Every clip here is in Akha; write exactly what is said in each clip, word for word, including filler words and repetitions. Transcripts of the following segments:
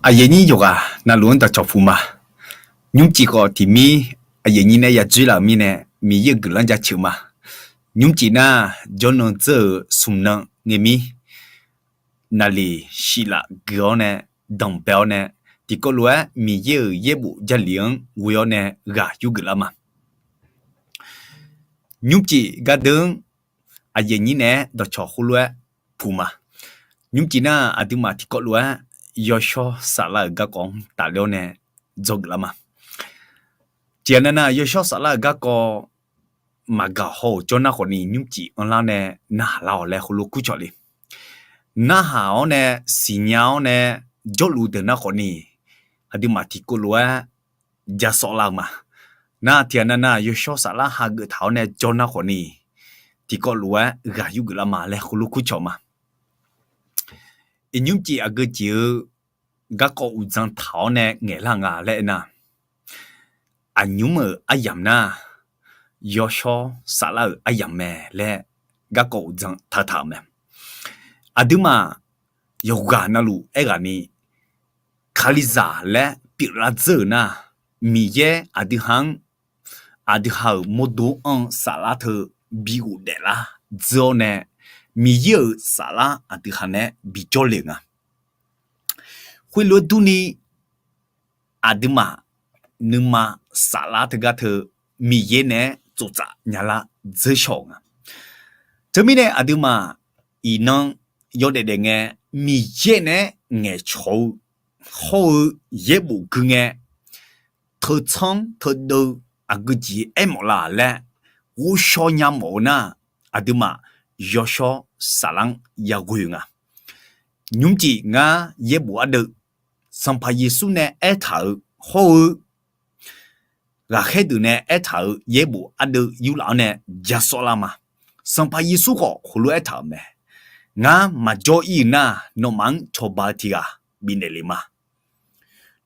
Aqyuif aqnyir yawqghaq navluf-anr dawqcawq puq ma. Nymrcif khawf tiqmir aqyuif aqnyir nae yadzoer laf-euq mirnae, Miqyaer-euq guiqlanq jaceuq ma. Nymrcif nar, jawrnan dzeur-euq smq nan ngae mir, naqliq shif laf gui-awr nae, danqbae-awr nae, tiqkawv lof-aer Miqyaer-euq yaerbof Jarlif-anr ghoe-awr nae ghaq yurgeuf lar ma. Nymrcif gardeur-anr aqyuif aqnyir naeq-aer dawqcawq heulof-aer puq ma. Nymrcif nar, aqduimaf tiqkawv lof-aer yawshawr saflar-euq garkawv-anr tafler-awr nae dzawgeuf lar ma. Tiqghaq nav nav yawshawr saflar-euq garkawv maqgaq haw-euq jawr nar khawfni, nymrcif anrlar nae narhaq lar-awq laer heulof kurcawq le. Narhaq-awr nae, siqnya-awr nae, jawrluf deuq nar khawfni, aqduimaf tiqkawv lof-aer jasawv lar-eu ma. Nar tiqghaq nav nav yawshawr saflar hageuf taq-awr nae jawr nar khawfni, tiqkawv lof-aer ghaq yurgeuf lar ma laer heulof kurcawq ma. Iqnymr cif aqgeu jeq-eu garkawv uqdzan taq-awr nae ngaeqlar nga laer aernar, aqnymr-euq aryamq nar, yawshawr saflar-euq aryamq mae laer garkawv uqdzan taq taq-euq mae. Aqduimaf yawqghaq navluf aerghaqni, Kalizaq laer pyeuflar dzeur-euq nar, Miqyaer aqdui ha-anr, aqdui ha-euq mawrdo-anr saflar teu bi ghofdaef lar dzeur-awr nae, Miqyaer-euq saflar aqdui ha nae bijawr le-euq nga. Khoerlof-aer durni, aqduimaf nuima saflar teugar teu Miqyaer nae-aer tsoftsaf nyalar dzeur shaw-euq nga. Teumirnae aqduimaf iqnan yawdaef daef ngae, Miqyaer nae-aer ngaeqcawq-eu hawr-eu yaerbof gui ngae, teutsanr teudeuv aqgeu jeq aermawf la laer ghovshaw nya mawf-eu nar, aqduimaf yawshawr saflar-anr yaghoe-euq nga. Nymrcif ngar yaerbof ardeuv, Sanqpaq Yeqsur nae aertaq-euq hawr-eu ghaqkhaer deuq nae aertaq-euq yaerbof ardeuv yurlaf-anr nae jasawv lar ma. Sanqpaq Yeqsur khawf heulof aertaq-euq mae. Ngar maqjawr ir-euq nar, nawmaf-anr cawba-eu tiq ghaq bifnaeq le ma.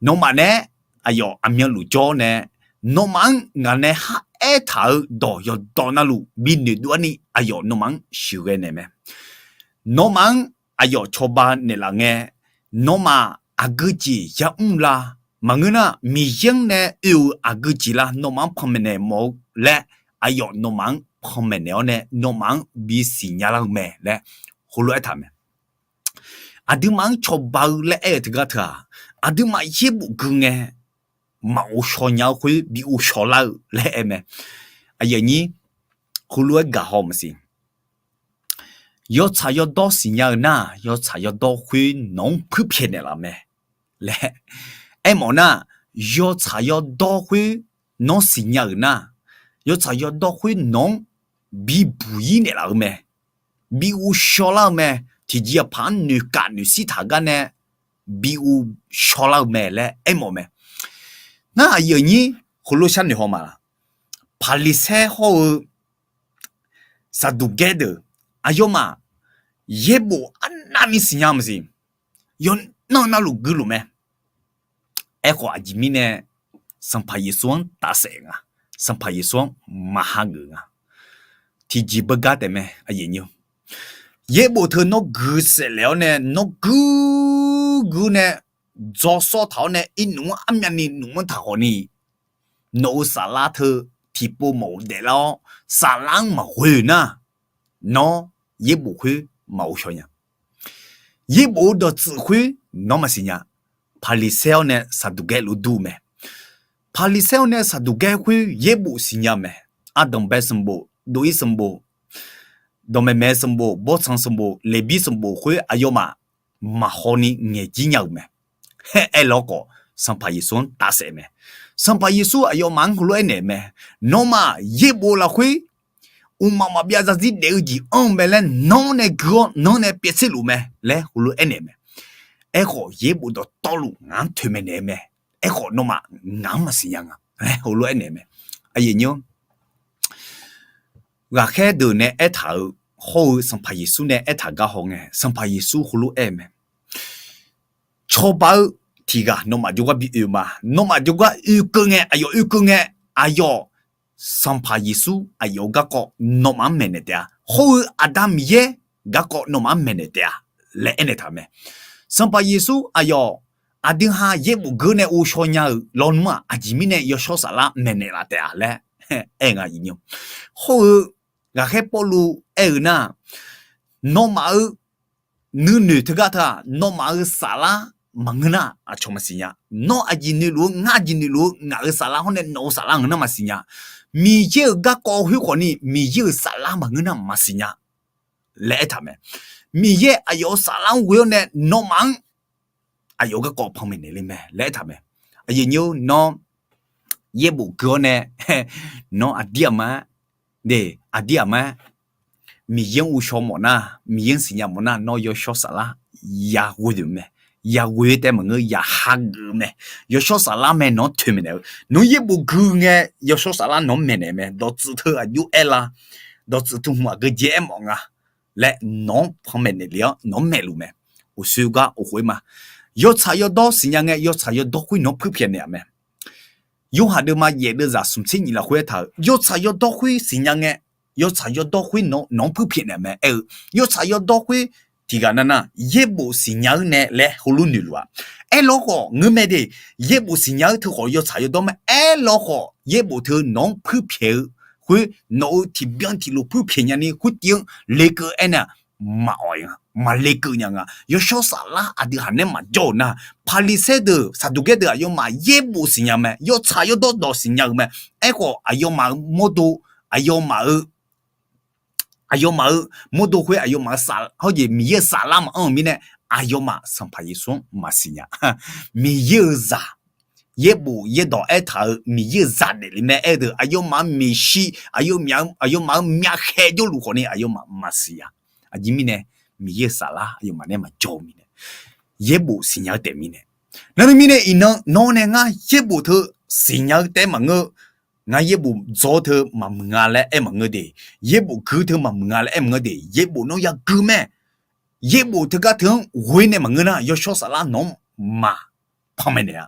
Nawmaf nae aqyawf aqmyanluf jawr nae, nawmaf-anr ngaq nae khar aertaq-euq dawq yawqdawq navluf binoeq dov-ar ni aqyawf nawmaf-anr sheuqghae naeq mae. Nawmaf-anr aqyawf cawba naeqlaf ngae, nawmaf aqgeu jeq yamr la, maqngeur nar Miqyaer-anr nae oe-euq aqgeu jeq la nawmaf-anr panmaeq naeq mawf-eu laer, aqyawf nawmaf-anr panmaeq naeq-awr nae nawmaf-anr bisiq nya lar-eu mae laer heulof aertaq mae. Aqduimaf-anr cawba-eu laer aer-eu teugar teu-aq, aqduimaf yaerbof gui ngae, maqghov shaw nya-eu khoer bi ghov shaw lar-eu laer aer mae. Aqyuif aqnyir, heulof-aer gaq haw maqsiq. Yawtsaq yawdawr siqnya-eu nar, yawtsaq yawdawr khoer nawq-anr puirpyaeq naeqlaf mae laer aermawf nar, yawtsaq yawdawr khoer nawr siqnya-euq nar, yawtsaq yawdawr khoer nawq-anr bibuq ir naeqlaf-eu mae. Bi ghov shaw lar-eu mae. Tiqjeq yaqpaq-anr noeqkaf noeqshir taq gar nae bi ghov shaw lar-eu mae laer aermawf mae. Ngar aqyuif aqnyir heulof sharnoeq haw ma laq? Paqliqsaer hawr-eu Saqduqgaer deuq, aqyawfmaf yaerbof arnavni siqnya maqsiq. Yawqnan navluf guiluf mae. Aerkhawf aqjeq mirnae Sanqpaq Yeqsur-anr tafsaef nga. Sanqpaq Yeqsur-anr maqha geuf nga. Tiqjeq beugar taef mae, aqyuif aqnyir. Yaerbof teu nawr gui saeflaef-awr nae nawr gui gui nae dzaw sawr taq-awr nae irnmf-anr armyavni nmf-anr taq khawfni, nawq-euq saflar teu tiqpov maqghofdaef lar-awr saflar-anr maqghoe-euq nar, nawr yaerbof khoer maqghov shaw nya. Yaerbof-eu dawqtsuif khoer nawr maqsiq nya. Paqliqsaer-awr nae Saqduqgaer lof dur-eu mae. Paqliqsaer-awr nae Saqduqgaer khoer yaerbof siqnya mae. Ardanqbae sanqbof, dov-ir sanqbof, dawqmaeq maeq sanqbof, bawrtsanq sanqbof, Leqbir sanqbof khoer aqyawfmaf maqhaw ni ngaeq jir nya-euq mae. Aer-awr khawf, Sanqpaq Yeqsur-anr tafsaef mae. Sanqpaq Yeqsur aqyawfmaf-anr heulof aernaeq mae. Nawmaf yaerbof lafkhoer, mqmaq maqbyav zarzir daef-eu jeq anr-eu mae laer nanr nae gui-awr nanr nae pyaev tserluf mae laer heulof aernaeq mae. Aerkhawf yaerbof dawqtawvluf ngaq-anr toeqmaeq naeq-eu mae. Aerkhawf nawmaf ngaq-anr maqsiq nya nga laer heulof aernaeq mae. Aqyuif aqnyir, ghaqkhaer deuq nae aertaq-euq hawr-eu Sanqpaq Yeqsur nae aertaq gar haw ngae, Sanqpaq Yeqsur heulof aer-eu mae. Cawba-eu tiq ghaq nawmaf jawrgar bi oe ma. Nawmaf jawrgar oekeuv ngae, aqyawf oekeuv ngae, aqyawf Sanqpaq Yeqsur aqyawf-euq garkawv nawmaf-anr maeqnaeq taef-a. Hawr-eu Aqda Miqyaer garkawv nawmaf-anr maeqnaeq taef-a laer aernaeq taq mae. Sanqpaq Yeqsur aqyawf aqdui ha yaerbof geur nae ghovshaw nya-euq lawnmr-aq, aqjeq mirnae yawshawr saflar maeqnaeq laf taef-a laer aer-eu nga. Hawr-eu ghaqkhaer Pawrluv aer-eu nar, nawmaf-euq nuinoeq teugar teu-aq, nawmaf-euq saflar maqngeur nar aqcawq maqsiq nya. Nawr aqjeq noeqluf-eu, ngar aqjeq noeqluf-eu, ngaq-euq saflar hawr nae nawq-euq saflar ngeur nar maqsiq nya. Miqyaer-euq garkawv khoerkhawf ni Miqyaer-euq saflar maqngeur nar maqsiq nya laer aertaq mae. Miqyaer aqyawf-euq saflar-anr ghoe-awr nae nawmaf-anr aqyawf-euq garkawv panmaeq naeq le mae laer aertaq mae. Aqyuif nyir-or, nawr yaerbof gui-awr nae nawr aqdir aqma-aer, de, aqdir aqma-aer Miqyaer-anr ghovshaw mawf nar, Miqyaer-anr siqnya mawf nar, nawr yawshawr saflar yaghoe-euq mae. Yaghoe-eu taef maqngeur, ya hageuf-eu mae. Yawshawr saflar mae nawq-anr toeqmaeq naeq-eu. Nawr yaerbof gui ngae yawshawr saflar nawq-anr maeqnaeq mae. Dawqtsuif teu aqjox aer la, dawqtsuif teu hmq aqgeu jeq aermawf nga laer nawq-anr panmaeq naeq le-awr nawq-anr maeqluf mae. Uqshoe gar of khof-ir ma. Yawtsaq yawdawr siqnya ngae, yawtsaq yawdawr khoer nawq-anr puirpyaeq naeq-a mae. Yorhaq deuvma yaef deuvzaq smq tser nyif lafkhoer aertaq-euq, yawtsaq yawdawr khoer siqnya ngae, yawtsaq yawdawr khoer nawq-anr puirpyaeq naeq-a mae aer-eu. Yawtsaq yawdawr khoer tiqghaq navnav yaerbof siqnya-eu nae laer heulof noeqluf-a. Aerlawr khawf ngeur mae de, yaerbof siqnya-eu teu khawf yawtsaq yawdawr mae. Aerlawr khawf yaerbof teu nawq-anr puirpyaeq-eu khoer, nawq-euq tiqbyan tiqlof puirpyaeq nyani khoertiv-anr lekeuv aernaeq-aq, maqawq nga, maqlekeuv nya nga. Yawshawr saflar aqdui haq nae maqjawr-euq nar, Paqliqsaer deuq, Saqduqgaer deuq aqyawfmaf yaerbof siqnya mae, yawtsaq yawdawr dawq siqnya-eu mae. Aerkhawf aqyawfmaf-euq mawrdo, aqyawfmaf-eu aqyawfmaf-euq mawrdo khoer aqyawfmaf-euq saf hawr jeq Miqyaer-euq saflar maqanr-eu mirnae, aqyawfmaf Sanqpaq Yeqsur-anr maqsiq nya. Miqyaer-euq zaq, yaerbof yaerdawq aertaq-euq Miqyaer-euq zaq daefle mae aer-eu deuq, aqyawfmaf-euq maeqshi, aqyawfmaf-euq myavkhaeq jawrluf khawfni aqyawfmaf maqsiq nya. Aqjeq mirnae, Miqyaer-euq saflar aqyawfmaf nae maqjawr-eu mirnae, yaerbof siqnya-eu taefmirnae. Navni mirnae iqnan nawr nae ngar yaerbof teu siqnya-eu taef maqngeur. Ngar yaerbof dzaw teu maqmuiq nga laer aer maqngeur de. Yaerbof gui teu maqmuiq nga laer aer maqngeur de. Yaerbof nawr yagui mae. Yaerbof teugar teu-anr ghoe nae maqngeur nar, yawshawr saflar nawq-anr maqpanmaeq naeq-a.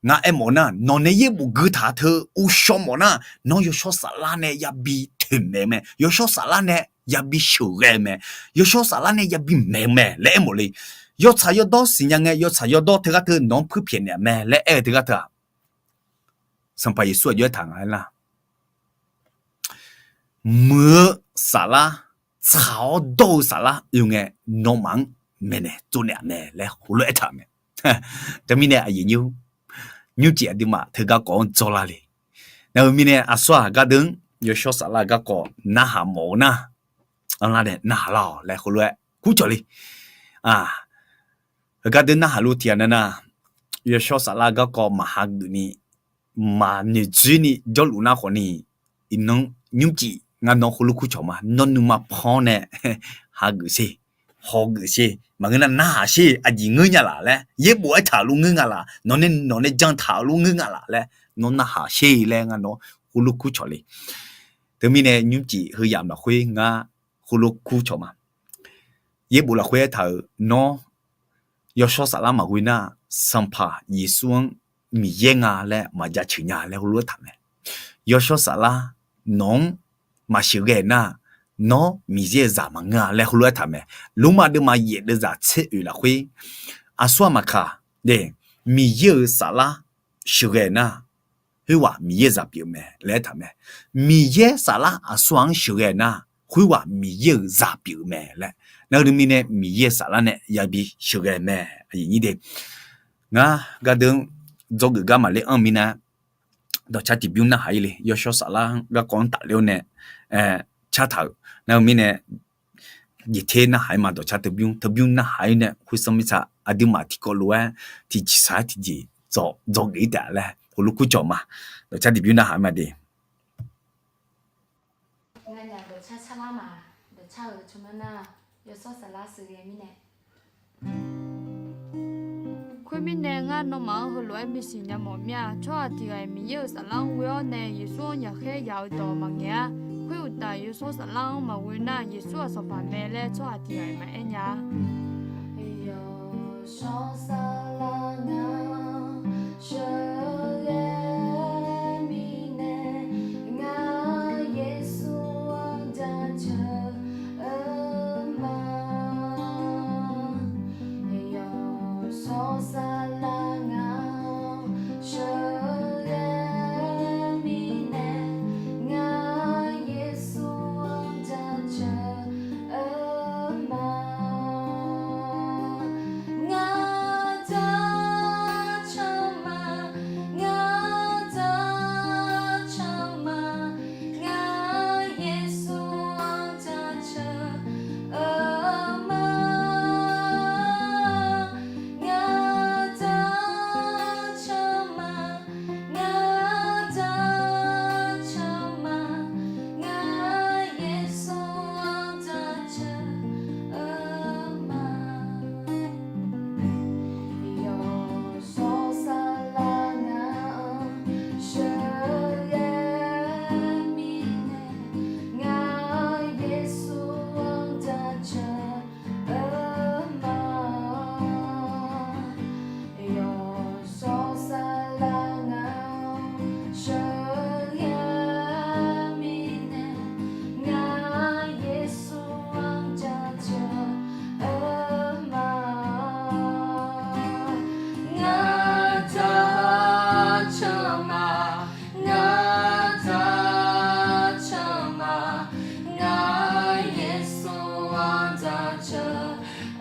Ngar aermawf nar, nawq nae yaerbof gui taq teu uvshaw mawf nar, nawr yawshawr saflar nae yabi toeqmaeq-eu mae. Yawshawr saflar nae yabi sheuqghae-eu mae. Yawshawr saflar nae yabi maeq-eu mae laer aermawf le. Yawtsaq yawdawr siqnya ngae, yawtsaq yawdawr teugar teu nawq-anr puirpyaeq naeq-a mae laer aer-eu teugar teu-aq, Sanqpaq Yeqsur aqjox aertaq nga aer nar, muiq-eu saflar, tsaq-awr dawr-eu saflar oe ngae, nawmaf-anr maeqnaeq tsovnaeq-a mae laer heulof aertaq-euq mae. Teumirnae aqyuif nymrcif aqduimaf teugar kawv-anr dzawrlar le. Navmaqtser mirnae aqsur-aq gardeuv-anr yawshawr saflar garkawv narhaq mawf-eu nar, anrlar nae narhaq lar-awq laer heulof-aer kurcawq le. Heugar deuv narhaq luf tiqghaq navnav, yawshawr saflar garkawv maqhageuf ni, maqnoeq dzoer ni jawrluf nar khawfni, iqnan nymrcif ngar nawr heulof kurcawq ma. Nawr nuima pan-awr nae hageuf sher, hawgeuf sher, maqngeur nar narhaq sher, aqjeq ngeur nya laf laer, yaerbof aertaq-euq lof ngeur nga laf, nawq nae nawq nae jantaq-euq lof ngeur nga laf laer, nawr narhaq sher laer ngar nawr heulof kurcawq le. Teumirnae nymrcif heuyamq lafkhoer ngar heulof kurcawq ma. Yaerbof lafkhoer aertaq-euq nawr yawshawr saflar maqghoe nar, Sanqpaq Yeqsur-anr Miqyaer nga laer maqjaceuq nya laer heulof aertaq mae. Yawshawr saflar nawq-anr maqsheuqghae nar, nawr Miqyaer-euq zaq maqngeur-a laer heulof aertaq mae. Lormav deuvma yaef deuvzaq tser oeq lafkhoer, aqsur-aq maqkaq, Miqyaer-euq saflar sheuqghae nar, khoerghaq Miqyaer-euq zaq pyeuf-eu mae laer aertaq mae. Miqyaer saflar aqsur-aq-anr sheuqghae nar, khoerghaq Miqyaer-euq zaq pyeuf-eu mae laer. Navluf mirnae Miqyaer-euq saflar nae yabi sheuqghae mae. Aqyuif nyir de, ngar gardeuv-anr dzawgeuf gar maqler anr-eu mirnae, dawqcar tiqbymr narhaq-ir le. Yawshawr saflar-anr garkawv-anr tafler-awr nae cartaq-euq navluf mirnae, jeqter narhaq-ir ma. Dawqcar teubymr teubymr narhaq-ir nae khoersanr mirtsaq aqduimaf tiqkawv lof-aer tiqjeq saq-aer tiqjeq dzawgeuf-ir taef laer heulof kurcawq ma. Dawqcar tiqbymr narhaq-ir ma de. Nganyaf dawqcar carlar ma. Dawqcar-euq tsawrmyanr nar, yawshawr saflar sheuqghae mirnae. Khoermirnae, ngar nawmaf-anr heulof-aer bisiq nya mawf mir-a. Tsawrhaq tiq ghaq-iq Miqyaer-euq saflar-anr ghoe-awr nae Yeqsur-anr yaqkhaer yaq-eu dawq maqngaeq-ar. Khoeruqtaf, yawshawr saflar-anr maqghoe nar, Yeqsur-aq Sanqpaq mae laer tsawrhaq tiq ghaq-iq maqaer nya-a. Yawshawr saflar ngaq-anr sheuqghae mirnae, ngar Yeqsur-anr jaceuq-eu ma. Yawshawr saflar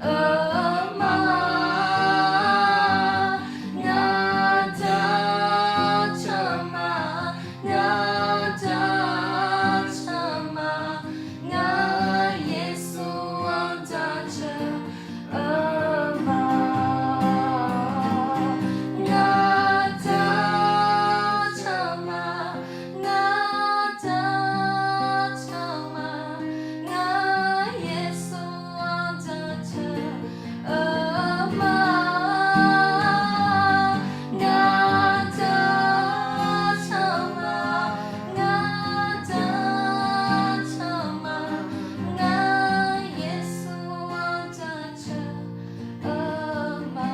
Aqma, ngar dartaq ma, ngar dartaq ma, ngar Yeqsur-anr dartaq, aqma, ngar dartaq ma, ngar dartaq ma, ngar Yeqsur-anr dartaq, aqma, ngar dartaq ma, ngar dartaq ma, ngar Yeqsur-anr dartaq, aqma,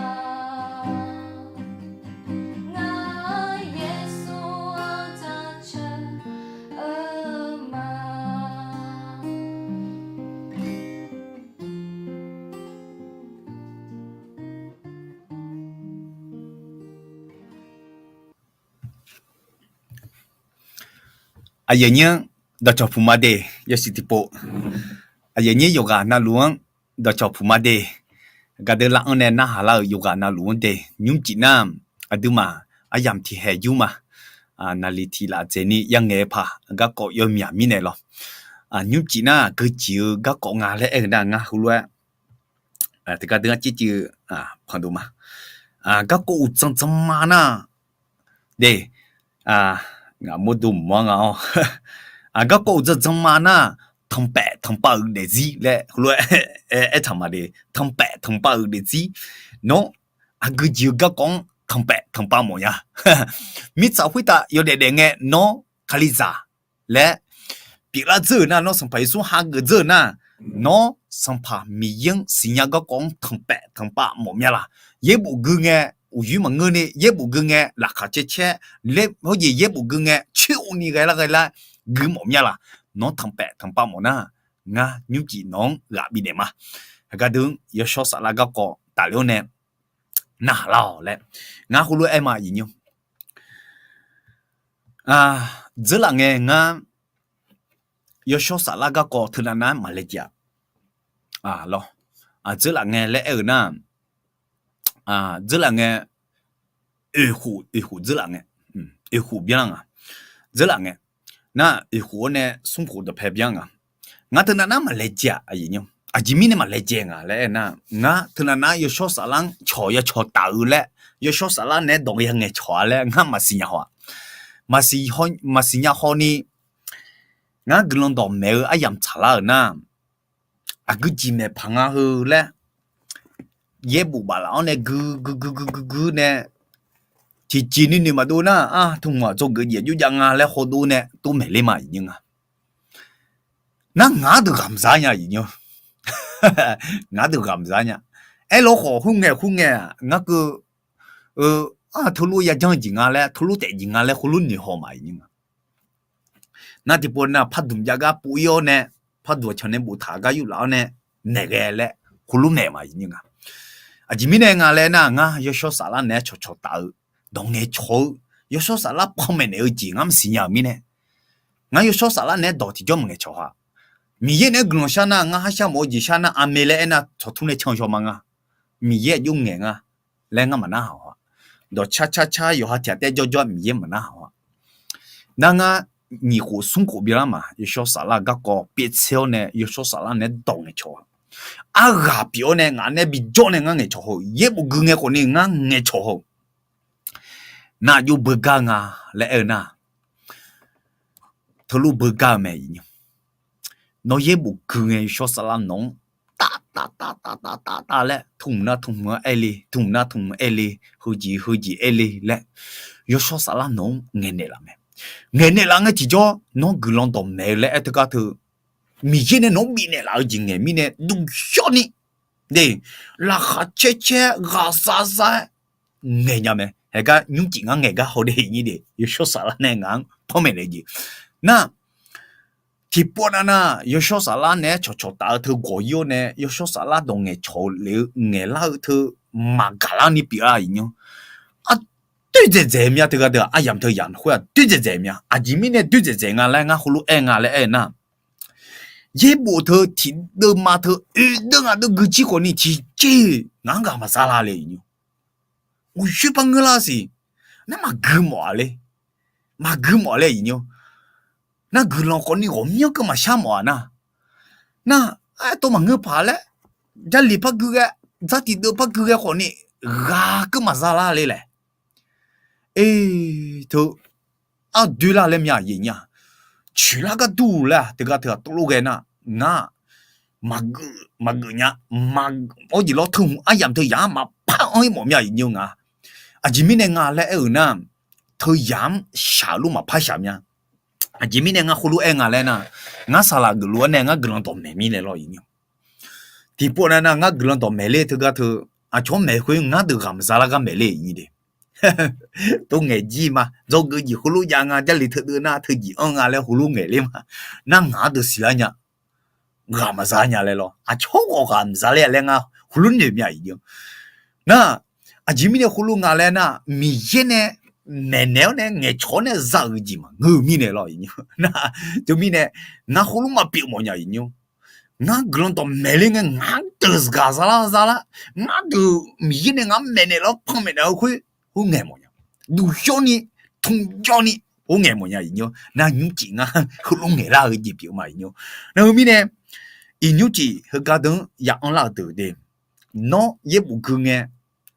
ngar Yeqsur-anr dartaq, aqma. Aqyuif aqnyir dawqcawq puq ma de, yawshuif tiqpov. Aqyuif aqnyir yawqghaq navluf-anr dawqcawq puq ma de. Gaqdeuv lav-anr nae narhaq lar-euq yawqghaq navluf-anr de, nymrcif nar, aqduimaf aryamq tiqhaeq yur ma. Naqliq tiq laf dzaeqni yangaeq-eu paq garkawv yawmyaq mirnae lawr. Nymrcif nar geujeq-eu garkawv nga laer aer-eu nar, ngar heulof-aer tiqgar deuq-anr civciv panqdov ma. Garkawv uqdzan dzanma nar, de, ngaq mawrdo mq-anr nga-awr, garkawv uqdzan dzanma nar, tanqpaef tanqpav-euq daefzir laer heulof-aer aertaq ma de. Tanqpaef tanqpav-euq daefzir. Nawr aqgeujeq-eu garkawv-anr tanqpaef tanqpav mawf nya. Mirtsaq khoertav yawdaef daef ngae nawr kalizaq laer pyeuflar dzeur-euq nar, nawr Sanqpaq Yeqsur hageuf dzeur-euq nar, nawr Sanqpaq Miqyaer-anr siqnya garkawv-anr tanqpaef tanqpav mawf mya laq. Yaerbof gui ngae, uqyuir maqngeur ni yaerbof gui ngae, laqkhaq caer caer, hawjeq yaerbof gui ngae coer-o ni ghaelar ghaelar gui mawf mya laq. Nawr tanqpaef tanqpav mawf nar, ngar nymrcif nawq-anr ghaq bifnaeq ma. Heugar deuq-anr yawshawr saflar garkawv tafler-awr nae narhaq lar-awq laer, ngar heulof-aer ma, aqyuif aqnyir. Dzeurlaf ngae ngar yawshawr saflar garkawv teunav nav-aer maqlaejae-a lawr. Dzeurlaf ngae laer aer-euq nar, dzeurlaf ngae, oeqkhof oeqkhof dzeurlaf ngae, oeqkhof byanlar nga. Dzeurlaf ngae nar, oeqkhof-awr nae smrkhof dawqpae byan nga. Ngar teunav nav maqlaejae-a, aqjeq mirnae maqlaejae nga laer aer nar, ngar teunav nav yawshawr saflar-anr cawq ya cawq taf-eu laer, yawshawr saflar naeq-aer dawq ya ngaeqcawq-a laer ngar maqsiq nya haw-aq. Maqsiq nya haw ni, ngar guiqlanq dawqmaeq-eu aryamq tsaqlar-euq nar, aqgeujeq maeqpaq nga heu laer, yaerbof baflaf-awr nae gui gui gui gui gui gui nae, tiqjeq nuinoeq maqdov nar, ar, tmqmuq aqdzawgeuf jeq jov jav nga laer hawdov nae tov maeqler ma, aqyuif aqnyir nga. Nar ngaq-anr deuq ghaq maqza nya, aqyuif aqnyir. Ngaq-anr deuq ghaq maqza nya. Aerlawkhawf khoerngae khoerngae-aq ngar keuv-eu, ar, teulof yajanr jeq nga laer, teulof taef jeq nga laer khoerlof noeq haw ma, aqyuif aqnyir nga. Nar tiqpov nar pardmq jav gar pov-ir-awr nae, pardmq aqcawq nae boftaq gar yuflaf-awr nae, maeqghae laer khoerlof maeq ma, aqyuif aqnyir nga. Aqjeq mirnae nga laer nar, ngar yawshawr saflar naeq-aer cawqcawq taf-eu, dawq ngaeqcawq-eu, yawshawr saflar panmaeq naeq-eu jeq ngar maqsiq nya-euq mirnae, ngar yawshawr saflar naeq-aer dawq tiqjawr maqngaeq cawq haw-aq. Miqyaer naeq-aer guiqlanq shar nar, ngar har shar mawf-eu jeq shar nar, aqmeq laer aer nar, tsawqtur nae can yaw ma nga. Miqyaer aqjox ngaeq nga laer ngar maqnarhaq haw-aq. Dawq car car car yawqha tiq ghaq taef-aer jawrjawr Miqyaer maqnarhaq haw-aq. Nar ngar nyiq khof smr khof byanlar ma, yawshawr saflar garkawv pyeuf tser-awr nae yawshawr saflar naeq-aer dawq ngaeqcawq haw-aq. Arghaq pyeuf-awr nae ngaq nae bijawr nae ngar ngaeqcawq haw-eu, yaerbof gui ngae khawf ni ngar ngaeqcawq haw-eu. Nar aqjox beugar nga laer aer-eu nar, teulof beugar-eu mae, aqyuif aqnyir. Nawr yaerbof gui ngae yawshawr saflar nawq-anr taf taf taf taf taf taf taf laer, tmqmuq nar tmqmuq-anr aer le, tmqmuq nar tmqmuq aer le, heujeq heujeq aer le laer, yawshawr saflar nawq-anr ngaeqnaeq laf mae. Ngaeqnaeq laf ngae tiqjawr nawr guiqlanq dawqmaeq-eu laer aer teugar teu, Miqyaer nae nawq-anr bifnaeq laf-eu jeq ngaeq mirnae duqyawr ni, de, laqkhaq caer caer ghaqzar zar-aer ngaeq nya mae. Haegar nymrcif ngar ngaeq gar haw de, aqyuif aqnyir de, yawshawr saflar nae ngaq-anr panmaeq naeq jeq. Nar tiqpov nav nar, yawshawr saflar naeq-aer cawqcawq taf-eu teu gawq-ir-awr nae yawshawr saflar dawq ngaeqcawq-eu lef-eu ngaeqlar-eu teu maqgaq lar ni pyeuf-a, aqyuif aqnyir. Ar, doerdzaeq dzaeq mya teugar deuq-aq, aryamq teu yamq khoer-aq doerdzaeq dzaeq mya. Aqjeq mirnae doerdzaeq dzaeq nga laer ngar heulof-aer nga laer aer-eu nar, yaerbof teu tiqdeuv ma teu oedeuv ngaq deuv gui jir khawfni tiqjeq-iq ngaq-anr ghaq maqza la le iqnymr. Uqshoer par ngeur lar siq. Nar maqgui mawf-a le. Maqgui mawf laer iqnymr. Nar guiqlanq khawfni ghawqmyanr keuv maqshar mawf-a nar. Nar aertov maqngeur paq laer, Jarlif par gui ghae, dzar tiqdeuv par gui ghae khawfni ghaq keuv maqza lar le laer. E, teu, ardoer lar laer mya aqyuif aqnyir-aq, coeqlar gar dur laer-aq teugar teu-aq tawvlor ghae nar, ngar maqgeuf maqgeuf nya, maq, awr jeq lawr teu hmq aryamq teu yamq-anr maqpar anr-ir mawf mya iqnymr nga. Aqjeq mirnae nga laer aer-euq nar, teu yamq-anr shaq-eu lor maqpar shaq mya. Aqjeq mirnae ngar khoerlof-aer nga laer nar, ngar saqlaq geufluf-anr nae ngar guiqlanq dawqmaeq mirnae lawr iqnymr. Tiqpov nav nav ngar guiqlanq dawqmaeq ler teugar teu, aqcawq-anr maeq khoer ngar deuq ghaq maqza lar gar maeq ler iqnymr de. Tov ngaeq jir ma, dzawgeuf jeq heulof jav nga, Jarlif teudeuv nar teu jeq anr nga laer heulof ngaeq ler ma. Nar ngaq-anr deuq siqlar nya, ghaq maqza nya laer lawr, aqcawq ghawq ghaq maqza ler-a laer ngar heulof noeq mya iqnymr. Nar, aqjeq mirnae heulof nga laer nar, Miqyaer nae maeqnaeq-awr nae ngaeqcawq-awr nae za-euq jeq maqngeur-eu mirnae lawr iqnymr. Nar, teumirnae ngar heulof maqpyeuf mawf nya iqnymr. Ngar guiqlanq dawqmaeq ler ngae ngaq deuq ghaq za lar za lar, ngar deuq Miqyaer nae ngaq-anr maeqnaeq lawr panmaeq naeq-eu khoer, khoer ngaeq mawf nya. Duqjawrni, tmjawrni, khoer ngaeq mawf nya iqnymr. Nar nymrcif ngar heulof ngaeqlar-eu jeq pyeuf ma iqnymr. Nar heu mirnae, iqnymrcif heugar deuq-anr ya anrlar-euq deuq de. Nawr yaerbof gui ngae,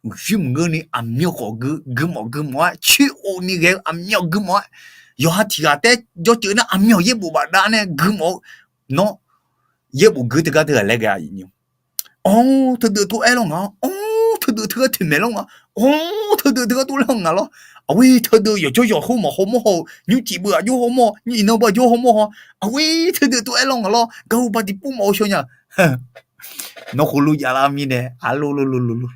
uqshoer maqngeurni aqmyan khawf gui, gui mawf gui mawf-aer coer-of ni ghae-eu aqmyan gui mawf-aer, yawqha tiq ghaq taef-aer jawrceuv nar aqmyan yaerbof bafdav nae gui mawf-eu, nawr yaerbof gui teugar teughaq laer ghae-a iqnymr. Or, teudeuv tov-aer lawr ngaq-awr, or, teudeuv teugar toeqmaeq lawr ngaq, or, teudeuv teugar tov laer ngaq lawr. Aqghoer teudeuv yawqjawr yawq hawr mawf hawmawr haw-eu, nymrcif beu aqjox hawmawr, nymr iqnan beu aqjox hawmawr haw, aqghoer teudeuv tov-aer lawr ngaq lawr, garhu baqdiq pov mawf-eu shaw nya. Nawr heulof javlar mirnae, arlor lor lor lor lor,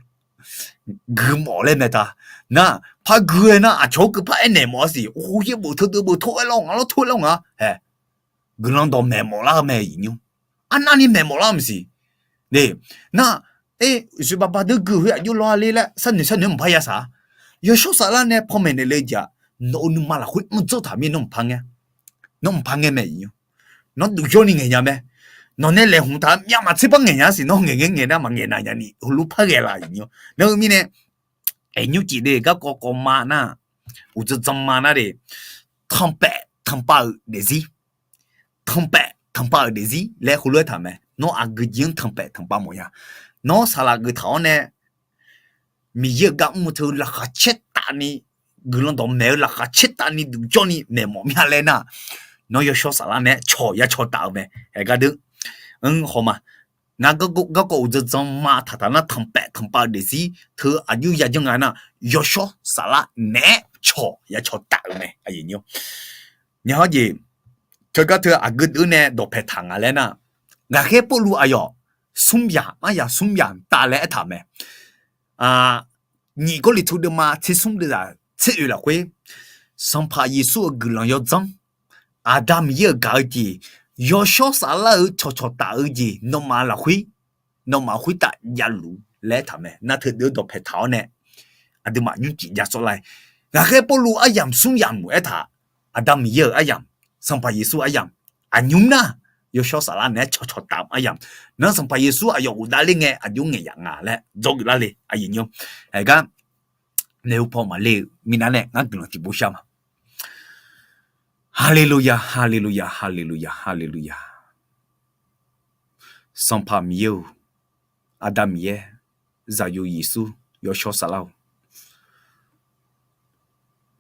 gui mawf laer mae ta. Nar, par gui-aer nar aqcawq-anr keuvpar aernaeq mawf-a siq. Or, yaerbof teudeuv beu tov-aer lawr ngaq lawr, tov-aer lawr ngaq. Hae, guiqlanq dawqmaeq mawflar-eu mae iqnymr. Arnavni maeq mawflar-eu maqsiq. Nar, e, zoeqbaq baqdeuq gui khoer aqjox lawr-a ler laer sharnoeq sharnoeq maqpar yasaq-a. Yawshawr saflar nae panmaeq naeq le jeq-aq, nawq-euq nuima lafkhoer mr dzeur taq mir nawr mqpar ngae. Nawr mqpar ngae mae iqnymr. Nawr duqjawrni ngaeq nya mae. Nawq nae laeqhmq taq-a myav maqtser par ngaeq nya siq, nawr ngaeq ngae ngaeq nar maqngaeq nav nya ni heulof par ghae la iqnymr. Nar heu mirnae, aer nymrcif de garkawv kawv ma nar, uqdzan dzan ma nar de, tanqpaef tanqpav-euq daefzir, tanqpaef tanqpav-euq daefzir laer heulof-aer taq mae. Nawr aqgeu jeq-anr tanqpaef tanqpav mawf nya. Nawr saqlaq geuf taq-awr nae, Miqyaer-euq gar mr-eu teu laqkhaq caer tavni, guiqlanq dawqmaeq-eu laqkhaq caer tavni duqjawrni maeq mawf mya laer nar, nawr yawshawr saflar nae-aer cawq ya cawq taf-eu mae. Aer gardeur, anr haw ma. Ngar garkawv uqdzan dzan ma taqtaq nar tanqpaef tanqpav-eu daefzir teu aqjox yajanr nga nar, yawshawr saflar naeq-aer cawq ya cawq taf-eu mae. Aqyuif nymr, nya hawr jeq, teugar teu aqgeu deuq nae dawqpae taq nga laer nar, ghaqkhaer Pawrluv aqyawf smr yaq, aryaq smr yaq tav laer aertaq mae. Nyiq Gawrliqtu deuvma tser smr deuvzaq tser oeq lafkhoer, Sanqpaq Yeqsur-euq guiqlanq yawdzanr, Aqda Miqyaer-euq gaq-eu jeq, yawshawr saflar-eu cawqcawq taf-eu jeq nawmaf lafkhoer, nawmaf khoertav javluf laer aertaq mae. Nar teudeuv dawqpae taq-awr nae aqduimaf nymrcif ja sawr lar-aer, ghaqkhaer Pawrluv aryamq smr yamq aertaq, Aqda Miqyaer-euq aryamq, Sanqpaq Yeqsur aryamq, aqnymr nar, yawshawr saflar naeq-aer cawqcawq taf aryamq, nar Sanqpaq Yeqsur aqyawf ghofdav ler ngae aqjox ngaeq yaf nga laer dzawrgeuf lar le. Aqyuif nymr, aer gar, naeq-eu paw maqler-eu minav nae ngar guiqlanq tiqpov shar ma. Haleluya, haleluya, haleluya, haleluya. Sanqpaq Miqyaer-or, Aqda Miqyaer, Zaqyo Yeqsur, yawshawr saflar-or,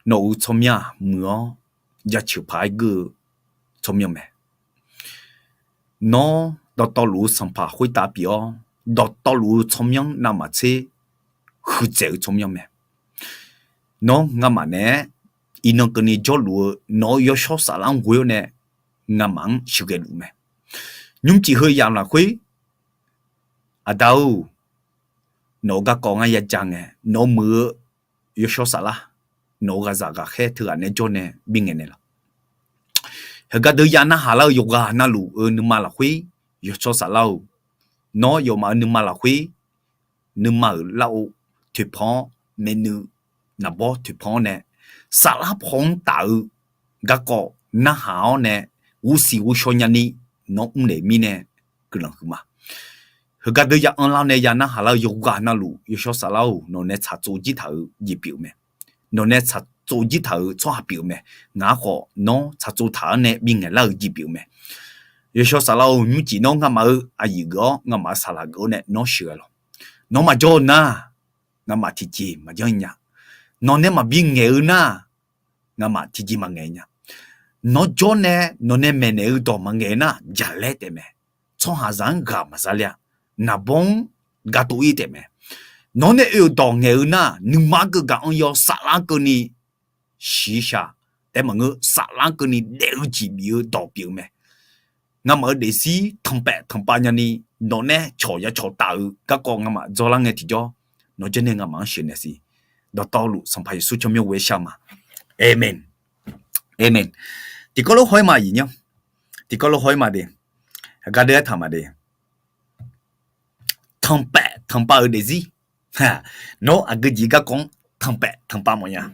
nawq-euq tsawrmyanr-aq muiq-awr jaceuq paq-aer geur-eu tsawrmyanr mae. Nawr dawqtawvluf-eu Sanqpaq khoertav pyeuf-awr, dawqtawvluf-eu tsawrmyanr navmaqtser huiqdzaeq-eu tsawrmyanr mae. Nawr ngamaf naeq-aer iqnan keuvni jawrluf-eu nawq-euq yawshawr saflar-anr ghoe-awr nae ngamaf-anr sheuqghae luf mae. Nymrcif heu yamq lafkhoer, Aqda-or, nawq-euq garkawv ngar yaja ngae, nawq-euq muiq-eu yawshawr saflar, nawq-euq ghaqzaq ghaqkhaer teughaq nae jawr nae bingaeq naeqlaf. Heugar deuv ya narhaq lar-eu yawqghaq navluf-eu nuima lafkhoer, yawshawr saflar-or, nawr yawfmaf-euq nuima lafkhoer, nuima-euq lar-or, toeqpan-awr, maeqnuiv naqbawr toeqpan-awr nae, saflar paw-anr taf-eu garkawv narhaq-awr nae, ghovsiq ghovshaw nyani nawr mrnaeq mirnae guiqlanq huiqma. Heugar deuq ya anrlar nae ya narhaq lar-eu yawqghaq navluf, yawshawr saflar-or, nawq nae tsaqtsov jir taq-euq jeq pyeuf-eu mae. Nawq nae tsaqtsov jir taq-euq tsawrhaq pyeuf-eu mae. Ngaq-anr khawf nawr tsaqtsov taq-anr nae bingaeq lar-euq jeq pyeuf-eu mae. Yawshawr saflar-or, nymrcif nawr nga'maf-euq aqyuif geuf-awr, nga'maf-euq saqlaq geuf-awr nae nawr sheuqghae lawq. Nawr maqjawr-eu nar, nga'maf tiqjeq maqjanr nya. Nawq nae maqbi ngaeq-eu nar, nga'maf tiqjeq maqngaeq nya. Nawr jawr nae nawq nae maeqnaeq-eu dawq maqngaeq nar, jaqlaer taef mae. Tsawrhaqzaq-anr ghaq maqzar ler-a. Naqbawr-anr ga tov-ir taef mae. Nawq nae oe-euq dawq ngaeq-eu nar, nuima keuv gaq-anr yawr saflar keuvni shiqshaq taef maqngeur, saflar keuvni daef-eu jeq bif-eu dawq pyeuf-eu mae. Nga'maf-euq daefzir tanqpaef tanqpav nyani nawq nae cawq ya cawq taf-eu garkawv nga'maf dzawrlar ngae tiqjawr, nawq jawr nae nga'maf-anr sheuqnaeq siq. Dawqtawvluf Sanqpaq Yeqsur tsawrmyanr ghoe-aer shar ma. Aqmeq. Aqmeq. Tiqkawv lof haw-aer ma, aqyuif nymr. Tiqkawv lof haw-aer ma de. Aqgar deuq-aer taq ma de. Tanqpaef tanqpav-euq daefzir. Nawr aqgeu jeq garkawv-anr tanqpaef tanqpav mawfnya.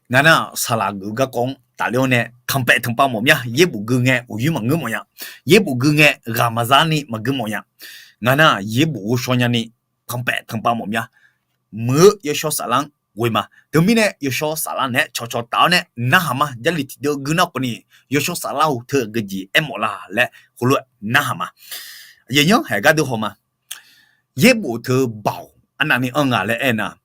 Ngaq nar saqlaq geuf-eu garkawv-anr tafler-awr nae tanqpaef tanqpav mawf mya. Yaerbof gui ngae uqyuir maqngeur mawfnya. Yaerbof gui ngae ghaq maqzarni maqgui mawfnya. Ngaq nar yaerbof ghovshaw nyani tanqpaef tanqpav mawf mya. Muiq-eu yawshawr saflar-anr ghoe ma. Teumirnae yawshawr saflar naeq-aer cawqcawq taf-awr nae narhaq ma. Jarlif tiqdeuv gui nar khawfni, yawshawr saflar-or, teu aqgeu jeq aermawf la laer heulof-aer narhaq ma. Aqyuif nymr, haeq gar deuq haw ma. Yaerbof teu baoq arnavni anr nga laer aernar,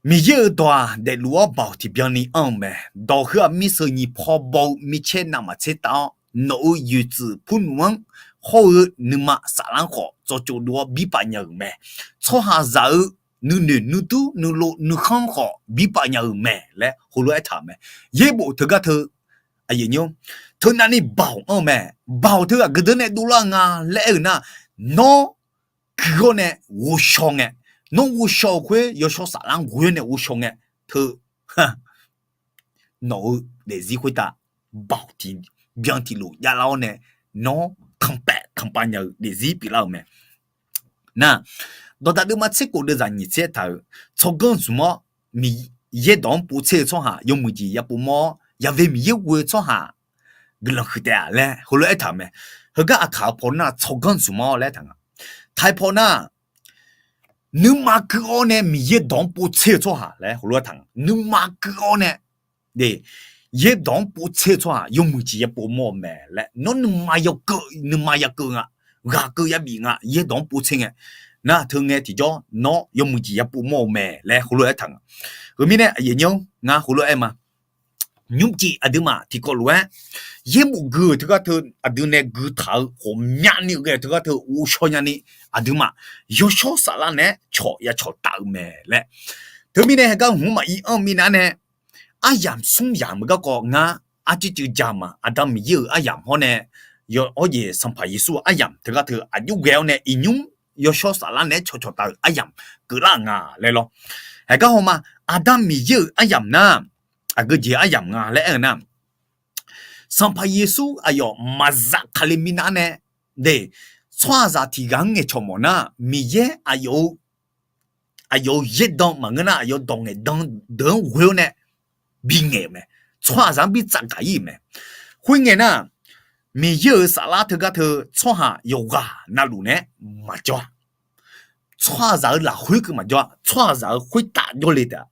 Miqyaer-euq dawq-aq daefluf-awr baoq tiqbyan ni anr-eu mae. Dawq heu-aq mirseuq nyiq paw baw-eu micaer navmaqtser tav-awr, nawq-euq yuiqtsuif purnmf-anr hawr-eu nuima saflar-anr khawf tsawqtsov dov-awr birpav nya-euq mae. Tsawrhaqzaq-euq nuinoeq nuidur nuilov nuikhanr khawf birpav nya-euq mae laer heulof-aer aertaq-euq mae. Yaerbof teugar teu, aqyuif nymr, teunavni baoq anr-eu mae. Baoq teu aqgeu deuq nae dovlar nga laer aer-eu nar, nawr gui-awr nae ghovshaw ngae, nawr ghovshaw-eu khoer yawshawr saflar-anr ghoe-awr nae ghovshaw ngae, teu nawq-eu daefzir khoertav baoq tiqbyan tiqlof javlar-awr nae, nawr tanqpaef tanqpav nya-eu daefzir pyeuflar-euq mae. Nar, dawqdaq deuvma tser khof deuvzaq nyiq tser aertaq-euq, tsawrganr zmq-awr Miqyaer dawq-anr povtser-eu tsawrhaq yawmuiq jeq ya pov mawr-awr, yaqve Miqyaer ghoe-eu tsawrhaq guiqlanq huiq taef-a laer heulof-aer aertaq-euq mae. Heugar aqkaq-eu paw nar tsawrganr zmq-awr laer aertaq nga. Taq-aer paw nar, nuima keuv-awr nae Miqyaer dawq-anr povtser-eu tsawrhaq laer heulof-aer aertaq nga. Nuima keuv-awr nae, de, yaerdawq-anr povtser-eu tsawrhaq yawmuiq jeq ya pov mawr-eu mae laer, nawr nuima yawkeuv nuima ya keuv nga, ghaq keuv ya bif nga, yaerdawq-anr povtser ngae, nar teu ngae tiqjawr nawr yawmuiq jeq ya pov mawr-eu mae laer heulof-aer aertaq nga. Heumirnae aqyuif nymr, ngar heulof-aer ma. Nymrcif aqduimaf tiqkawv lof-aer yaerbof gui-euq teugar teu aqdui nae gui taq-eu ghawqmyani ghae-eu teugar teu ghovshaw nyani, aqduimaf yawshawr saflar naeq-aer cawq ya cawq taf-eu mae laer. Teumirnae heugar hmq maqir anr-eu minav nae, aryamq smr yamq-eu garkawv ngar arcuiv cuiv ja ma. Aqda Miqyaer-euq aryamq hawr nae, yawr-awr jeq Sanqpaq Yeqsur-euq aryamq teugar teu aqjox ghae-awr nae iqnymr yawshawr saflar naeq-aer cawqcawq taf-euq aryamq keuvlar nga laer lawr. Heugar haw ma, Aqda Miqyaer-euq aryamq nar, aqgeujeq aryamq nga laer aer-eu nar, Sanqpaq Yeqsur aqyawf maqzaf kali minav nae, de, tsawrhaqzaq tiq ghaq-anr ngaeqcawq mawf nar, Miqyaer aqyawf-eu aqyawf-eu yaerdan maqngeur nar, aqyawf dawq ngaeqdan deuq-anr ghoe-awr nae bingaeq-euq mae. Tsawrhaqzaq-anr bi tsafgaq ir-euq mae. Khoerngae nar, Miqyaer-euq saflar teugar teu tsawrhaq yawqghaq navluf naeq-aer maqjawr-a. Tsawrhaqzaq-euq lafkhoer keuv maqjawr-a. Tsawrhaqzaq-euq khoertav jawrle taef-a.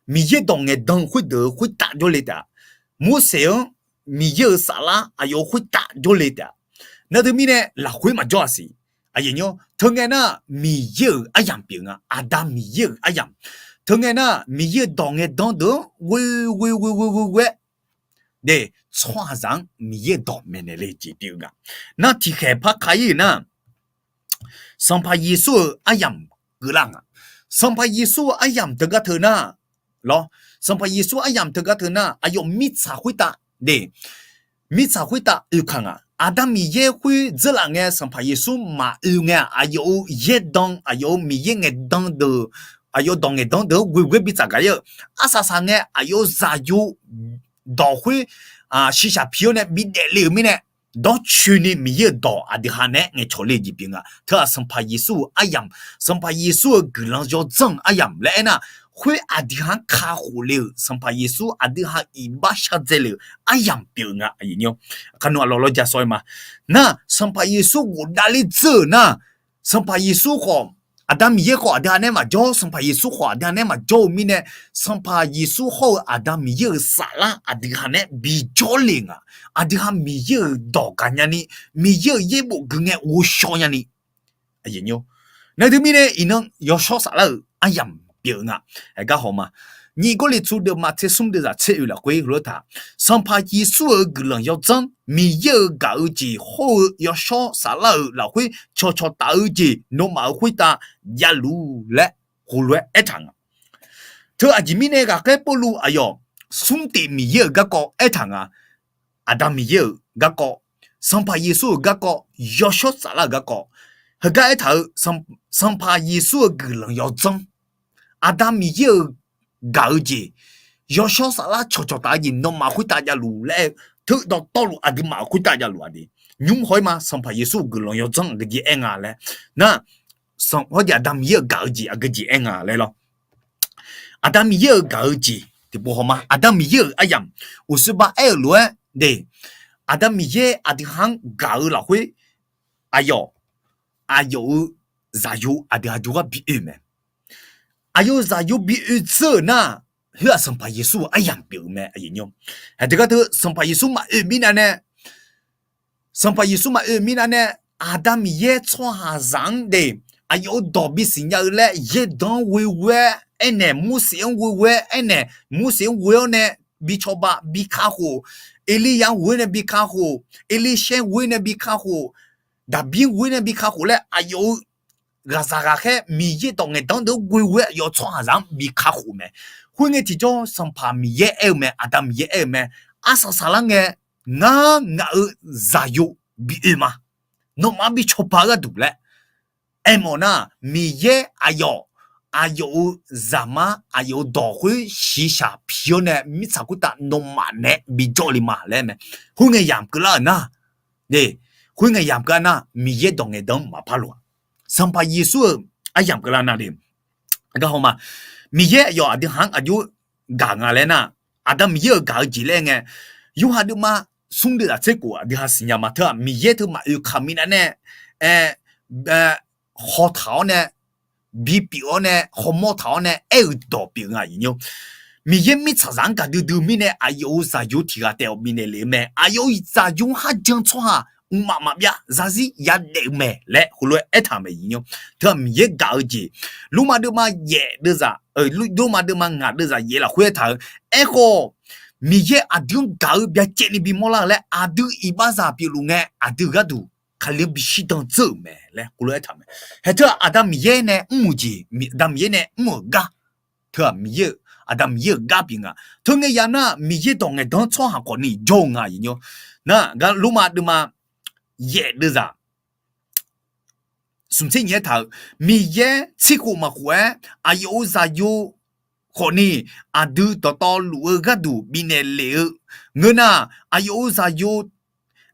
Miqyaer dawq ngaeqdan-eu khoerdeuq-euq khoertav jawrle taef-a. Morseq-anr Miqyaer-euq saflar aqyawf-euq khoertav jawrle taef-a. Nar teumirnae lafkhoer maqjawr-a siq. Aqyuif nymr, teungae nar Miqyaer-euq aryamq pyeuf nga. Aqda Miqyaer-euq aryamq. Teungae nar Miqyaer-euq dawq ngaeqdan deuq-anr ghoe ghoe ghoe ghoe ghoe ghoe-aer, de, tsawrhaqzaq-anr Miqyaer-euq dawq maeqnaeq le jeq pyeuf-eu nga. Nar tiqkhaeq par ka ir-euq nar, Sanqpaq Yeqsur-euq aryamq keuvlar nga. Sanqpaq Yeqsur-euq aryamq teugar teu nar, lawr, Sanqpaq Yeqsur aryamq teugar teu nar aqyawf mirtsaq khoertav, de, mirtsaq khoertav oekaq nga. Aqda Miqyaer khoer dzeurlaf ngae Sanqpaq Yeqsur maqoe ngae-aq, aqyawf-euq yaerdan, aqyawf-euq Miqyaer ngaeqdan deuq, aqyawf dawq ngaeqdan deuq-anr ghoe ghoe-aer bi tsafgaq ir-eu. Arsaq saq ngae aqyawf-euq zaqyo dawq khoer shiqshaq pi-awr nae bidaef le-euq mirnae, dawrcoeni Miqyaer-euq dawq aqdui ha naeq-aer ngaeqcawq le jeq pyeuf nga. Teu-aq Sanqpaq Yeqsur-euq aryamq, Sanqpaq Yeqsur-euq guiqlanq yawdzanr-euq aryamq laer aernar, khoer aqdui ha-anr kakhof le-euq, Sanqpaq Yeqsur aqdui ha iqbax shardzae le-euq aryamq pyeuf-eu nga. Aqkar nawr aqlawq lawr ja sawr-aer ma. Nar, Sanqpaq Yeqsur ghofdavler dzeur-euq nar, Sanqpaq Yeqsur khawf, Aqda Miqyaer khawf aqdui ha nae maqjawr, Sanqpaq Yeqsur khawf aqdui ha nae maqjawr-eu mirnae, Sanqpaq Yeqsur hawr-eu Aqda Miqyaer-euq saflar aqdui ha nae bijawr le nga. Aqdui ha Miqyaer-euq dawq gaqnya ni, Miqyaer-euq yaerbof gui ngae ghovshaw nya ni. Nae teumirnae iqnan yawshawr saflar-euq aryamq pyeuf-eu nga. Aergar haw ma. Nyiq Gawrliqtu deuvma tser smr deuvzaq tser oeq lafkhoer heulof-aer taq, Sanqpaq Yeqsur-euq guiqlanq yawdzanr, Miqyaer-euq gaq-eu jeq hawr-eu yawshawr saflar-euq lafkhoer cawqcawq taf-eu jeq nawmaf-euq khoertav javluf laer heulof-aer aertaq nga. Teu aqjeq mirnae ghaqkhaer Pawrluv aqyawf smr tif Miqyaer-euq garkawv aertaq nga. Aqda Miqyaer-euq garkawv, Sanqpaq Yeqsur-euq garkawv, yawshawr saflar-euq garkawv, heugar aertaq-eu, Sanqpaq Yeqsur-euq guiqlanq yawdzanr, Aqda Miqyaer-euq gaq-eu jeq, yawshawr saflar cawqcawq taf-eu jeq nawmaf khoertav javluf laer-eu, teu dawqtawvluf aqduimaf-euq khoertav javluf-a de. Nymr haw-ir ma, Sanqpaq Yeqsur-euq guiqlanq yawdzanr aqgeujeq aer nga laer. Nar, hawr jeq Aqda Miqyaer-euq gaq-eu jeq aqgeujeq aer nga laer lawr. Aqda Miqyaer-euq gaq-eu jeq tiqpov haw ma. Aqda Miqyaer-euq aryamq, uqshoe ba aer-euq lof-aer de, Aqda Miqyaer aqdui ha-anr gaq-eu lafkhoer, aqyawf, aqyawf-euq zaqyo aqdui ha jawrgar bi oe mae. Aqyawf-euq zaqyo bi oe dzeur-euq nar, khoer-aq Sanqpaq Yeqsur-euq aryamq pyeuf-eu mae. Aqyawf, haeq teugar teu Sanqpaq Yeqsur maqoe mirnav nae, Sanqpaq Yeqsur maqoe mirnav nae, Aqda Miqyaer tsawrhaqzaq-anr de, aqyawf-euq dawq bisiq nya-eu laer yaerdanq-anr ghoe ghoe-aer aernaeq, Morseq-anr ghoe ghoe-aer aernaeq, Morseq-anr ghoe-awr nae bi cawba bi kakhof, Erlirya-anr ghoe-awr nae bi kakhof, Erlirshaer ghoe-awr nae bi kakhof, Daqbir ghoe-awr nae bi kakhof laer aqyawf-euq ghaqzaq ghaqkhaer Miqyaer dawq ngaeqdan deuq-anr ghoe ghoe-aer aqyawf tsawrhaqzaq-anr bi kakhof mae. Khoerngae tiqjawr Sanqpaq Miqyaer aer-eu mae, Aqda Miqyaer aer-eu mae, arsaq saqlar ngae ngar ngaq-euq zaqyo bi oe ma, nawmaf-anr bi cawba-eu gharduq laer aermawf nar, Miqyaer aqyawf, aqyawf-euq zaqmar aqyawf-euq dawq khoer shiqshaq pi-awr nae mirtsaq khoertav nawmaf naeq-aer bijawr le ma laer mae. Khoerngae yamq keuvlar-euq nar, khoerngae yamq keuvlar nar Miqyaer dawq ngaeqdan-anr maqpar loq-a. Sanqpaq Yeqsur-euq aryamq keuvlar nar de, gar haw ma. Miqyaer aqyawf aqdui ha-anr aqjox gaq nga laer nar, Aqda Miqyaer-euq gaq-eu jeq laer ngae, Yorhaq deuvma smr deuvzaq tser khof aqdui ha siqnya ma. Teu-aq Miqyaer teu maqoe kaq minav nae, aer, hawtaq-awr nae, bipyeuf-awr nae, hawmawr taq-awr nae aer-euq dawq pyeuf nga. Miqyaer mirtsaqzaq-anr gaqdui dui mirnae aqyawf-euq zaqyo tiq ghaq taef-awq bifnaeq lef-eu mae. Aqyawf-euq zaqyo kharjan tsawrhaq mqmaq maqbyav zarzir yadaef-eu mae laer heulof-aer aertaq mae. Teu-aq Miqyaer gaq-eu jeq, Lormav deuvma yaef deuvzaq, Lormav deuvma ngaq deuvzaq yaef lafkhoer aertaq-eu, Aerkhawf, Miqyaer aqdui-anr gaq-eu byacaevni bimawr lar-euq laer aqdui iqbaxzaq pyeufluf ngae aqdui gharduq Kali-anr bishir dan dzeur-euq mae laer heulof-aer aertaq mae. Haeq teu-aq Aqda Miqyaer nae mr-euq jeq, Aqda Miqyaer nae mr-euq gar, teu-aq Miqyaer-euq, Aqda Miqyaer-euq gar pyeuf nga. Teu ngae yamq nar Miqyaer dawq ngaeqdan-anr tsawrhaq khawfni jawr-eu nga. Nar gar Lormav deuvma yaef deuvzaq smq tser nyiq-aer taq-euq, Miqyaer tsirkhof maqkhof-aer aqyawf-euq zaqyo khawfni aqdui dawqtawvluf-eu gharduq bifnaeq lef-eu ngeur nar, aqyawf-euq zaqyo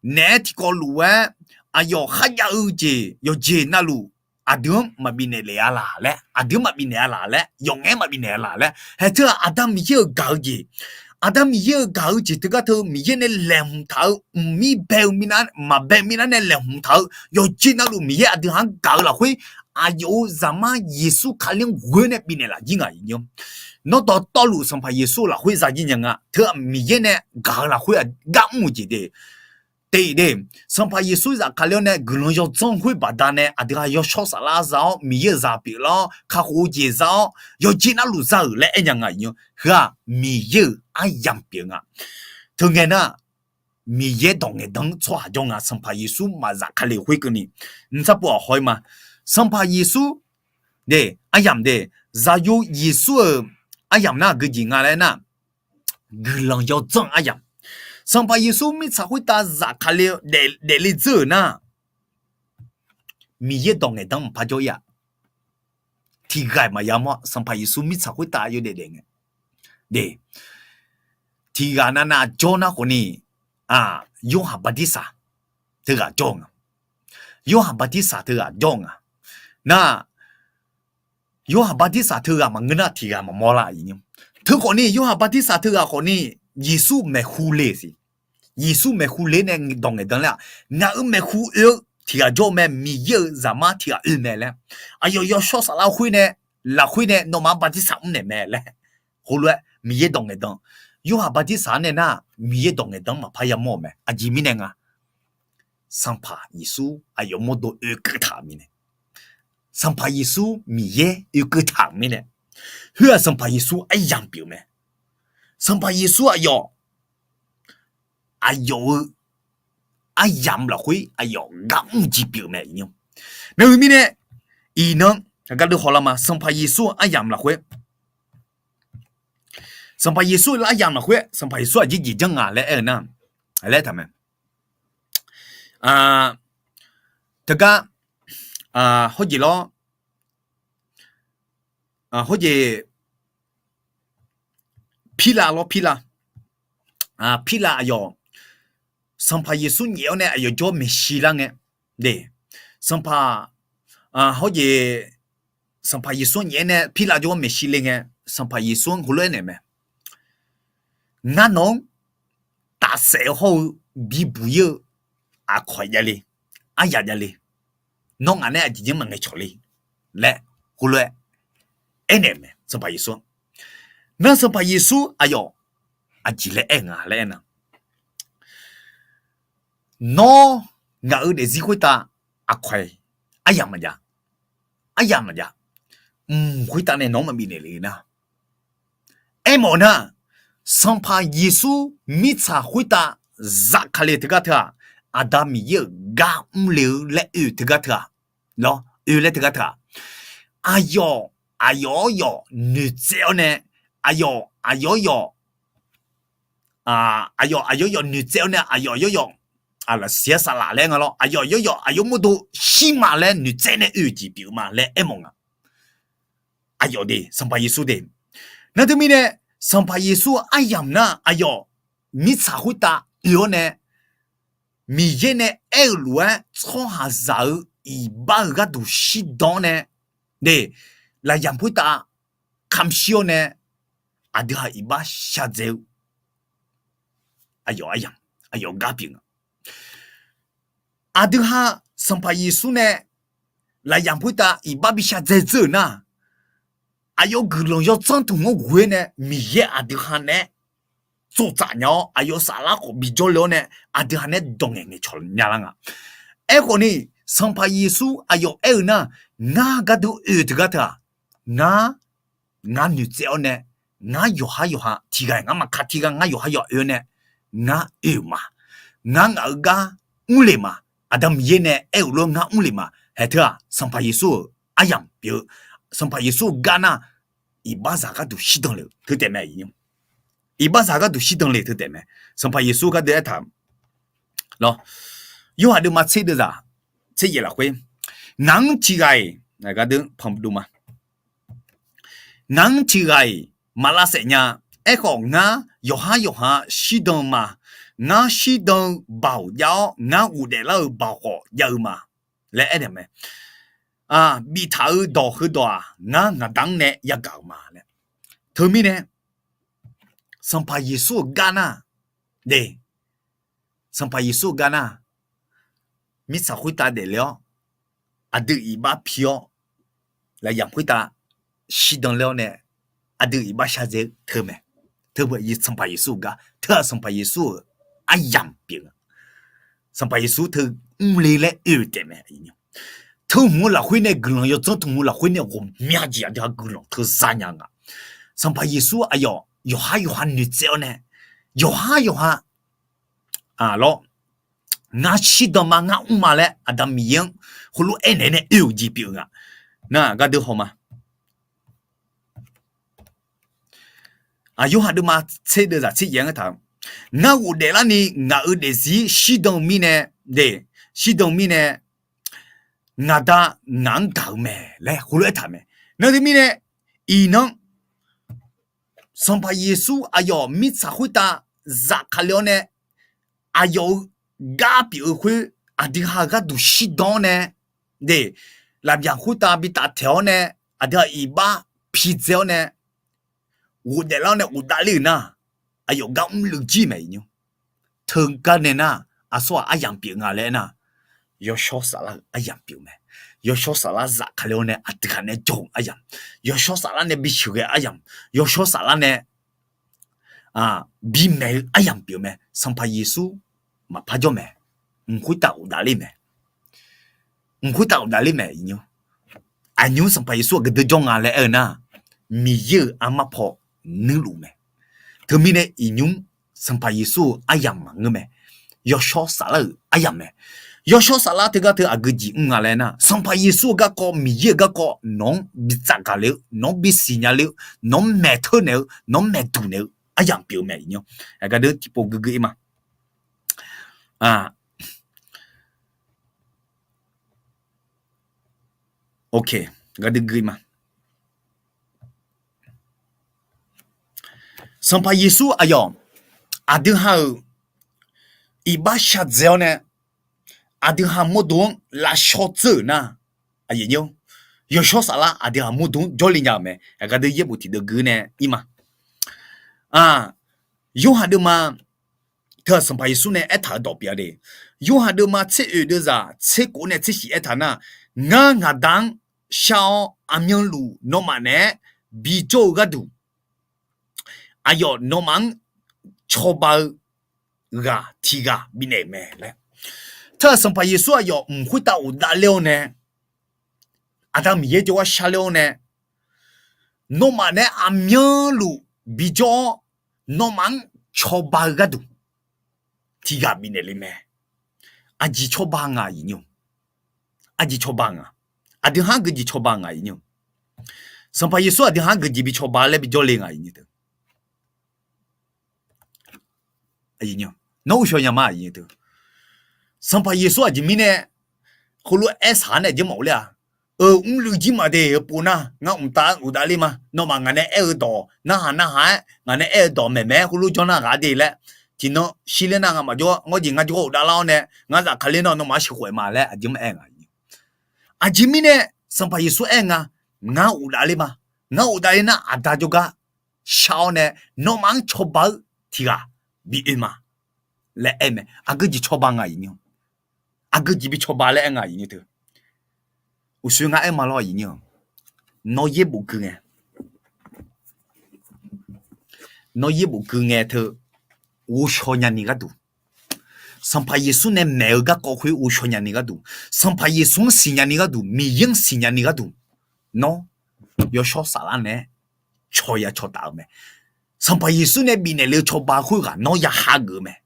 naeq-aer tiqkawv luf-aer aqyawf kharjav-eu jeq yawqjeq navluf aqdui-anr maqbifnaeq lef-a laq laer, aqdui-anr maqbifnaeq-a laq laer, yawqngaef-aer maqbifnaeq-a laq laer. Haeq teu-aq Aqda Miqyaer-euq gaq-eu jeq, Aqda Miqyaer-euq gaq-eu jeq teugar teu Miqyaer nae laeqhmq taq-eu mqmir bae-eu, maqbae-eu mirnae laeqhmq taq-eu yawqjeq navluf Miqyaer aqdui ha-anr gaq-eu lafkhoer aqyawf-euq zaqmar Yeqsur Kali-anr ghoe-awr nae bifnaeq laf jir nga. Nawr dawqtawvluf Sanqpaq Yeqsur lafkhoer za jir nya nga. Teu-aq Miqyaer nae gaq-eu lafkhoer gar mr-eu jeq de. Te-iq de, Sanqpaq Yeqsur zafkale-awr nae guiqlanq yawdzanr khoer baqdanae aqdui ha yawshawr saflar za-awr, Miqyaer-euq zaq pyeuflar-awr, kakhof-eu jeq za-awr, yawqjeq navluf za-euq laer aer nya nga. Heu-aq Miqyaer-euq aryamq pyeuf nga. Teu ngae nar, Miqyaer dawq ngaeqdan-anr tsawrhaq jawr nga. Sanqpaq Yeqsur maqzafkale khoerkeuvni, nmqsar pov-aq haw-ir ma. Sanqpaq Yeqsur de, aryamq de, zaqyo Yeqsur-euq aryamq nar aqgeu jeq nga laer nar, guiqlanq yawdzanr aryamq. Sanqpaq Yeqsur mirtsaq khoertav zafkale daefle dzeur-euq nar, Miqyaer dawq ngaeqdan-anr maqpar jawr-ir-aq. Tiqghaq-iq maqya mawr-a. Sanqpaq Yeqsur mirtsaq khoertav yawdaef daef ngae, de, tiqghaq navnav jawr nar khawfni, Yorhaq Bartirsaq teughaq jawr-eu nga. Yorhaq Bartirsaq teughaq jawr-eu nga. Nar, Yorhaq bartirsaq teughaq maqngeur nar tiqghaq maqmawr lar. Teukhawfni Yorhaq bartirsaq teughaq khawfni Yeqsur maeqhu le siq. Yeqsur maeqhu ler nae dawq ngaeqdan ler-aq, ngaq-euq maeqhu oe-eu tiqghaq jawr-eu mae, Miqyaer-euq zaqmar tiqghaq oe mae laer. Aqyawf yawshawr saflar khoer nae, lafkhoer nae nawmaf-anr bartirsaq mrnaeq mae laer. Khoerlof-aer Miqyaer dawq ngaeqdan, Yorhaq bartirsaq-anr nae nar, Miqyaer dawq ngaeqdan-anr maqpar yamawr-euq mae. Aqjeq mirnae nga, Sanqpaq Yeqsur aqyawf mawrdo oekeuv taq-euq mirnae. Sanqpaq Yeqsur Miqyaer oekeuv taq-euq mirnae. Khoer-aq Sanqpaq Yeqsur aryamq pyeuf-eu mae. Sanqpaq Yeqsur aqyawf, aqyawf-euq aryamq lafkhoer aqyawf gar mr-eu jeq pyeuf-eu mae. Nae heu mirnae, iqnan, aqgar deuv hawlar ma, Sanqpaq Yeqsur-euq aryamq lafkhoer, Sanqpaq Yeqsur aryamq lafkhoer Sanqpaq Yeqsur aqjeq jeq janr nga laer aer-eu nar, laer taq mae. Teugar, hawjeq lawr, hawjeq, Pirlav lawr, Pirlav. Pirlav aqyawf, Sanqpaq Yeqsur nyaef-awr nae aqyawf jawr maeqshi lar ngae, de, Sanqpaq, hawjeq, Sanqpaq Yeqsur-anr nyaef-aer nae Pirlav jawr maeqshi le ngae, Sanqpaq Yeqsur-anr heulof-aer naeq mae. Ngar nawq-anr tafsaef-eu hawr-eu bibuq ir-eu aqkawq javle, aryaq javle. Nawr ngaq nae aqjeq jeq maqngaeq cawq le laer heulof-aer aernaeq-euq mae Sanqpaq Yeqsur-anr. Nar Sanqpaq Yeqsur aqyawf aqjeq laer aer nga laer aernar, nawr ngaq-euq daefzir khoertav aqkawq-iq aryamq maqjav, aryamq maqjav, mq khoertav nae nawq-anr maqbif naeq le nar, aermawf nar, Sanqpaq Yeqsur mirtsaq khoertav zafkale teugar teu-aq, Aqda Miqyaer-euq gar mrle-eu laer oe teugar teu-aq, lawr, oe laer teugar teu-aq, aqyawf, aqyawf-awr yawf noeqtsaev-awr nae, aqyawf, aqyawf-awr yawf, aqyawf, aqyawf-awr yawf noeqtsaev-awr nae, aqyawf, aqyawf-awr yawf, siqyar saqlaq laer nga lawr, aqyawf, aqyawf-awr yawf, aqyawf mawrdo shir ma laer noeqtsaev nae oe-eu jeq pyeuf-eu ma laer aermawf nga. Aqyawf de, Sanqpaq Yeqsur de. Nar teumirnae, Sanqpaq Yeqsur aryamq nar aqyawf mirtsaq khoertav oe-awr nae, Miqyaer nae aer-euq lof-aer tsawrhaqzaq-euq iqbax-euq gharduq shirdan-awr nae, de, lafyamq khoertav kamq shir-awr nae, aqdui ha iqbax shadzae-eu aqyawf aryamq, aqyawf gar pyeuf nga. Aqdui ha Sanqpaq Yeqsur nae lafyamq khoertav iqbax bishar dzaedzeur-euq nar, aqyawf guiqlanq yawdzanr tmq-anr ghoe-aer nae Miqyaer aqdui ha naeq-aer tsoftsaf nya-awr, aqyawf saflar khawf bijawr le-awr nae aqdui ha naeq-aer dawq ngaeq ngaeqcawq nya lar nga. Aerkhawf ni, Sanqpaq Yeqsur aqyawf aer-eu nar, ngar gardeuv oe-eu teugar teu-aq, ngar, ngar noeqtsaev-awr nae, ngar yawqhar yawqha tiqghaq-iq ngar maqka tiqghaq ngar yawqhar yawqha oe-awr nae, ngar oe-euq ma. Ngar ngaq-euq gar mrle ma. Aqda Miqyaer nae aer-euq lof-aer ngar mrle ma. Haeq teu-aq, Sanqpaq Yeqsur-euq aryamq pyeuf-eu, Sanqpaq Yeqsur-euq gar nar, iqbaxzaq gharduq shirdan le-eu teu taef mae. Iqbaxzaq gharduq shirdan le teu taef mae. Sanqpaq Yeqsur gardeuv aertaq lawr, Yorhaq deuvma tser deuvzaq tser yaef lafkhoer, ngaq-anr tiqghaq-iq, gardeuv panqdov ma, ngaq-anr tiqghaq-iq maq lavsaef nya. Aerkhawf, ngar yawqhar yawqha shirdan ma. Ngar shirdan-eu baoq jav-awr, ngar ghofdaef lar-euq baoq khawf jav-eu ma laer aernaeq mae. Biftaq-eu dawq heudawq-aq, ngar ngaqda-anr nae yagaq-euq ma laer. Teumirnae, Sanqpaq Yeqsur-euq gar nar, de, Sanqpaq Yeqsur-euq gar nar, mirtsaq khoertav daefle-awr, aqdui iqbax pi-awr, lafyamq khoertav shirdan ler-awr nae, aqdui iqbax shardzae-eu teu mae. Teu Sanqpaq Yeqsur-euq gar teu-aq, Sanqpaq Yeqsur-euq aryamq pyeuf nga. Sanqpaq Yeqsur teu mrle laer oe-eu taef mae. Teu hmq-eu lafkhoer nae guiqlanq yawdzanr tmq-eu lafkhoer nae ghawqmya jeq aqdui ha guiqlanq teu za nya nga. Sanqpaq Yeqsur aqyawf yawqhar yawqha noeqtsaev-awr nae, yawqhar yawqha, lawr, ngar shirdan ma, ngar mr ma laer Aqda Miqyaer-anr heulof aernaeq nae oe-euq jeq pyeuf-eu nga. Nar gardeuv haw ma. Yorhaq deuvma tser deuvzaq tser yaef-anr aertaq, ngar ghofdaef larni ngaq-euq daefzir shirdan-eu mirnae, de, shirdan-eu mirnae, ngaqda ngaq-anr gaq-eu mae laer heulof aertaq mae. Nar teumirnae, iqnan Sanqpaq Yeqsur aqyawf mirtsaq khoertav zafkale-awr nae, aqyawf-euq gar pyeuf-eu khoer, aqdui ha-euq gharduq shirdan-awr nae, de, lafbyaq khoertav bi taftaeq-awr nae, aqdui-aq iqbax pidzae-awr nae ghofdaef lar-awr nae ghofdav ler-euq nar, aqyawf gar mrluiv jir mae iqnymr. Teugar nae nar, aqsur-aq aryamq pyeuf nga laer aernar, yawshawr saflar-euq aryamq pyeuf mae. Yawshawr saflar zafkale-awr nae aqdui ghaq nae jawr-euq aryamq, yawshawr saflar nae bisheuqghae aryamq, yawshawr saflar nae bimaeq-eu aryamq pyeuf mae. Sanqpaq Yeqsur maqpar jawr mae. Mq khoertav ghofdav ler mae. Mq khoertav ghofdav ler mae iqnymr. Aqnymr Sanqpaq Yeqsur aqgeu deur jawr nga laer aer-eu nar, Miqyaer-euq armar paw nuirluf mae. Teumirnae iqnymr Sanqpaq Yeqsur-euq aryamq maqngeur mae. Yawshawr saflar-euq aryamq mae. Yawshawr saflar teugar teu aqgeu jeq mr nga laer nar, Sanqpaq Yeqsur-euq garkawv, Miqyaer-euq garkawv nawq-anr bitsaf gaq le-eu, nawq-anr bisiqnya le-eu, nawq-anr maeq teur naeq-eu, nawq-anr maeq duq naeq-eu aryamq pyeuf-eu mae iqnymr. Aqgeu deur tiqpov guigui ir ma. Sanqpaq Yeqsur aqyawf aqdui ha-euq iqbax shaqdzae-awr nae, aqdui ha mawrdo-anr lavshaw dzeur-euq nar, yawshawr saflar aqdui ha mawrdo-anr jawrle nya-euq mae. Aqgeu deur yaerbof tiqdeuv gui nae ir ma. Yorhaq deuvma teu-aq Sanqpaq Yeqsur nae aertaq-euq dawq pyeuf-a de. Yorhaq deuvma tser oeq deuvzaq tser kof nae tser shif aertaq nar, ngar ngaq Da-anr shar-awr aqmyanluf nawmaf naeq-aer bijawr-eu gharduq, aqyawf nawmaf-anr cawba-eu ghaq tiq ghaq bifnaeq-euq mae laer. Teu-aq Sanqpaq Yeqsur aqyawf mq khoertav ghofdav ler-awr nae, Aqda Miqyaer jawrgar sharler-awr nae, nawmaf naeq-aer aqmyanluf bijawr-awr, nawmaf-anr cawba-eu gharduq tiq ghaq bifnaeq le mae. Aqjeq cawba nga iqnymr. Aqjeq cawba nga. Aqdui ha-anr geujeq cawba nga iqnymr. Sanqpaq Yeqsur aqdui ha-anr geujeq bi cawba laer bijawr le nga iqnymr teu. Nawr uqshawq nya ma iqnymr teu. Sanqpaq Yeqsur aqjeq mirnae heulof-aer aer saq-ar nae aqjeq mawf-eu ler-a. Euq mrluiv jir maqde-eu pov nar, ngar mqtav-aer ghofdav ler ma. Nawmaf ngaq nae aer-eu dawq narhaq narhaq-aer, ngaq nae aer-eu dawq maeqmaeq-aer heulof jawr nar ghaq de laer, tiqnan shirler nar ngamaf jawr ngawr jeq ngar jawrgar ghofdav lar-awr nae, ngar zafkale nar nawmaf-anr sheuqkhof-aer ma laer aqjeq maqaer nga. Aqjeq mirnae Sanqpaq Yeqsur aer nga, ngar ghofdav ler ma. Ngar ghofdav ler nar Aqda jawrgar shar-awr nae nawmaf-anr cawba-eu tiq ghaq bi oe ma laer aer mae. Aqgeu jeq cawba nga iqnymr. Aqgeu jeq bi cawba laer aer nga iqnymr teu. Uqshoe ngar aer ma lawr iqnymr. Nawr yaerbof gui ngae, nawr yaerbof gui ngae teu ghovshaw nyani gharduq, Sanqpaq Yeqsur nae maeq-eu garkawv khoer ghovshaw nyani gharduq, Sanqpaq Yeqsur-anr siqnya ni gharduq, Miqyaer-anr siqnya ni gharduq, nawr yawshawr saflar naeq-aer cawya cawtaf-eu mae. Sanqpaq Yeqsur nae bifnaeq le-eu cawba khoerghaq nawr ya hageuf-eu mae.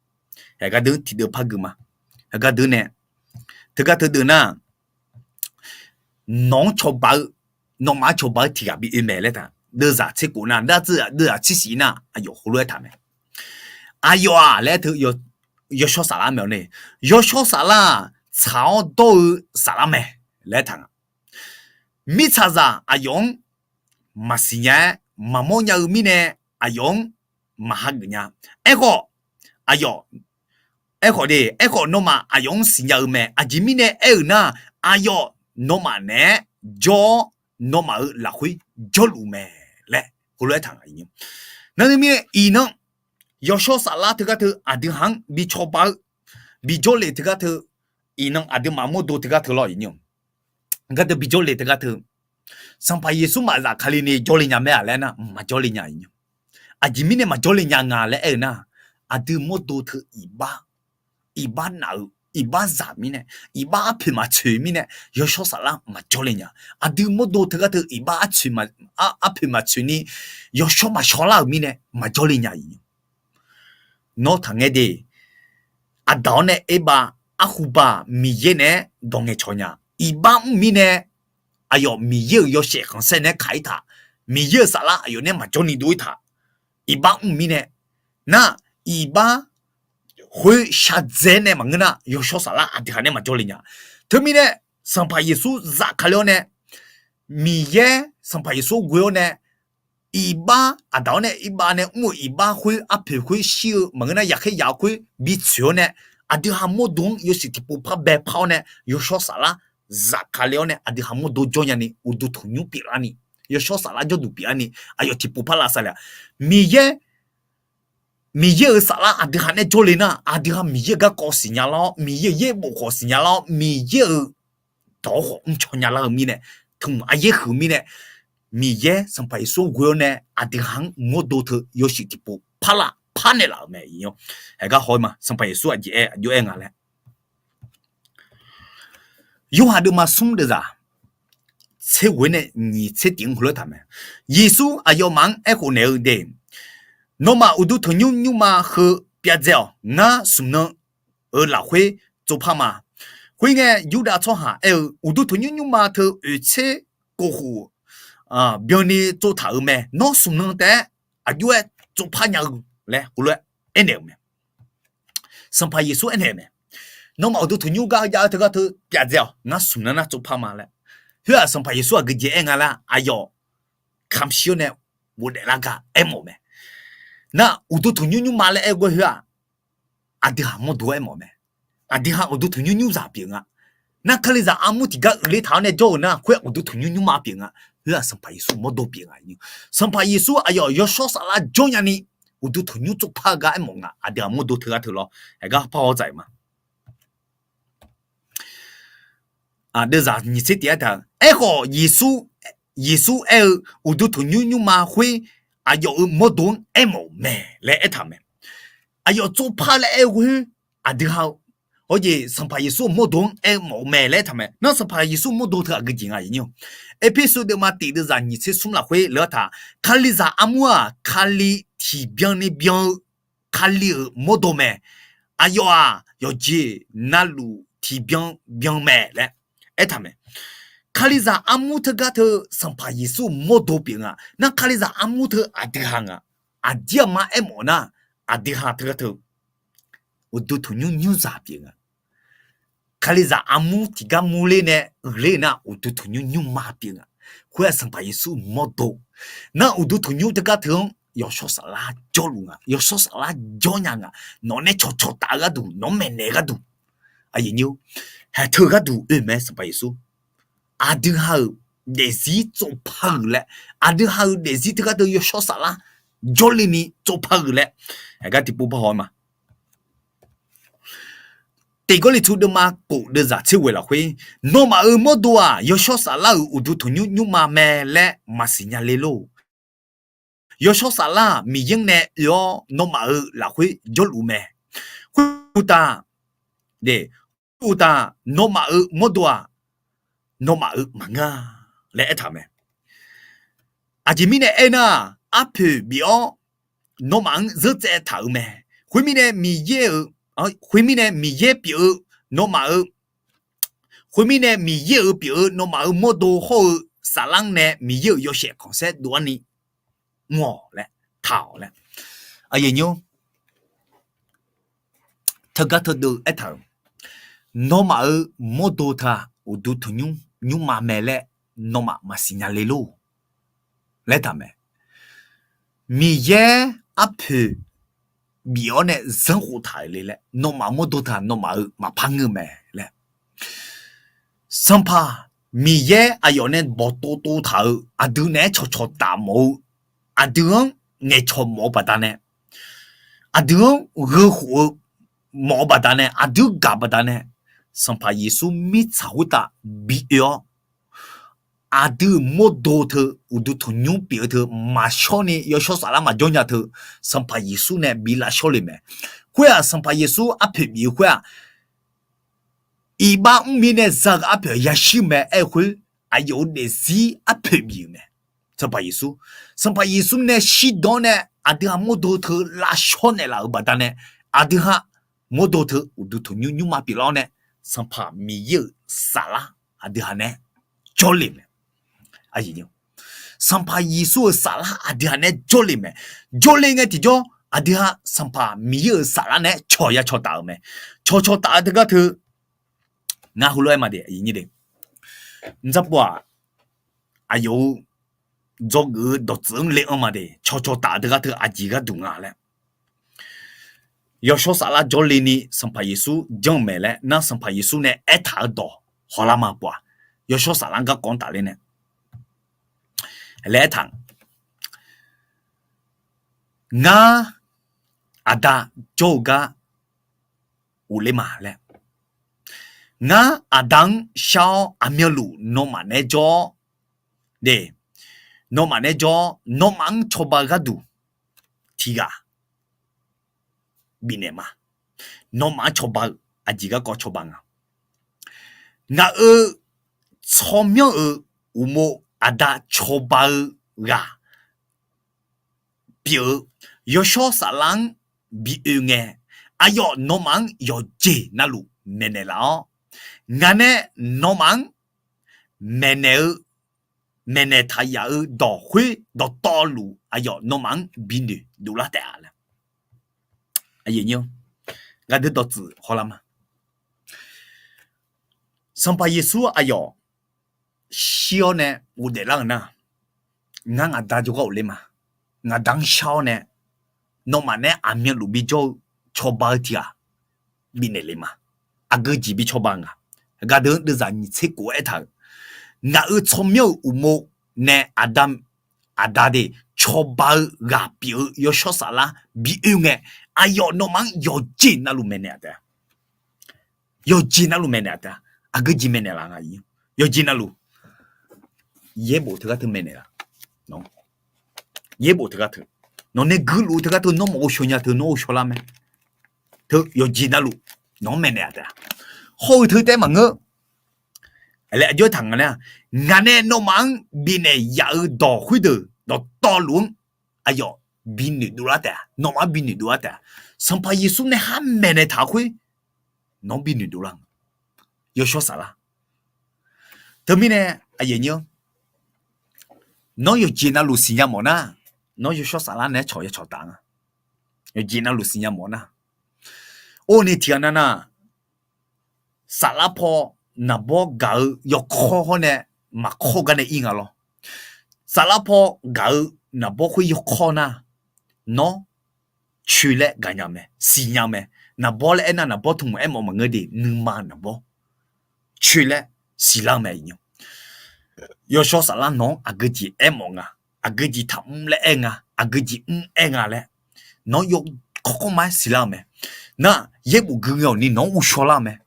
Aqgeu deur tiqdeuv par gui ma. Aqgeu deur nae, teugar teudeuv nar, nawq-anr cawba-eu, nawmaf-anr cawba-eu tiq ghaq bi oe mae laer taq. Deuvzaq tser kof nar, nar tser, deuvzaq tser shif nar aqyawf heulof-aer taq mae. Aqyawf-aq laer teu, yawshawr saflar mae-awr nae, yawshawr saflar-aq tsaq-awr dawr-eu saflar mae laer taq nga. Mirtsaqzaq aqyawf-anr maqsiq nya-aer maqmawr nya-eu mirnae, aqyawf-anr maqhageuf nya. Aerkhawf, aqyawf, aerkhawf de, aerkhawf nawmaf aqyawf-anr siqnya-eu mae. Aqjeq mirnae aer-euq nar, aqyawf nawmaf naeq-aer jawr-awr, nawmaf-euq lafkhoer jawrluf mae laer heulof-aer taq nga. Nar teumirnae iqnan yawshawr saflar teugar teu aqdui ha-anr bi cawba-eu, bi jawrle teugar teu, iqnan aqduimaf mawrdo teugar teu lawr iqnymr. Gar deuq bi jawrle teugar teu, Sanqpaq Yeqsur maqzaf Kali ni jawrle nya mae-a laer nar, maqjawrle nya iqnymr. Aqjeq mirnae maqjawrle nya nga laer aer-eu nar, aqdui mawrdo teu iqbax, iqbax naf-eu, iqbax zaq mirnae, iqbax arpoeq maqtsoeq mirnae, yawshawr saflar maqjawrle nya. Aqdui mawrdo teugar teu iqbax arpoeq maqtsoeq ni, yawshawr maqshawrlar-euq mirnae maqjawrle nya iqnymr. Nawr taqngaer de, aqdaq-awr nae erbav, arhubav Miqyaer naeq-aer dawq ngaeqcawq nya. Iqbax mr mirnae, aqyawf Miqyaer-euq yawshaef khanqsaer naeq-aer kaq-ir taq. Miqyaer-euq saflar aqyawf naeq-aer maqjawr ni dov-ir taq. Iqbax mr mirnae, nar, iqbax khoer shaqdzae nae maqngeur nar, yawshawr saflar aqdui ha naeq-aer maqjawr le nya. Teumirnae, Sanqpaq Yeqsur zafkale-awr nae, Miqyaer Sanqpaq Yeqsur ghoe-awr nae, iqbax aqdaq-awr nae erbav nae mr-euq iqbax khoer arpoeq khoer shir-eu maqngeur nar, yaqkhaer yaq-eu khoer bitsoeq-awr nae, aqdui ha mawrdo-anr yawshuif tiqpov par baepar-awr nae, yawshawr saflar zafkale-awr nae aqdui ha mawrdo jawr nyani uqduq tanqnymr pyeuflarni yawshawr saflar jawrduq pyeuf-a ni, aqyawf tiqpov par lavsav le-a. Miqyaer, Miqyaer-euq saflar aqdui ha nae jawrle nar, aqdui ha Miqyaer-euq garkawv siqnya lar-awr, Miqyaer-euq yaerbof khawf siqnya lar-awr, Miqyaer-euq dawq-anr khawf mrcaw nya lar-eu mirnae, tmq aqyaer huiq mirnae, Miqyaer Sanqpaq Yeqsur ghoe-awr nae aqdui ha-anr mawrdo teu yawshuif tiqpov par laf par naeqlaf-euq mae. Haegar haw-eu ma, Sanqpaq Yeqsur aqjeq aer aqjox aer nga laer. Yorhaq deuvma smr deuvzaq tser ghoe nae nyiq tser tif-anr heulof-aer taq mae. Yeqsur aqyawfmaf-anr aerkhof naeq-eu de, Nawmaf uqduq tanqnymr nymrma heu pyav dzae-awq. Ngar smq nan-euq lafkhoer tsovpar ma. Khoerngae, Yurdav tsawrhaq aer-eu, Uqduq tanqnymr nymrma teu oeq tser kov khof byanni tsovtaq-euq mae. Nawr smq nan taef-aer aqjox-aer tsovpar nya-eu laer heulof-aer aernaeq-euq mae. Sanqpaq Yeqsur aernaeq-eu mae. Nawmaf uqduq tanqnymr gar jav-eu teugar teu pyav dzae-awq. Ngar smq nan nar tsovpar ma laer. Khoer-aq, Sanqpaq Yeqsur aqgeujeq aer nga lar, aqyawf kamq shir-awr nae ghofdaef lar gar aermawf mae. Nar uqduq tanqnymr nymrma laer aer ghoer khoer-aq, aqdui ha mawrdo aermawf mae. Aqdui ha uqduq tanqnymr nymrzaq pyeuf nga. Nar Kalizaq armur tiqgar uiqler taq-awr nae jawr-euq nar, khoer uqduq tanqnymr nymrma pyeuf nga. Khoer-aq, Sanqpaq Yeqsur mawrdo pyeuf nga. Sanqpaq Yeqsur aqyawf yawshawr saflar jawr nyani uqduq tanqnymr tsovpar-eu gar aermawf nga. Aqdui ha mawrdo teugar teu lawr. Haegar par haw dzaq-iq ma. Deuvzaq nyiq tser tif-aer taq-eu, aerkhawf Yeqsur, Yeqsur aer-eu, Uqduq tanqnymr nymrma khoer aqyawf-euq mawrdo-anr aermawf-euq mae laer aertaq-euq mae. Aqyawf tsovpar laer aer-eu ghoer, aqdui ha-eu, hawjeq Sanqpaq Yeqsur-euq mawrdo-anr aermawf-eu mae laer aertaq-euq mae. Nar Sanqpaq Yeqsur mawrdo teu aqgeujeq nga. Aqyawf nymr-eu Erpersu deuvma tif deuvzaq nyiq tser smr lafkhoer leuq-aer taq, Kalizaq armur-aq, Kali tiqbyan ni byan-eu Kali-euq mawrdo mae. Aqyawf-aq, yawqjeq navluf tiqbyan byan mae laer aertaq mae. Kalizaq armur teugar teu Sanqpaq Yeqsur mawrdo pyeuf nga. Nar Kalizaq armur teu aqdui ha nga. Aqdir aqma aermawf nar, aqdui ha teugar teu uqduq tanqnymr nymrzaq pyeuf nga. Kalizaq armur tiqgar murler nae uiqler nar, uqduq tanqnymr nymrma pyeuf nga. Khoer-aq, Sanqpaq Yeqsur mawrdo. Nar uqduq tanqnymr teugar teu-anr yawshawr saflar jawrluf nga. Yawshawr saflar jawr nya nga. Nawq nae cawqcawq taf-eu gharduq, nawq-anr maeqnaeq gharduq, aqyawf nymr-eu, haeq teu gharduq oe mae Sanqpaq Yeqsur. Aqdui ha-euq daefzir tsovpar-euq laer, aqdui ha-euq daefzir teugar teu yawshawr saflar jawrle ni tsovpar-euq laer, haeq gar tiqpov par haw-eu ma. Tiq Gawrliqtu deuvma kof deuvzaq tser ghoeq lafkhoer, Nawmaf-euq mawrdo-aq, yawshawr saflar-euq uqduq tanqnymr nymrma mae laer maqsiq nya le lor. Yawshawr saflar-aq, Miqyaer-anr nae oe-awr, nawmaf-euq lafkhoer jawrluf mae. Khoeruqtaf, khoeruqtaf, nawmaf-euq mawrdo-aq, nawmaf-euq maqngeur-a laer aertaq-euq mae. Aqjeq mirnae aernar, arpoeq bif-awr nawmaf-anr zeur tsaev taq-euq mae. Khoermirnae Miqyaer-euq, khoermirnae Miqyaer pyeuf-eu nawmaf-euq, khoermirnae Miqyaer-euq pyeuf-eu nawmaf-euq mawrdo hawr-eu saflar-anr nae Miqyaer-euq yawshaef khanqsaer dov-ar ni mr-awq laer, taq-awq laer, aqyawf nymr-eu, teugar teudeuv aertaq-euq, Nawmaf-euq mawrdo teu-aq, uqduq tanqnymr nymrma mae laer nawmaf maqsiq nya le lor laer taq mae. Miqyaer arpoeq bif-awr nae zanrkhof taq-euq le laer, nawmaf mawrdo teu-aq nawmaf-euq maqpar ngeur mae laer. Sanqpaq Miqyaer aqyawf nae bawqtov tov taq-euq, aqdui naeq-aer cawqcawq taf mawf-eu, aqdui-anr ngaeqcawq mawf-eu baqdanae, aqdui-anr gheukhof-eu mawf-eu baqdanae, aqdui gaq baqdanae, Sanqpaq Yeqsur mirtsaq khoertav bi oe-awr, aqdui-euq mawrdo teu, uqduq tanqnymr pyeuf-eu teu maqshawr ni, yawshawr saflar maqjawr nya teu, Sanqpaq Yeqsur nae bi lavshawr le mae. Khoer-aq, Sanqpaq Yeqsur arpoeq bif-eu khoer-aq, iqbax mr mirnae za-euq arpoeq yashir-eu mae aer-eu khoer, aqyawf-euq daefzir arpoeq bif-euq mae. Sanqpaq Yeqsur, Sanqpaq Yeqsur nae shirdan-awr nae aqdui-aq mawrdo teu lavshawr naeqlaf-euq baqdanae, aqdui-aq mawrdo teu uqduq tanqnymr nymrma pyeuflar-awr nae, Sanqpaq Miqyaer-euq saflar aqdui-aq nae jawrle mae. Sanqpaq Yeqsur-euq saflar aqdui-aq nae jawrle mae. Jawrle ngae tiqjawr, aqdui-aq Sanqpaq Miqyaer-euq saflar nae cawq ya cawq taf-euq mae. Cawqcawq taf-eu teugar teu, ngar heulof-aer ma de, mrdzaq pov-aq, aqyawf-euq dzawgeuf-eu dawqtsuif-anr le-anr ma de, cawqcawq taf-eu teugar teu aqjeq gharduq nga laer. Yawshawr saflar jawrle ni Sanqpaq Yeqsur janr-eu mae laer nar, Sanqpaq Yeqsur nae aertaq-eu dawq hawlar ma pov-aq, yawshawr saflar garkawv-anr tafler nae laer aertaq-a. Ngar aqda jawr-eu gar ghofler ma laer. Ngar aqda-anr shar-awr aqmyanluf nawmaf naeq-aer jawr-awr, de, nawmaf naeq-aer jawr-awr nawmaf-anr cawba-eu gharduq tiqghaq bifnaeq ma. Nawmaf-anr cawba-eu aqjeq garkawv cawba nga. Ngaq-euq tsawrmyanr-euq uqmov aqda cawba-eu ghaq pyeuf-eu yawshawr saflar-anr bi oe ngae, aqyawf nawmaf-anr yawqjeq navluf maeqnaeq laf-awr, ngaq nae nawmaf-anr maeqnaeq-eu, maeqnaeq taq yaf-eu dawq khoer dawqtawvluf aqyawf nawmaf-anr bi noeqdov lar taef-a laer. Gaqdui dawqtsuif hawlar ma. Sanqpaq Yeqsur aqyawf shir-awr nae ghofdaef lar-euq nar, ngar ngaqda jawrgar ghofler ma. Ngaqda-anr shar-awr nae nawmaf nae aqmyanluf bijawr-eu cawba-eu tiqghaq bifnaeq le ma. Aqgeu jeq bi cawba nga. Gaqdui-anr deuvzaq nyiq tser kof-aer aertaq-euq, ngaq-euq tsawrmyanr-euq uqmov nae aqda, aqda de cawba-eu ghaq pyeuf-eu yawshawr saflar bi oe ngae, aqyawf nawmaf-anr yawqjeq navluf maeqnaeq-a taef-a. Yawqjeq navluf maeqnaeq-a taef-a. Aqgeu jeq maeqnaeq laf nga. Yawqjeq navluf, yaerbof teugar teu maeqnaeq laf. Yaerbof teugar teu, nawq nae guiluf-eu teugar teu nawr maqghov shaw nya teu nawr ghovshaw lar mae. Teu yawqjeq navluf nawq-anr maeqnaeq-a taef-a. Hawr-eu teu taef maqngeur. Laer aqjox taq nga nar, ngaq nae nawmaf-anr bifnaeq yaf-eu dawq khoerdeuq dawqtawvluf-anr aqyawf bi noeqdov lar taef-a. Nawmaf-anr bi noeqdov lar taef-a. Sanqpaq Yeqsur nae khar maeqnaeq taq-eu khoer nawq-anr bi noeqdov lar nga. Yawshawr saflar. Teumirnae, aqyuif aqnyir-awr, nawr yawqjeq navluf siqnya mawf nar, nawr yawshawr saflar nae-aer cawq ya cawq taf nga. Yawqjeq navluf siqnya mawf nar, or ni tiqghaq nav nar, saflar paw naqbawr gaq-eu yawkawr hawr nae maqkawr gar nae ir nga lawr. Saflar paw gaq-eu naqbawr khoer yawkawr nar, nawr coeq laer gaqnya mae, siqnya mae. Naqbawr laer aernar, naqbawr tmq aermawf maqngeur de, nuima naqbawr coeq laer siqlar-eu mae. Yawshawr saflar nawq-anr aqgeu jeq aermawf nga, aqgeu jeq taqmr laer aer nga, aqgeu jeq mr aer nga laer, nawq-anr yawkawr kawrma-aer siqlar-eu mae. Nar, yaerbof gui ngae-awq ni nawq-anr ghovshaw lar-eu mae.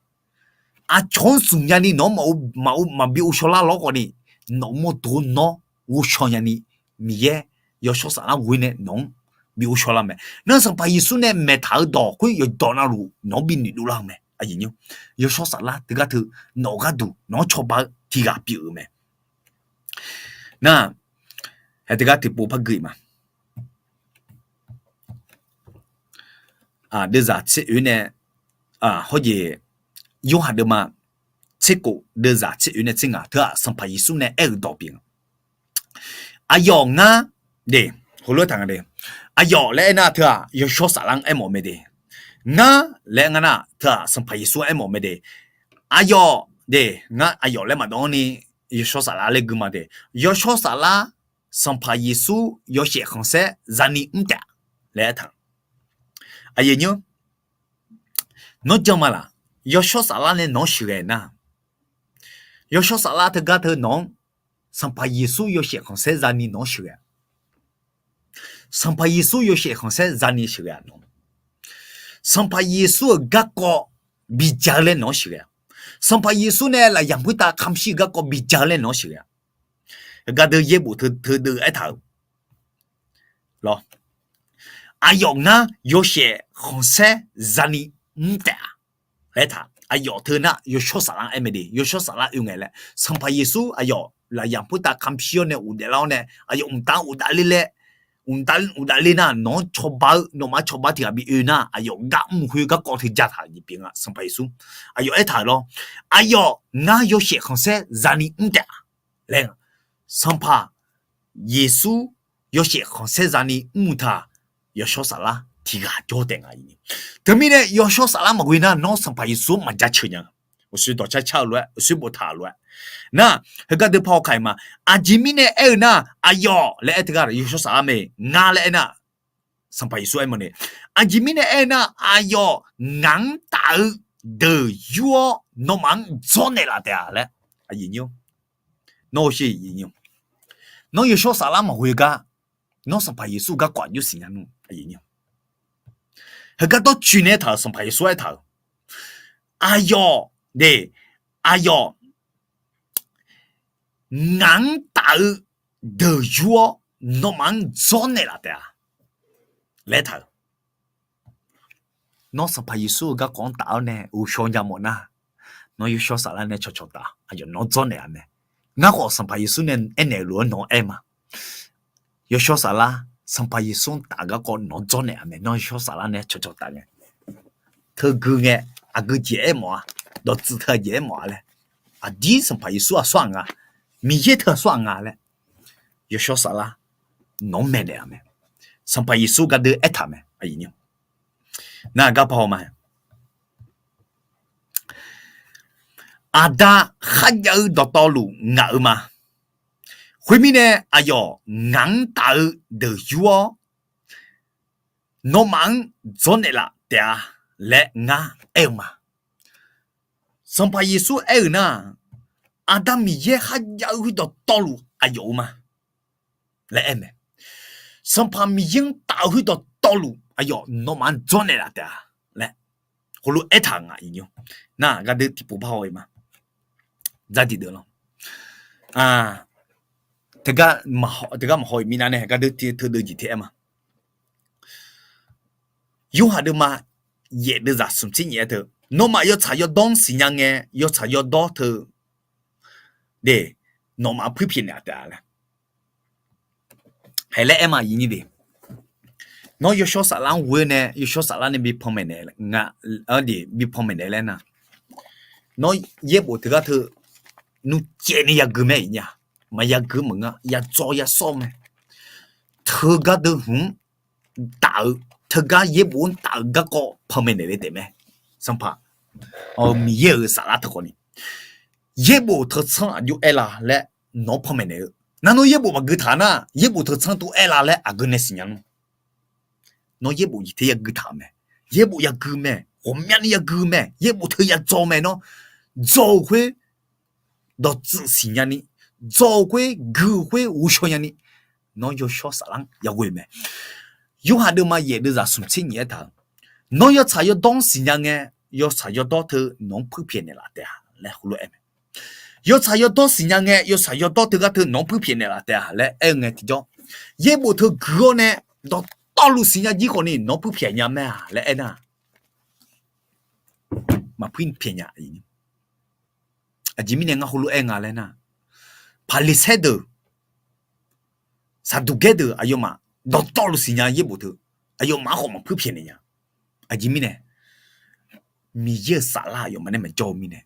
Aqcawq-anr smq nyani nawq-anr maqbi ghovshaw lar lawr khawf ni, nawq-euq mawrdo nawr ghovshaw nyani, Miqyaer yawshawr saflar ghoe nae nawq-anr bi ghovshaw lar mae. Nar Sanqpaq Yeqsur nae maeqtaq-eu dawq khoer yawqdawq navluf nawq-anr bi noeqdov lar-eu mae. Yawshawr saflar teugar teu nawq-euq gharduq nawq-anr cawba-eu tiqghaq pyeuf-euq mae. Nar, hae teugar tiqpov par gui ma. Deuvzaq tser oe nae, hawjeq, Yorhaq deuvma tser kof deuvzaq tser oe nae tser ngaq teu-aq, Sanqpaq Yeqsur nae aer-euq dawq pyeuf nga. Aqyawf ngar de, heulof-aer taq nga de, aqyawf laer aernar teu-aq, yawshawr saflar-anr aermawf mae de. Ngar laer aer nga nar teu-aq, Sanqpaq Yeqsur aermawf mae de. Aqyawf de, ngar aqyawf laer maqdawv-anr ni, yawshawr saflar laer gui ma de. Yawshawr saflar Sanqpaq Yeqsur yawshaef khanqsaer zani mr taef laer aertaq. Nawr jan ma laq? Yawshawr saflar nae nawq-anr sheuqghae nar, yawshawr saflar teugar teu nawq-anr Sanqpaq Yeqsur yawshaef khanqsaer zani nawq-anr sheuqghae-a. Sanqpaq Yeqsur yawshaef khanqsaer zani sheuqghae-a nawq. Sanqpaq Yeqsur-euq garkawv bija-eu laer nawq-anr sheuqghae-a. Sanqpaq Yeqsur nae lafyaq khoertav kamq shir-eu garkawv bija-eu laer nawq-anr sheuqghae-a. Heugar deuq yaerbof teu, teu deuv aertaq-euq lawr. Aqyawf ngar yawshaef khanqsaer zani mr taef-a laer aertaq. Aqyawf teu nar yawshawr saflar aer mae de, yawshawr saflar oe ngae laer. Sanqpaq Yeqsur aqyawf lafyaq khoertav kamq shir-awr nae ghofdaef lar-awr nae aqyawf mqtav ghofdaef ler laer, mqtav ghofdaef ler nar nawq-anr cawba-eu, nawmaf-anr cawba tiqghaq bi oe nar aqyawf gar mr khoer garkawv teu jataq jeq pyeuf nga. Sanqpaq Yeqsur aqyawf aertaq-euq lawr. Aqyawf ngar yawshaef khanqsaer zani mr taef-a laer. Sanqpaq Yeqsur yawshaef khanqsaer zani mr-eu taq, yawshawr saflar tiqghaq jawr taef nga. Teumirnae yawshawr saflar maqghoe nar nawr Sanqpaq Yeqsur-anr maqjaceuq nya. Uqshoe dawqcar car-eu lof-aer, uqshoe boftaq-euq lof-aer. Nar, heugar deuq par hawkaq-iq ma. Aqjeq mirnae aer-eu nar, aqyawf laer aer teugar yawshawr saflar mae, ngar laer aer nar, Sanqpaq Yeqsur aer mawf nae, aqjeq mirnae aer-eu nar, aqyawf ngaq-anr taf-eu deuq yur-awr nawmaf-anr dzawrnaeq laf taef-a laer. Nawr, Nawr yawshawr saflar maqghoe gar, nawr Sanqpaq Yeqsur garkawv aqjox siqnya nmr. Heugar dawrcoeni aertaq-euq Sanqpaq Yeqsur aertaq-euq, aqyawf de, aqyawf ngaq-anr taf-eu deuq yur-awr, nawmaf-anr dzawrnaeq laf taef-a laer aertaq-euq. Nawr Sanqpaq Yeqsur-euq garkawv-anr taf-awr nae ghovshaw nya mawf nar, nawr yawshawr saflar nae cawqcawq taf, aqyawf nawq-anr dzawrnaeq-a mae. Ngar khawf Sanqpaq Yeqsur nae aernaeq-euq lof-aer nawq-anr aer ma. Yawshawr saflar, Sanqpaq Yeqsur-anr taf-eu garkawv nawq-anr dzawrnaeq-a mae. Nawr yawshawr saflar nae cawqcawq taf ngae, teugui ngae, aqgeu jeq aermawf-a, dawqtsuif teu-aq jeq aermawf-a laer, aqdir Sanqpaq Yeqsur aqsur-aq nga, Miqyaer teu aqsur-aq nga laer, yawshawr saflar nawq-anr maeqnaeq-a mae. Sanqpaq Yeqsur gardeuv aertaq mae. Nar gar par haw ma. Aqda kharjav-eu dawqtawvluf ngaq-eu ma. Khoermirnae, aqyawf ngaq-anr taf-eu deuq yur-awr, nawmaf-anr dzawrnaeq laf taef-a laer ngar aer-eu ma. Sanqpaq Yeqsur aer-euq nar, Aqda Miqyaer kharjav-eu khoerdawqtawvluf aqyawf-eu ma laer aer mae. Sanqpaq Miqyaer-anr taf-eu khoerdawqtawvluf aqyawf nawmaf-anr dzawrnaeq laf taef-a laer heulof aertaq nga. Nar gardeuv tiqpov par haw-eu ma. Dzardiq deuq lawr, teugar maqhaw-iq mirnav nae gardeuv teudeuv jeq te aer ma. Yorhaq deuvma yaef deuvzaq smq tser nyiq-aer teu, nawmaf yawtsaq yawdawr-anr siqnya ngae, yawtsaq yawdawr teu de, nawmaf-anr puirpyaeq naeq laf taef-a laer, hae laer aer ma. Nawr yawshawr saflar-anr ghoe nae yawshawr saflar nae bi panmaeq naeq nga, bi panmaeq naeq laer nar, nawr yaerbof teugar teu nuicaevni yagui mae iq nya, maqya gui maqngeur, yadzaw yasawr mae. Teugar deuv hmq-anr taf-eu, teugar yaerbof-anr taf-eu garkawv panmaeq naeq le taef mae. Sanqpaq Miqyaer-euq saflar teukhawf ni, yaerbof teu tsanr aqjox aer la laer nawq-anr panmaeq naeq-eu. Nar nawr yaerbof maqgui taq nar, yaerbof teu tsanr tov aer la laer aqgeu nae siqnya nmr. Nawr yaerbof jeq teu yagui taq mae. Yaerbof yagui mae, ghawqmyani yagui mae, yaerbof teu yadzaw mae. Nawr dzaw-euq khoer dawqtsuif siqnya ni, dzaw-euq khoer, gui-euq khoer ghovshaw nya ni, nawr yawshawr saflar-anr yaghoe mae. Yorhaq deuvma yaef deuvzaq smq tser nyiq-aer taq-euq, nawr yawtsaq yawdawr-anr siqnya ngae, yawtsaq yawdawr teu nawq-anr puirpyaeq naeq laf taef-a laer heulof-aer mae. Yawtsaq yawdawr siqnya ngae, yawtsaq yawdawr teugar teu nawq-anr puirpyaeq naeq laf taef-a laer aer-eu ngae tiqjawr, yaerbof teu gui-awr nae dawqtawvluf siqnya jir khawf ni nawq-anr puirpyaeq nya mae-a laer aernar, maqpuir pyaeq nya. Aqjeq mirnae ngar heulof-aer nga laer nar, Paqliqsaer deuq, Saqduqgaer deuq aqyawfmaf dawqtawvluf siqnya yaerbof teu, aqyawfmaf-anr khawf maqpuir pyaeq naeq nya. Aqjeq mirnae, Miqyaer-euq saflar aqyawfmaf nae maqjawr-eu mirnae,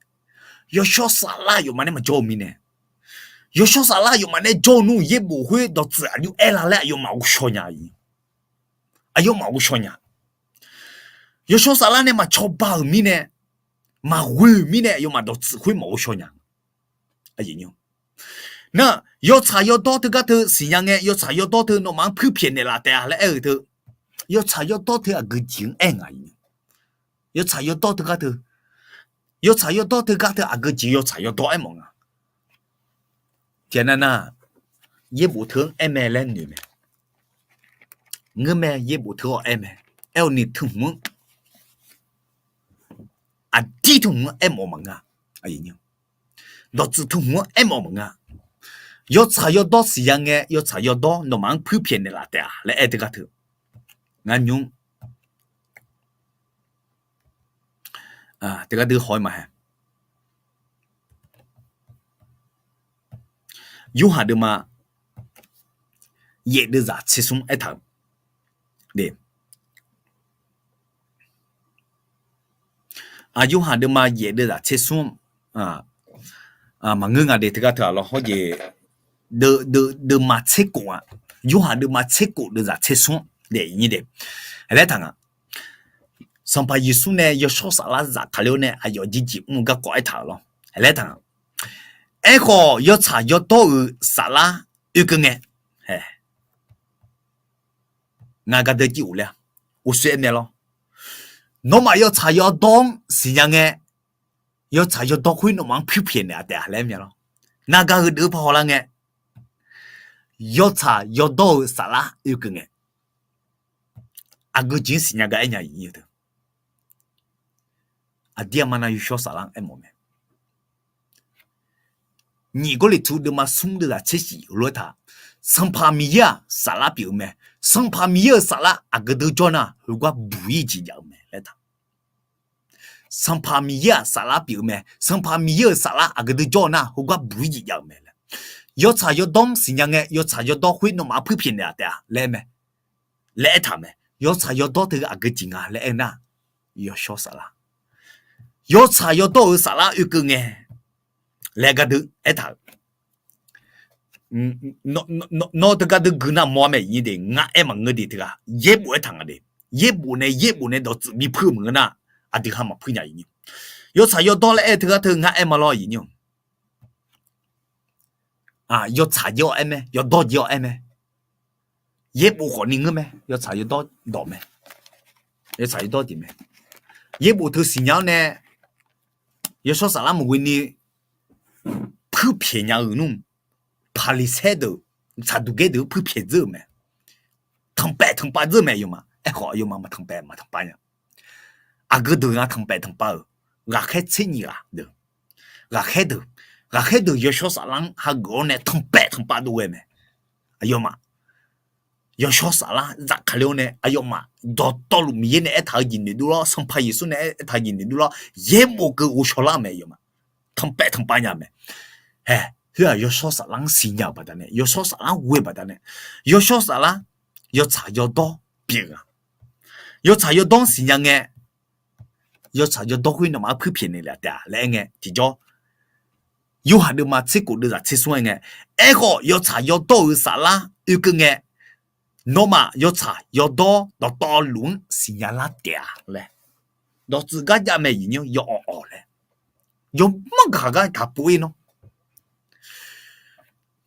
yawshawr saflar aqyawfmaf nae maqjawr-eu mirnae, yawshawr saflar aqyawfmaf nae jawr-eu nmr yaerbof khoer dawqtsuif aqjox aer la laer aqyawfmaf ghovshaw nya. Aqyawfmaf ghovshaw nya. Yawshawr saflar nae maqcawba-euq mirnae, maqghoe-euq mirnae aqyawfmaf dawqtsuif khoer maqghovshaw nya. Nar, yawtsaq yawdawr teugar teu siqnya ngae, yawtsaq yawdawr teu nawmaf-anr puirpyaeq naeq laf taef-a laer aer-eu teu, yawtsaq yawdawr teu aqgeu jeq-anr aer nga. Yawtsaq yawdawr teugar teu, yawtsaq yawdawr teugar teu aqgeu jeq yawtsaq yawdawr aermawf nga. Tiqnar nar, yaerbof teu-anr aer mae laer noeq mae. Ngeur mae, yaerbof teu-awr aer mae. Aer-awq ni teu hmq-anr, aqdir teu hmq-anr aermawf maqnga. Dawqtsuif teu hmq-anr aermawf maqnga. Yawtsaq yawdawr siqnya ngae, yawtsaq yawdawr nawmaf-anr puirpyaeq naeq laf taef-a laer aer teugar teu, ngar nymr teugar dui haw-aer maqhae. Yorhaq deuvma yaef deuvzaq tser smr aertaq-euq, Yorhaq deuvma yaef deuvzaq tser smr, maqngeur nga de teugar teu-aq lawr hawr jeq, deuvma tser kof-a, Yorhaq deuvma tser kof deuvzaq tser smr daef nyir de, laer taq nga. Sanqpaq Yeqsur nae yawshawr saflar zafkale-awr nae aqyawf jirjeq mr-eu garkawv aertaq-euq lawr, laer taq nga. Aerkhawf, yawtsaq yawdawr-euq saflar oekeuv ngae, ngar gardeuv jir of ler-a, uqshoe aer myav lawr. Nawmaf yawtsaq yawdawr-anr siqnya ngae, yawtsaq yawdawr khoer nawmaf-anr puirpyaeq naeq-a taef-a laer aer myav lawr. Ngar gar heudeuq-eu par hawlar ngae, yawtsaq yawdawr-eu saflar oekeuv ngae, aqgeu jeq-anr siqnya gar aernya-iq nyir-eu teu. Aqdir aqma nav yawshawr saflar-anr aermawf mae. Nyiq Gawrliqtu deuvma smr deuvzaq tser shif heulof-aer taq, Sanqpaq Miqyaer-aq saflar pyeuf-eu mae. Sanqpaq Miqyaer-euq saflar aqgeu deuq jawr nar heugar buq-ir jeq jav-eu mae laer taq. Sanqpaq Miqyaer-aq saflar pyeuf-eu mae. Sanqpaq Miqyaer-euq saflar aqgeu deuq jawr-eu nar heugar buq-ir jeq jav-eu mae laer. Yawtsaq yawdawr-anr siqnya ngae, yawtsaq yawdawr khoer nawmaf-anr puirpyaeq naeqlaf taef-a laer mae. Laer aertaq mae. Yawtsaq yawdawr teu aqgeu jeq nga laer aer nar, yawshawr saflar, yawtsaq yawdawr-euq saflar oekeuv ngae laer gardeuv aertaq-euq. Nawr teu gardeuv gui nar mawr mae iqnyir de, ngar aer maqngeur de teughaq yaerbof aertaq nga de. Yaerbof nae yaerbof nae dawqtsuif bipuir-eu maqngeur nar, aqdui ha maqpuir nya iqnyir. Yawtsaq yawdawr laer aer teughaq teu ngar aer ma lawr iqnyir. Yawtsaq jir-awr aer mae, yawdawr jir-awr aer mae. Yaerbof khawfni ngeur mae, yawtsaq yawdawr dawq mae. Yawtsaq yawdawr jeq mae. Yaerbof teu siqnya-awr nae yawshawr saflar maqghoe ni puirpyaeq nya-eu nmr. Paqliqsaer deuq, Saqduqgaer deuq-anr puirpyaeq dzeur-euq mae. Tanqpaef tanqpav dzeur-eu mae aqyawfmaf. Aerkhawf aqyawfmaf maqtanqpaef maqtanqpav nya. Aqgeu deuq nga tanqpaef tanqpav-euq, ghaqkhaer tser nyiq ghaq deuq, ghaqkhaer deuq, ghaqkhaer deuq yawshawr saflar-anr hageuf-awr nae tanqpaef tanqpav dov ghae mae. Aqyawfmaf yawshawr saflar zafkale-awr nae aqyawfmaf dawqtawvluf Miqyaer nae aertaq-eu jeq noeqdov lawr, Sanqpaq Yeqsur nae aertaq-eu jeq noeqdov lawr, yaerbof keuv ghovshaw lar-eu mae aqyawfmaf. Tanqpaef tanqpav nya mae. Hae, khoer-aq yawshawr saflar-anr siqnya-euq baqdanae, yawshawr saflar ghoe-eu baqdanae, yawshawr saflar yawtsaq yawdawr pyeuf nga. Yawtsaq yawdawr-anr siqnya ngae, yawtsaq yawdawr khoer nawmaf-anr puirpyaeq naeqlaf taef-a laer aer ngae tiqjawr, Yorhaq deuvma tser khof deuvzaq tser smr aer ngae, aerkhawf yawtsaq yawdawr-euq saflar oekeuv ngae, nawmaf yawtsaq yawdawr dawqtawvluf-anr siqnya lar taef-a laer, dawqtsuif gar jav mae iqnyir yawawq awq laer, yawmanr gaq gar taqpov-ir nawr.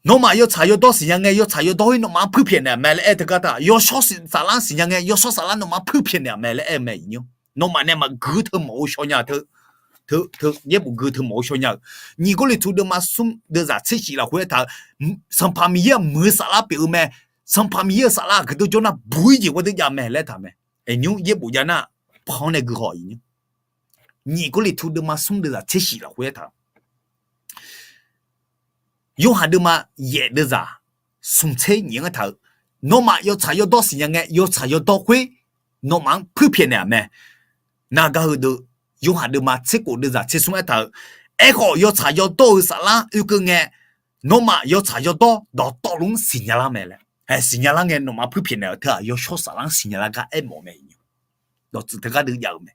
Nawmaf yawtsaq yawdawr siqnya ngae, yawtsaq yawdawr khoer nawmaf-anr puirpyaeq naeq-aq mae laer aer teugar taq, yawshawr saflar-anr siqnya ngae, yawshawr saflar nawmaf-anr puirpyaeq naeq-aq mae laer aer-eu mae iqnyir. Nawmaf nae maqgui teu mawf-eu shaw nya teu, teu, yaerbof gui teu mawf-eu shaw nya-euq. Nyiq Gawrliqtu deuvma smr deuvzaq tser shif lafkhoer aertaq-euq, Sanqpaq Miqyaer-aq muiq-eu saflar pyeuf-eu mae. Sanqpaq Miqyaer-euq saflar aqgeu deuq jawr nar buq-ir jeq gardeuv jav mae laer aertaq mae. Aqnyir yaerbof jav nar, pan-anr nae gui haw iqnyir. Nyiq Gawrliqtu deuvma smr deuvzaq tser shif lafkhoer aertaq-euq, Yorhaq deuvma yaef deuvzaq smq tser nyiq-anr aertaq-euq, nawmaf yawtsaq yawdawr siqnya ngae, yawtsaq yawdawr khoer nawmaf-anr puirpyaeq naeq-aq mae. Naqgaq heudeuq, Yorhaq deuvma tser khof deuvzaq tser smr aertaq-euq, aerkhawf yawtsaq yawdawr-euq saflar oekeuv ngae, nawmaf yawtsaq yawdawr dawqtawvluf-anr siqnya lar mae laer. Hae, siqnya lar ngae nawmaf puirpyaeq naeq-euq teu-aq yawshawr saflar-anr siqnya lar gar aermawf mae iqnyir. Dawqtsuif teugar deuq jav-eu mae.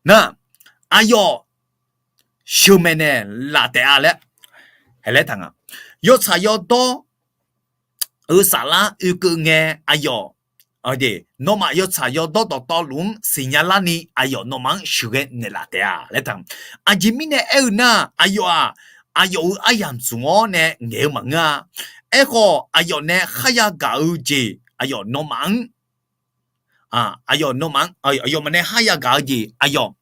Nar, aqyawf sheuqmaeq naeqlaf taef-a laer, hae laer taq nga. Yawtsaq yawdawr-euq saflar oekeuv ngae aqyawf, nawmaf yawtsaq yawdawr dawqtawvluf-anr siqnya larni aqyawf nawmaf-anr sheuqghae naeqlaf taef-a laer taq. Aqjeq mirnae aer-eu nar, aqyawf-aq, aqyawf-euq aryamq tmq-awr nae ngaeq-eu maqngeur-a. Aerkhawf aqyawf nae kharya gaq-eu jeq aqyawf nawmaf-anr, aqyawf nawmaf-anr, aqyawfmaf nae kharya gaq-eu jeq aqyawf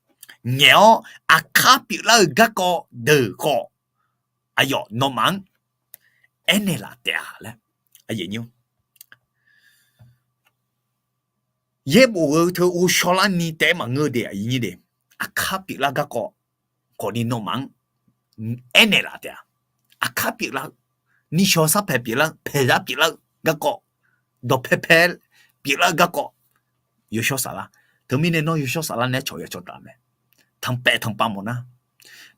ngaeq-awr aqkar pyeuflar-eu garkawv deuq khawf, aqyawf nawmaf-anr aernaeq laf taef-a laer. Yaerbof-eu teu ghovshaw larni taef-aer maqngeur de, aqkar pyeuflar garkawv khawfni nawmaf-anr aernaeq laf taef-a. Aqkar pyeuflar-eu, nishawq sarpaeq pyeuflar-eu, paeqzar pyeuflar-eu garkawv, dawqpae pae pyeuflar-eu garkawv, yawshawr saflar. Teumirnae nawr yawshawr saflar nae aer cawq ya cawq taf mae. Tanqpaef tanqpav mawf nar,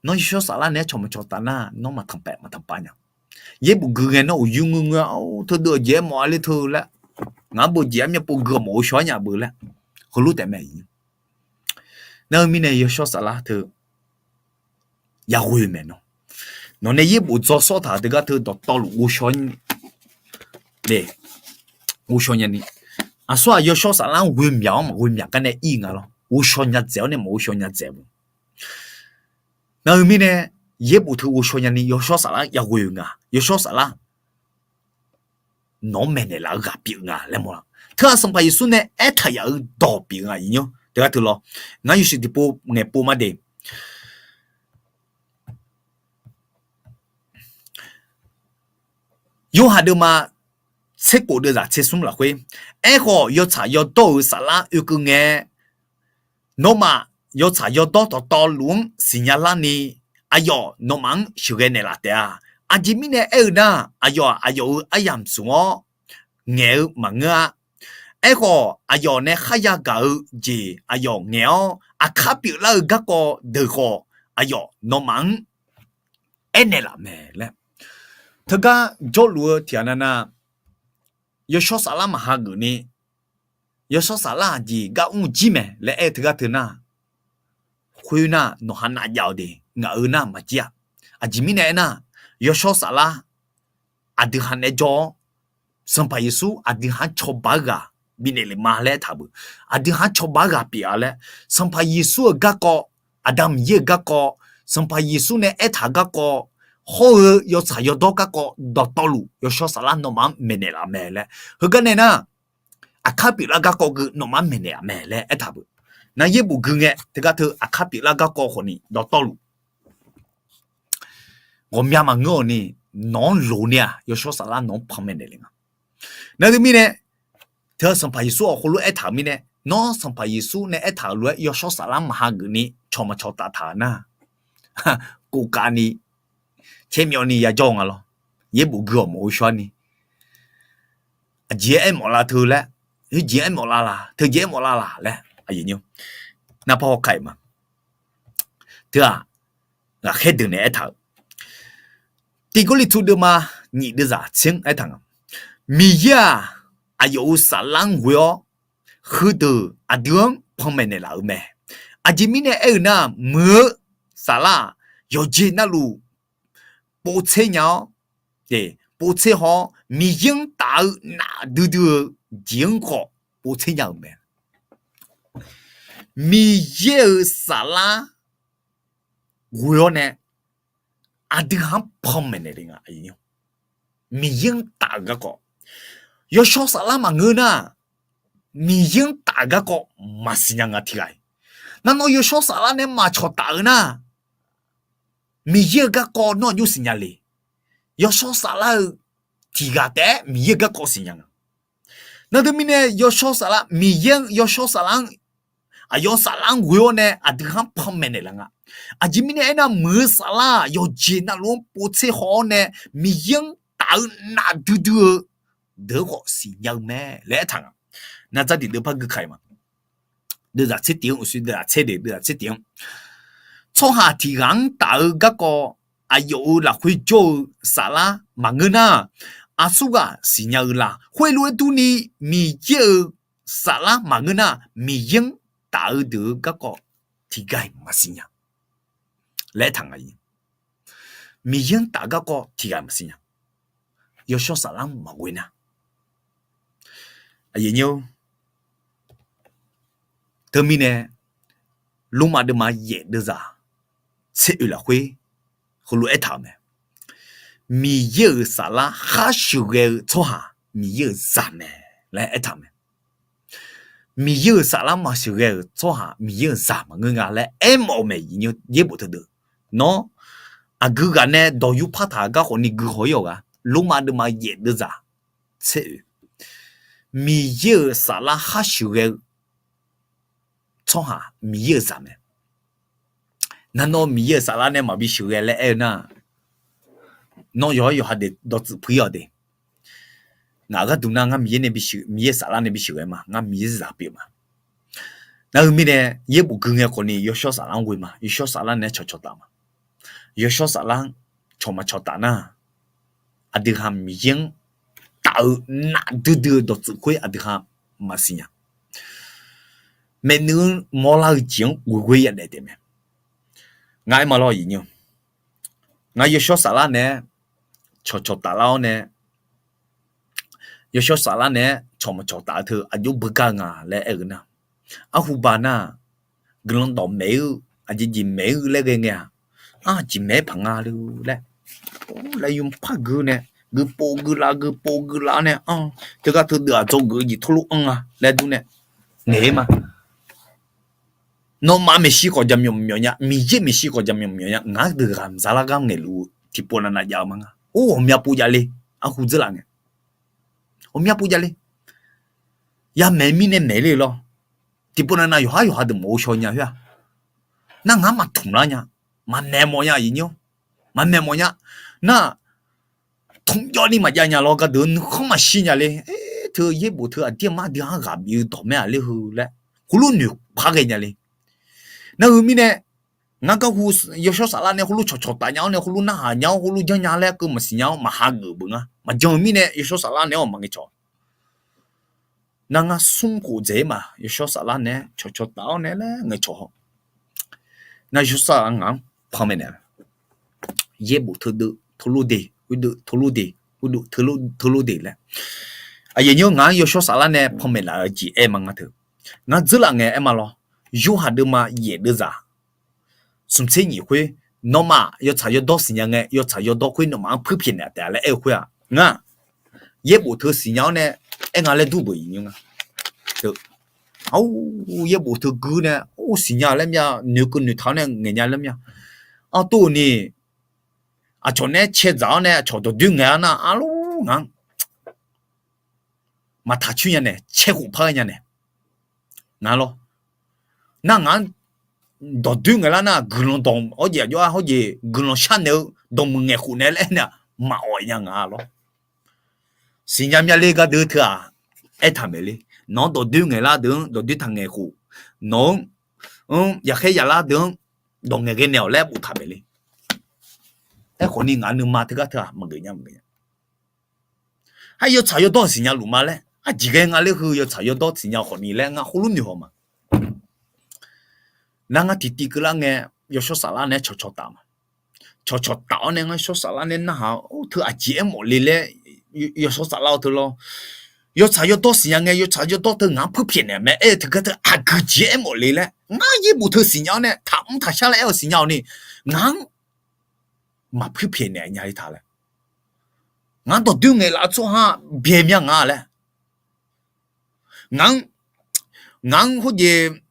nawr yawshawr saflar nae aer cawq maqcawq taf nar, nawr maqtanqpaef maqtanqpav nya. Yaerbof gui ngae nawr uqyur ngeur ngeur-a, teudeuv-eu jeq aer mawf-a ler teu laer, ngaq-anr beujeq armyav pov gui-awq mawf-eu shaw-aer nya beu laer, heulof taef mae. Nar-eu mirnae yawshawr saflar teu yaghoe-eu mae nawr. Nawq nae yaerbof dzaw sawr taq-euq teugar teu dawqtawvluf ghovshaw ghovshaw nyani, aqsur-aq yawshawr saflar-anr ghoe myaq-awr maqghoe myaq gar nae ir nga lawr, ghovshaw nya dzaeq-awr nae maqghovshaw nya dzaeq-eu. Nar-eu mirnae yaerbof teu ghovshaw nyani yawshawr saflar yaghoe-eu nga, yawshawr saflar nawq-anr maeqnaeq laf-eu ghaq pyeuf nga laer mawr-a. Teu-aq Sanqpaq Yeqsur nae aertaq yaf-eu dawq pyeuf nga iqnyir teugar teu lawr. Ngar yawshuif tiqpov ngaeqpov ma de. Yorhaq deuvma tser khof deuvzaq tser smr lafkhoer, aerkhawf yawtsaq yawdawr-euq saflar oekeuv ngae, nawmaf yawtsaq yawdawr dawqtawvluf-anr siqnya larni, aqyawf nawmaf-anr sheuqghae naeqlaf taef-a. Aqjeq mirnae aer-eu nar, aqyawf-aq aqyawf-euq aryamq smq-awr ngaeq-eu maqngeur-a. Aerkhawf, aqyawf nae kharya gaq-eu jeq aqyawf ngaeq-awr, aqkar pyeuflar-eu garkawv deuq khawf, aqyawf nawmaf-anr aernaeq laf mae laer. Teugar jawrluf-eu tiqghaq navnav, yawshawr saflar maqha geufni, yawshawr saflar aqjeq gar mr jir mae laer aer-eu teugar teu nar, khoernar nawq ha nav jav-eu de, ngaq-euq nar maqjir-a. Aqjeq mirnae aernar, yawshawr saflar aqdui ha naeq-aer jawr-awr, Sanqpaq Yeqsur aqdui ha-anr cawba-eu ghaq bifnaeq lef ma laer aertaq beu. Aqdui ha-anr cawba-eu ghaq pyeuf-a laer, Sanqpaq Yeqsur-euq garkawv, Aqda Miqyaer-euq garkawv, Sanqpaq Yeqsur nae aertaq-eu garkawv, hawr-eu yawtsaq yawdawr garkawv dawqtawvluf yawshawr saflar nawmaf-anr maeqnaeq laf mae laer. Heugar nae nar, aqkar pyeuflar garkawv gui nawmaf-anr maeqnaeq-aq mae laer aertaq beu. Nar yaerbof gui ngae teugar teu aqkar pyeuflar garkawv khawfni dawqtawvluf ghawqmya maqngeur-awq ni, nawq-anr loq ni-aq yawshawr saflar nawq-anr panmaeq naeq le nga. Nar teumirnae, teu Sanqpaq Yeqsur awq heulof aertaq-euq mirnae, nawr Sanqpaq Yeqsur nae aertaq-euq lof-aer yawshawr saflar maqha geufni cawq maqcawq taf taq-euq nar, kov kavni caermyawvni yajawr-eu nga lawr. Yaerbof gui-awq mawf-eu shawrni, aqjeq-aer aermawf la teu laer, heujeq aermawf la laq, teujeq aermawf la laq laer, aqyuif nymr, narpar hawkaq-iq ma. Teu-aq, ghaqkhaer deuq nae aertaq-euq, Tiq Gawrliqtu deuvma nyiq deuvzaq tser-anr aertaq nga, Miqyaer-aq, aqyawf-euq saflar-anr ghoe-awr, heudeuq aqdui-anr panmaeq naeqlaf-euq mae. Aqjeq mirnae aer-eu nar, muiq-eu saflar-aq, yawqjeq navluf povtser nya-awr, povtser haw-awr, Miqyaer-anr taf-eu nafdui dui-eu jeq-anr khawf povtser nya-euq mae. Miqyaer-euq saflar ghoe-awr nae aqdui ha-anr panmaeq naeq le nga. Miqyaer-anr taf-eu garkawv, yawshawr saflar maqngeur nar, Miqyaer-anr taf-eu garkawv maqsiq nya nga tiqghaq-iq. Nar nawr yawshawr saflar nae maqcawq taf-eu nar, Miqyaer-euq garkawv nawr aqjox siqnya le. Yawshawr saflar-eu tiqghaq taef-aer Miqyaer-euq garkawv siqnya nga. Nar teumirnae yawshawr saflar, Miqyaer-anr yawshawr saflar-anr, aqyawf saflar-anr ghoe-awr nae aqdui ha-anr panmaeq naeqlaf nga. Aqjeq mirnae aernar, muiq-eu saflar-aq yawqjeq navluf-anr povtser haw-awr nae Miqyaer-anr taf-eu nafdui dui-eu deuq-anr khawf siqnya-eu mae laer aertaq nga. Nar dzardiq deuvpar gui kaq-iq ma. Deuvzaq tser tiq-anr uqshoe deuvzaq tser deq deuvzaq tser tiq-anr, tsawrhaq tiqghaq-anr taf-eu garkawv aqyawf-euq lafkhoer jawr-eu saflar maqngeur nar, aqsurghaq siqnya-eu la? Khoerlof-aer durni, Miqyaer-euq saflar maqngeur nar, Miqyaer-anr taf-eu deuq-eu garkawv tiqghaq-iq maqsiq nya laer aertaq nga. Miqyaer-anr taf garkawv tiqghaq maqsiq nya, yawshawr saflar-anr maqghoe nar. Aqyuif nymr, teumirnae, Lormav deuvma yaef deuvzaq tser oeq lafkhoer heulof aertaq-euq mae, Miqyaer-euq saflar khar sheuqghae-eu tsawrhaq Miqyaer-euq zaq mae laer aertaq mae. Miqyaer-euq saflar maqsheuqghae-euq tsawrhaq Miqyaer-euq zaq maqngeur nga laer aermawf-eu mae. Yaerbof teudeuq, nawr aqgeu ghaq nae dawq yur par taq-eu gar khawfni gui haw-ir-awq gha. Lormav deuvma yaef deuvzaq tser oeq, Miqyaer-euq saflar khar sheuqghae-eu tsawrhaq Miqyaer-euq zaq mae. Nar nawr Miqyaer-euq saflar nae maqbi sheuqghae laer aer-eu nar, nawr yawqha yawqha deuq dawqtsuif puir-awq de. Ngaq gharduq nar ngar Miqyaer nae bisheuq, Miqyaer-euq saflar nae bisheuqghae ma, ngar Miqyaer zaq pyeuf ma. Nar heu mirnae yaerbof gui ngae khawfni yawshawr saflar-anr ghoe ma, yawshawr saflar nae cawqcawq taf ma. Yawshawr saflar-anr cawq maqcawq taf nar, aqdui ha Miqyaer-anr taf-eu nafdui dui-eu dawqtsuif khoer aqdui ha maqsiq nya. Maeqnuiv-anr mawrlar-eu jeq-anr ghoeghoe yadaef taef mae. Ngar aer ma lawr, ngar yawshawr saflar nae cawqcawq taf lar-awr nae, yawshawr saflar nae-aer cawq maqcawq taf-eu teu aqjox beugar-eu nga laer aer-eu nar, arhuba nar, guiqlanq dawq maeq-eu, aqjeq jeq maeq-eu laer ghae ngae-aq, arjeq maeq-aer paq nga le laer, laer yawpar gui nae, guiqpov guiqlav guiqpov guiqlav nae, teugar teu deuv-aq dzawgeuf-eu jeq tawrlof anr nga laer dur nae, ngaeq-aer ma. Nawmaf maeqshi khawf jaqmyawf myawf nya, Miqyaer maeqshi khawf jaqmyawf myawf nya. Ngaq-anr deuq ghaq mqzaq lar gar ngaeqluf-eu tiqpov navnav jav-eu ma nga. Or, ghawqmya pov jav le. Arhu dzeurlaf ngae, ghawqmya pov jav le. Yamaeq mirnae maeq le lawr. Tiqpov nav nav yawqhar yawqha deuq maqghovshaw nya khoer-aq, nar ngar maqtmq lar nya, maqmaeq mawf nya aqyuif nyir-awr, maqmaeq mawf nya. Nar tmq jawv ni maqjav nya lawr gardeuq nuikhanr maqshir nya le. Aer, teu yaerbof teu aqdir aqmar dui-anr ghaq bif-eu dawq mae-aq ler heu laer heulof noeq par ghae nya le. Nar heu mirnae, ngar garhu yawshawr saflar nae heulof cawqcawq taf nya-awr nae heulof narhaq nya-awr heulof janrnya laer keuv maqsiq nya-awr maqha geuf beuq ngar. Maqjan-eu mirnae yawshawr saflar nae-awr maqngaeq cawq. Nar ngar smr khof dzaeq-ir ma, yawshawr saflar nae-aer cawqcawq taf-awr nae laer ngaeq cawq haw. Nar yawshawr saflar ngaq-anr panmaeq naeq-a. Yaerbof teudeuv teulof de, khoerdeuv teulof de, khoerdeuv teulof de laer. Aqyuif nyir-awr, ngaq-anr yawshawr saflar nae panmaeq laf-eu jeq aer ma ngar teu. Ngar dzeurlaf ngae aer ma lawr. Yorhaq deuvma yaef deuvzaq smqtser nyiq khoer, nawmaf yawtsaq yawdawr siqnya ngae, yawtsaq yawdawr khoer nawmaf-anr puirpyaeq naeq taef-a laer aer-eu khoer-aq, ngar yaerbof teu siqnya-awr nae aer nga laer dur beuq iq nymr nga. Teu, ar, yaerbof teu guir nae, or, siqnya laer mya, noeqkeuv noeqtaq-awr nae ngaeqnya laer mya. Artov ni, aqcawq nae caedzaq-awr nae aqcawq dawqdoer ngaeq-ar nar, arlor ngaq-anr maqtaq coer nya nae, cae khof par ghae nya nae, ngaq lawr. Nar ngaq-anr dawqdoer ngaeqlar nar, guiqlanq dawq hawrjeq aqjox-ar hawrjeq guiqlanq sharnaeq-eu dawqmuiq ngaeq khof naeq laer aer nae-aq, maqawf nya ngaq lawr. Siqnya mya le gardeuv teu-aq, aertaq maeq le. Nawq-anr dawqdoer ngaeqlar deuq-anr dawqdoer taq ngaeq khof, nawq-anr, yaqkhaer yaqlar deuq-anr dawq ngaeq ghae naeq-awq laer boftaq maeq le. Aerkhawf ni ngaq nuima teugar teu-aq maqgeuf nya maqgeuf nya. Har yawtsaq yawdawr siqnya luf ma laer, aqjeq ghae nga ler heu yawtsaq yawdawr siqnya khawf ni laer ngar khoerlof noeq haw ma. Nar ngar tiqtiv keuvlar ngae, yawshawr saflar nae-aer cawqcawq taf ma. Cawqcawq taf-awr nae ngar yawshawr saflar nae narhaq-awr, or, teu aqjeq aermawf le laer, yawshawr saflar-awr teu lawr. Yawtsaq yawdawr siqnya ngae, yawtsaq yawdawr teu ngaq-anr puirpyaeq naeq mae aer-eu teugar teu aqgeu jeq aermawf le laer, ngar yaerbof teu siqnya-awr nae taqmr taqshar laer aer-awr siqnya-awq ni, ngaq-anr maqpuir pyaeq naeq nya-ir ta laer. Ngaq-anr dawqdoer ngaeqlaf-eu tsawrhaq byae mya nga laer. Ngaq-anr, ngaq-anr khoerjeq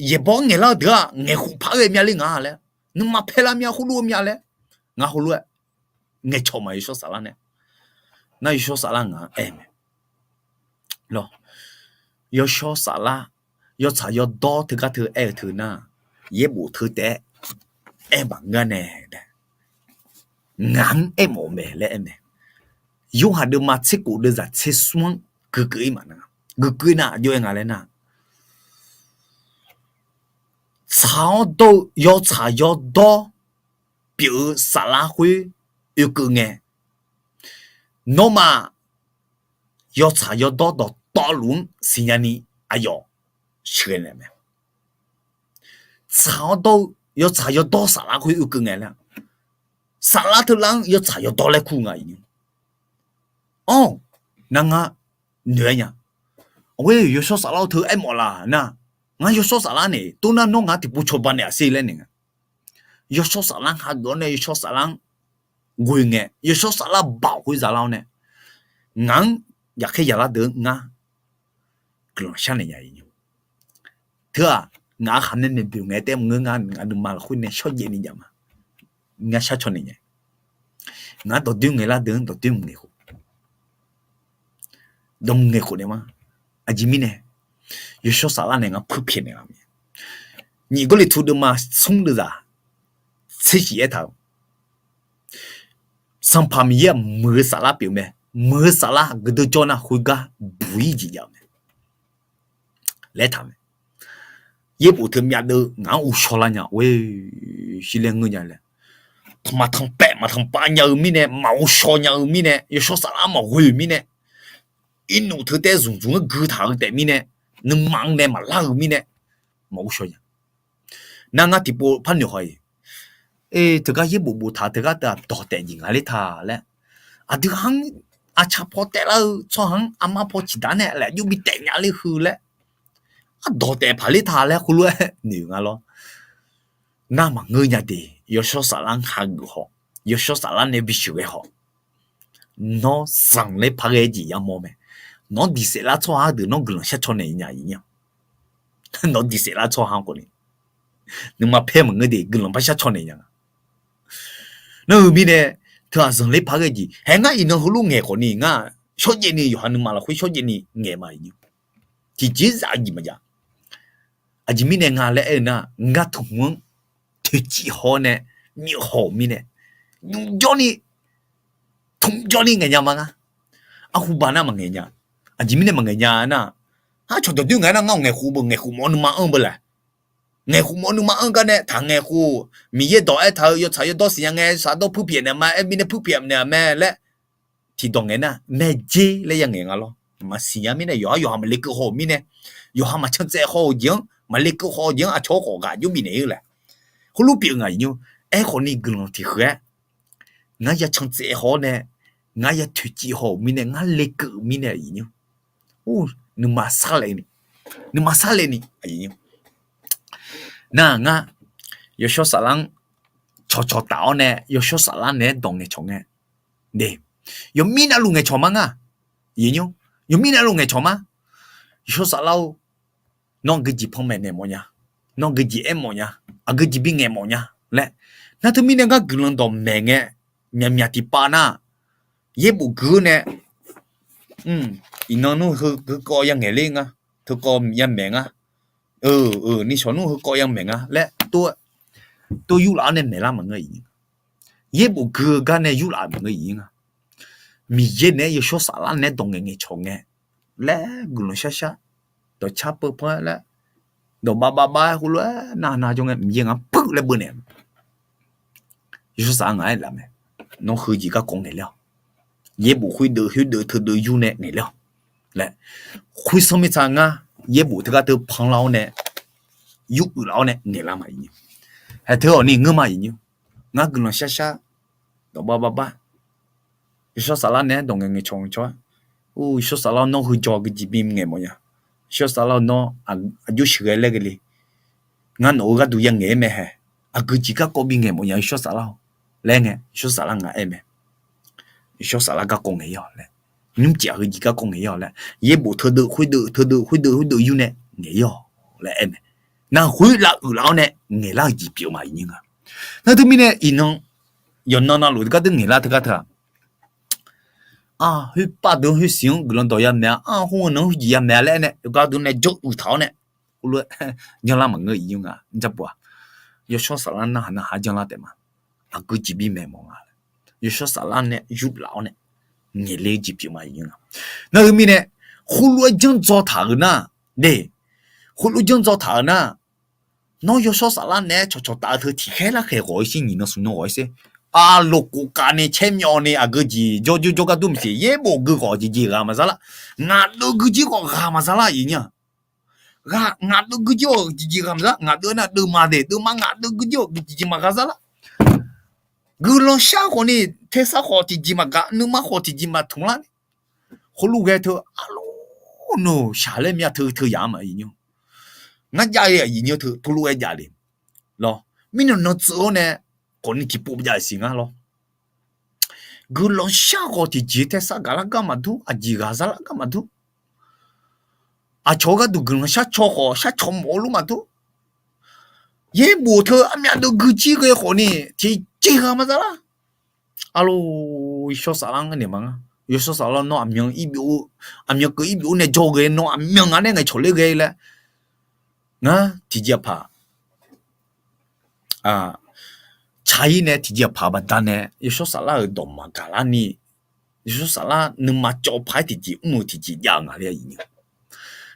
yaeqbawq-anr ngaeqlar-eu deuq-aq ngaeqkhof par ghae mya ler nga laer. Nuima paer lar mya khoerlof-eu mya laer. Ngar heulof-aer ngaeqcawq ma yawshawr saflar nae. Nar yawshawr saflar ngaq-anr aer mae. Lawr, yawshawr saflar, yawtsaq yawdawr teugar teu aer-eu teu nar, yaerbof teu taef-aer aer maqngeur nae, ngaq-anr aermawf-eu mae laer aer mae. Yorhaq deuvma tserkof deuvzaq tsersmr-anr guikeuv-ir ma nar, guikeuv-ir nar aqjox-aer nga laer nar, tsaq-awr dawr-eu yawtsaq yawdawr pyeuf-eu saflar khoer oekeuv ngae, nawmaf yawtsaq yawdawr dawqtawvluf-anr siqnya ni aqyawf sheuqghae naeq mae. Tsaq-awr dawr-eu yawtsaq yawdawr saflar khoer oekeuv ngae laer, saflar teular-anr yawtsaq yawdawr laer kur nga. Awr, nar ngar noeq-aer nya. Awr, yawshawr saflar-eu teu aermawf laf nar, ngar yawshawr saflar nae, toxnar nawr ngaq tiqpov cawba naeq-aq sher laer naeq nga. Yawshawr saflar hageuf-awr nae yawshawr saflar-anr ghoe ngae, yawshawr saflar baoq khoer zalar-awr nae, ngaq-anr yaqkhaer yaqlar deuq-anr ngar guiqlanq sharnaeq nya-ir. Teu-aq, ngaq-anr khaqmae maeqboeq ngae taef maqngeur, ngar ngaq nuima lafkhoer nae shawrjaev ni jav ma. Ngar shar caw naeq nya. Ngaq-anr dawqdoer ngaeqlar deuq-anr dawqdoer maqngaeq khof, dawq maqngaeq khof nae ma. Aqjeq mirnae, yawshawr saflar nae ngar puirpyaeq naeq-a mae. Nyiq Gawrliqtu deuvma smr deuvzaq tser shif aertaq-eu, Sanqpaq Miqyaer-aq muiq-eu saflar pyeuf mae. Muiq-eu saflar guiqdui jawr nar khoergar buq-ir jeq jav-eu mae laer taq mae. Yaerbof teu myavdeuv ngaq-anr uvshaw lar nya, or, shir laer ngeur nya laer, tanqmaq tanqpaeq maq tanqpav nya-eu mirnae, maq uvshaw nya-eu mirnae, yawshawr saflar maqghoe-euq mirnae, irnuf teu taef zmqdzmq-anr gui taq-eu taef mirnae, nuima-anr nae maqlar-eu mirnae, maq uvshaw nya. Nar ngar tiqpov par noeq haw-iq, e, teugar yaerbof boftaq teugar teu-aq dawq taef jeq nga ler ta laer, aqdui-anr aqcaq paw taef lar-eu tsawrhaq-anr aqma paw ciqdaq nae laef jov bi taef nya ler heu laer, aqdawq taef paq ler ta laer heulof-aer noeq nga lawr. Nar maqngeur nya de, yawshawr saflar-anr hageuf haw, yawshawr saflar nae bisheuq ghae haw. Nawr zanqler paq ghae jeq yamawr mae. Nawr diq saef lar tsawrhaq deuq nawr guiqlanq shar caw naeq nya-ir nya. Nawr diq saef lar tsawrhaq khawf ni, nuima paer maqngeur de guiqlanq par shar caw naeq nya nga. Nar-eu mirnae, teughaq zanqler paq ghae jeq. Hae ngar iqnan heulof ngaeq khawfni ngar shawrjaev ni yawqha nuima lafkhoer shawrjaev ni ngaeq ma iqnymr. Tiqjeq zaf-eu jeq maqjav. Aqjeq mirnae nga laer aer-eu nar, ngar tmq-anr toeqciv haw-awr nae myawf haw-euq mirnae, jmq jawrni, tmq jawrni ngaeq nya ma ngar. Arhuba nar maqngaeq nya. Aqjeq mirnae maqngaeq nya nar, har cawqdawq doer ngae nar ngar-awq ngaeqkhof beu, ngaeqkhof mawf-eu nuima anr-eu beu laer. Ngaeqkhof mawf-eu nuima anr gar nae taq ngaeqkhof, Miqyaer dawq aertaq-eu yawtsaq yawdawr siqnya ngae, saqdawr puirpyaeq naeq ma, aer mirnae puirpyaeq naeq mae laer tiqdawq ngaeq nar, mae jer laer ya ngaeq nga lawr. Maqsiq nya mirnae yawqha yawqha maqle keuv haw-euq mirnae, yawqha maqcan tsaev haw-euq jeq-anr, maqle keuv haw-eu jeq-anr aqcawq-anr khawf ghaq jawr bifnaeq-ir laer. Heulof pyeuf nga iqnymr. Aerkhawfni guiqlanq tiq huiq-aer ngar ya can tsaev haw-awr nae, ngar ya toeqciv haw-euq mirnae, ngar le keuv-euq mirnae iqnymr. Nuima sarle ni, nuima sarle ni. Nar ngar yawshawr saflar-anr cawqcawq taf-awr nae yawshawr saflar naeq-aer dawq ngaeqcawq ngae, yawmir navluf ngaeqcawq ma ngar. Yawmir navluf ngaeqcawq ma. Yawshawr saflar-or, nawr aqgeu jeq panmaeq naeq mawf nya, nawr aqgeu jeq aer mawf nya, aqgeu jeq bi ngaeq mawf nya laer. Nar teumirnae ngar guiqlanq dawqmaeq ngae, myaqmyaq tiqpav nar, yaerbof gui-awr nae, iqnan nmr heukawv ya ngaeq ler nga, teukawv ya maeq nga, eu, nishawq nmr heukawv ya maeq nga laer tov yurlaf-awr nae maeqlar maqngeur iqnymr. Yaerbof gui-eu gar nae yurlaf maqngeur iqnymr nga. Miqyaer naeq-aer yawshawr saflar naeq-aer dawq ngaeq ngaeqcawq ngae laer guiqlanq sharshar, dawqcar peupanr-aer laer, dawqbav bavbav-aer khoerlof-aer navnav jawr ngae Miqyaer ngaq-anr puiv laer beunaeq. Yawshawr saflar ngaq-aer laf mae, nawr heujeq garkawv ngaeq ler-awq. Yaerbof khoerdeuv khoerdeuv teudeuv yur nae ngaeq ler-awq laer, khoersanr mirtsaq ngar yaerbof teugar teu panlar-awr nae, yur uiqlaf-awr nae ngaeqlar ma iqnymr. Haeq teu-awq ni ngeur ma iqnymr. Ngar guiqlanq sharshar, dawqbav bavbav, yawshawr saflar naeq-aer dawq ngaeq ngaeqcawq ngaeqcawq-aer, yawshawr saflar nawr heujaw aqgeu jeq bi ngaeq mawf nya. Yawshawr saflar nawr aqjox sheuqghae laer ghae le. Ngar nawq-euq gharduq ya ngaeq-aer mae hae. Aqgeu jeq garkawv bi ngaeq mawf nya yawshawr saflar-awr laer ngae, yawshawr saflar ngaq-aer mae. Yawshawr saflar garkawv ngaeq-ir-awq laer, nymrcif aqgeu jeq garkawv ngaeq-ir-awq laer, yaerbof teudeuv khoerdeuv teudeuv khoerdeuv khoerdeuv yur nae ngaeq-ir-awq laer aer mae. Nar khoer lav uiqlaf-awr nae ngaeqlar-euq jeq pyeuf ma iqnymr nga. Nar teumirnae iqnan yawqnan navluf teugar deuq ngaeqlar teugar teu-aq, khoerpav deuq-anr khoersiq-anr guiqlanq dawq ya maeq-a, khoer-eu nan-anr khoerjeq ya maeq-a laer aer nae yawqgar deuq nae jawr uiq taq-awr nae, khoerlof-aer janrlar maqngeur iqnymr nga. Jarpov-aq, yawshawr saflar narhaq narhaq-aer janrlar taef ma. Aqgeu jeq bi maeq mawf nga laer, yawshawr saflar nae yurlaf-awr nae ngaeq le-eu jeq pyeuf ma iqnymr nga. Nar-eu mirnae, khoerlof-aer janrdzaw taq-euq nar, de, khoerlof janrdzaw taq-euq nar, nawr yawshawr saflar naeq-aer cawqcawq taf-eu teu tiqkhaer larkhaeq ghawq-ir sher, nyiq nan smq nan ghawq-ir sher, aqloq kofkav ni caer myawv ni aqgeu jeq jawrjawr jawrgar dur maqsiq, yaerbof gui khawf jeqjeq ghaq maqzar lar, ngaq deuv gui jir khawf ghaq maqzar lar iqnymr-aq. Ngaq deuv gui jir khawf jeqjeq ghaq maqzar, ngaq deuv nar deuvma de, deuvma ngaq deuv gui jir khawf jeqjeq maqghaq zar lar. Guiqlanq shar khawf ni, tersar khawf tiqjeq maqgaq, nuima khawf tiqjeq maqtmq lar ni, khoerlof ghae teu arlawr nawq shaq laer mya teu teu yaq-anr ma iqnymr. Ngar jav-eu aqyuif nymr teu teulof-aer jav le lawr. Mirnan nan tsuif-awr nae khawf ni tiqpov jav-eu siq ngar lawr. Guiqlanq shar khawf tiqjeq tersar gaqlar gar maqdur, aqjeq ghaq zarlar gar maqdur. Aqcawq-eu gharduq guiqlanq shar caw khawf shar caw mawf-eu lof maqdur. Yaerbof teu armyav deuv gui jir ghae khawf ni tiqjeq ghaq maqzar lar. Arlawr, yawshawr saflar ngar naeq ma ngar. Yawshawr saflar nawr aqmyan ir byov-eu, aqmyan keuv ir byov-eu nae jawr ghae nawr aqmyan nga nae ngaeqcawq ler ghae laer. Ngar tiqjeq aqpaq tsaq-ir nae tiqjeq aqpaq baqdanae yawshawr saflar-euq dawq maqgaq lar ni, yawshawr saflar nuima cawv paq-aer tiqjeq mr-eu tiqjeq jav-eu nga laer iqnymr.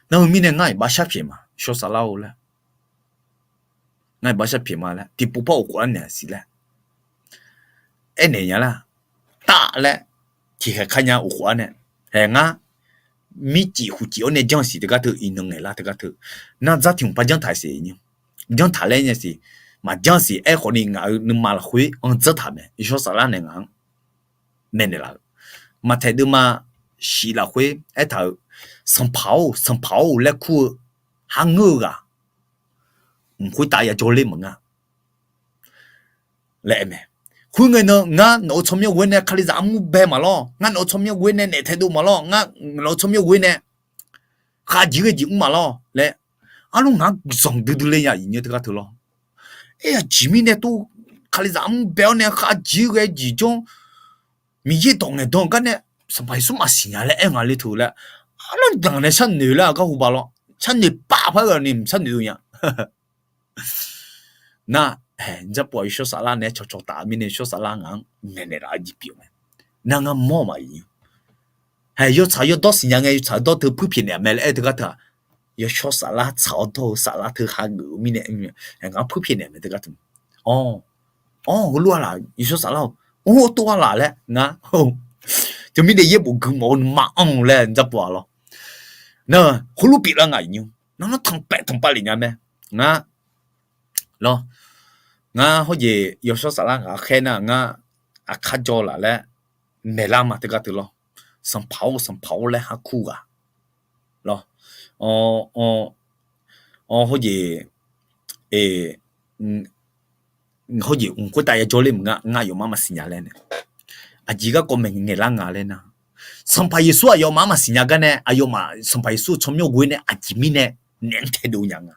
Nar-eu mirnae ngar iqbax sharpyaeq ma, yawshawr saflar-or laer. Ngar iqbax sharpyaeq ma laer tiqpov par uqkhof-anr naeq-a siq laer aernaeq nya lar. Taf laer tiqkhaeq kar nya uqkhof-anr nae, haeq ngar mircif huqcif-awr nae janr siq teugar teu, iqnan ngaeqlar teugar teu, nar dzar tiq hmq par janr taq siq iqnymr. Janr taq laer nya siq, maqjanr siq aerkhawf ni ngaq-euq nuima lafkhoer anr dzanr taq mae, yawshawr saflar nae ngaq-anr maeqnaeq laf-euq. Maqtaeq deuvma shif lafkhoer aertaq-euq, Sanqpaq-or, Sanqpaq-or laer kur-eu har ngeur-eu ghaq mq khoertav yajawr ler maqnga laer aer mae. Khoerngae nan ngar nawq-euq tsawrmyanr ghoer nae Kalizaq armur bae maqlawr, ngar nawq-euq tsawrmyanr ghoer nae naef taedov maqlawr, ngar nawq-euq tsawrmyanr ghoer nae khavjeq ghae jeq mr maqlawr laer, arlawr ngaq-anr zanqdui dui le nya iqnymr teugar teu lawr. Aer aqjeq mirnae tov Kalizaq armur bae-awr nae khavjeq ghae jeq janr Miqyaer dawq ngaeqdan-eu gar nae Sanqpaq Yeqsur maqsiq nya laer aer nga le teu laer, arlawr danq nae sharnoeq laer-aq gar hu ba lawr, sharnoeq paf par-eu ni sharnoeq-eu nya. Nar, hae, Jarpov-aq yawshawr saflar naeq-aer cawqcawq taf-eu mirnae yawshawr saflar ngaq-anr maeqnaeq laf-eu jeq pyeuf mae. Nar ngar mawr ma iq nymr. Hae, yawtsaq yawdawr siqnya ngae yawtsaq yawdawr teu puirpyeuf naeq mae laer aer teugar teu-aq, yawshawr saflar tsaq-awr dawr-eu saflar teu hageuf-eu mirnae, ngaq-anr puirpyeuf naeq mae teugar teu. Awr, awr, heulof-a laf yawshawr saflar-awq, or, tov-a laf laer ngar, teumirnae yaerbof guimawf-eu nuima anr-eu laer Jarpov-aq lawr. Nar, heulof pyeuflar nga iq nymr. Nar, nar tanqpaef tanqpav lef nya mae. Ngar, lawr, ngar hawjeq yawshawr saflar ngaq-anr khaer nar ngar aqkar jawr laf laer maeqlar ma teugar teu lawr. Sanqpaq-or, Sanqpaq-or laer hakur ghaq lawr. Hawjeq, hawjeq mq khoertav yajawr ler mq nga, ngar aqyawfmaf maqsiq nya laer nae, aqjeq garkawv maeqngaeq lar nga laer nar, Sanqpaq Yeqsur aqyawfmaf-anr maqsiq nya gar nae aqyawfmaf Sanqpaq Yeqsur-euq tsawrmyanr ghoer nae aqjeq mirnae naeq-anr taedov nya nga.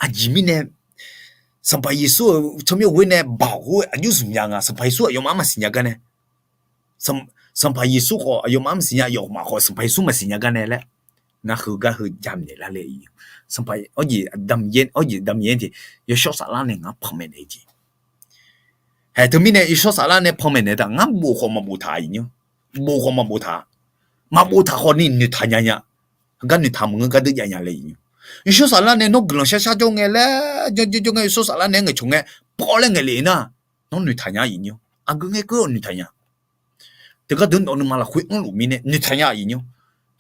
Aqjeq mirnae, Sanqpaq Yeqsur-euq tsawrmyanr ghoer nae baoq khoer aqjox zmq nya nga, Sanqpaq Yeqsur aqyawfmaf-anr maqsiq nya gar nae. Sanqpaq Yeqsur khawf aqyawfmaf-anr maqsiq nya, aqyawfmaf khawf Sanqpaq Yeqsur maqsiq nya gar nae laer, ngar heugar heu jamaeq lar le-iq. Sanqpaq, awr jeq, awr jeq damyaer jeq, yawshawr saflar nae ngaq-anr panmaeq naeq-eu jeq. Hae, teumirnae yawshawr saflar nae panmaeq naeq-eu taq ngar bof khawf maqbof taq iq nymr. Bof khawf maqbof taq. Maqbof taq khawf ni noeqtaq nya nya. Heugar noeqtaq maqngeur gar deuv jav nya le iq nymr. Yawshawr saflar nae nawr guiqlanq shar shar jawr ngae laer jawr jawr jawr ngae yawshawr saflar nae-anr ngaeqcawq ngae pawv laer ngaeq lef-eu nar, nawr noeqtaq nya iq nymr. Aqgeu ngae keuv-awr noeqtaq nya. Teugar deuq nawq nuima lafkhoer anrluf mirnae noeqtaq nya iq nymr.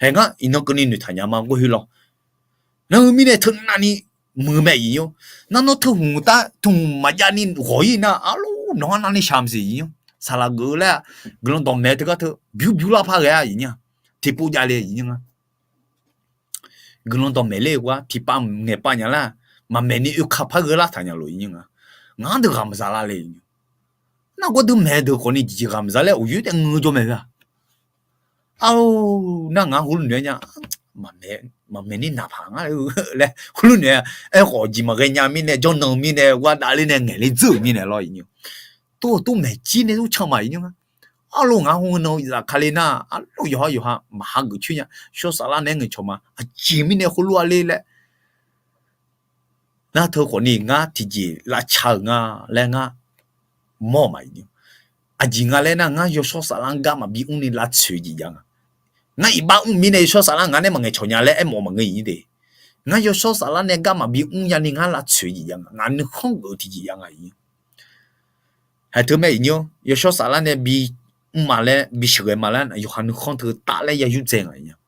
Hae ngar iqnan keuvni noeqtaq nya ma gor khoer lawr. Nar-eu mirnae teu navni muiq mae iq nymr. Nar nawr teu hmq tar teu hmq maqjav ni ghawq-ir nar arlawr nawq-anr navni shaq maqsiq iq nymr. Saqlaq geuf-eu laer-aq, guiqlanq dawqmaeq teugar teu bymr bymr lar par ghae-a iq nymr-a. Tiqpov javle iq nymr-a. Guiqlanq dawqmaeq ler-eu gar tiqpav ngaeqpav nya lar, maqmaeq ni oekaq par gheurlar taq nya lof iq nymr-a. Ngaq-anr deuq ghaq maqza lar le iq nymr. Nar gawr deuq maeq deuq khawfni jeqjeq ghaq maqza laer uqyoer taef ngeur jawr mae-a. Ar, nar ngaq-anr heulof noeq-aer nya, maqmaeq ni naqpaq ngar laer heulof noeq-a. Aerkhawf jeq maqghae nya mirnae jawrnan mirnae ghardav ler nae ngaeq ler dzeur-euq mirnae lawr iq nymr. Tov-eu tov maeq jir nae ur can ma iq nymr-a. Arlawr ngaq-anr heulof nan zafkale nar arlawr yawqha yawqha maqha geuf coer nya. Yawshawr saflar nae-aer ngaeqcawq ma aqjeq mirnae khoerlof-a ler laer nar teu khawfni ngar tiqjeq lavca-euq nga laer ngar mawr ma iq nymr. Aqjeq nga laer nar ngar yawshawr saflar-anr gar maqbi mrni lavtsoeq-eu jeq jav nga. Ngar iqbax mr mirnae yawshawr saflar ngar nae maqngaeq cawq nya laer aermawf maqngeur iq nymr de. Ngar yawshawr saflar nae gar maqbi mr ya'ni ngar lavtsoeq-eu jeq jav nga, ngaq nuikhanr geuf-eu tiqjeq jav nga iq nymr. Haeq teu mae iq nymr, yawshawr saflar nae bi mr ma laer bi sheuqghae ma laer yawqha nuikhanr teu taf laer ya yurdzae nga iq nymr.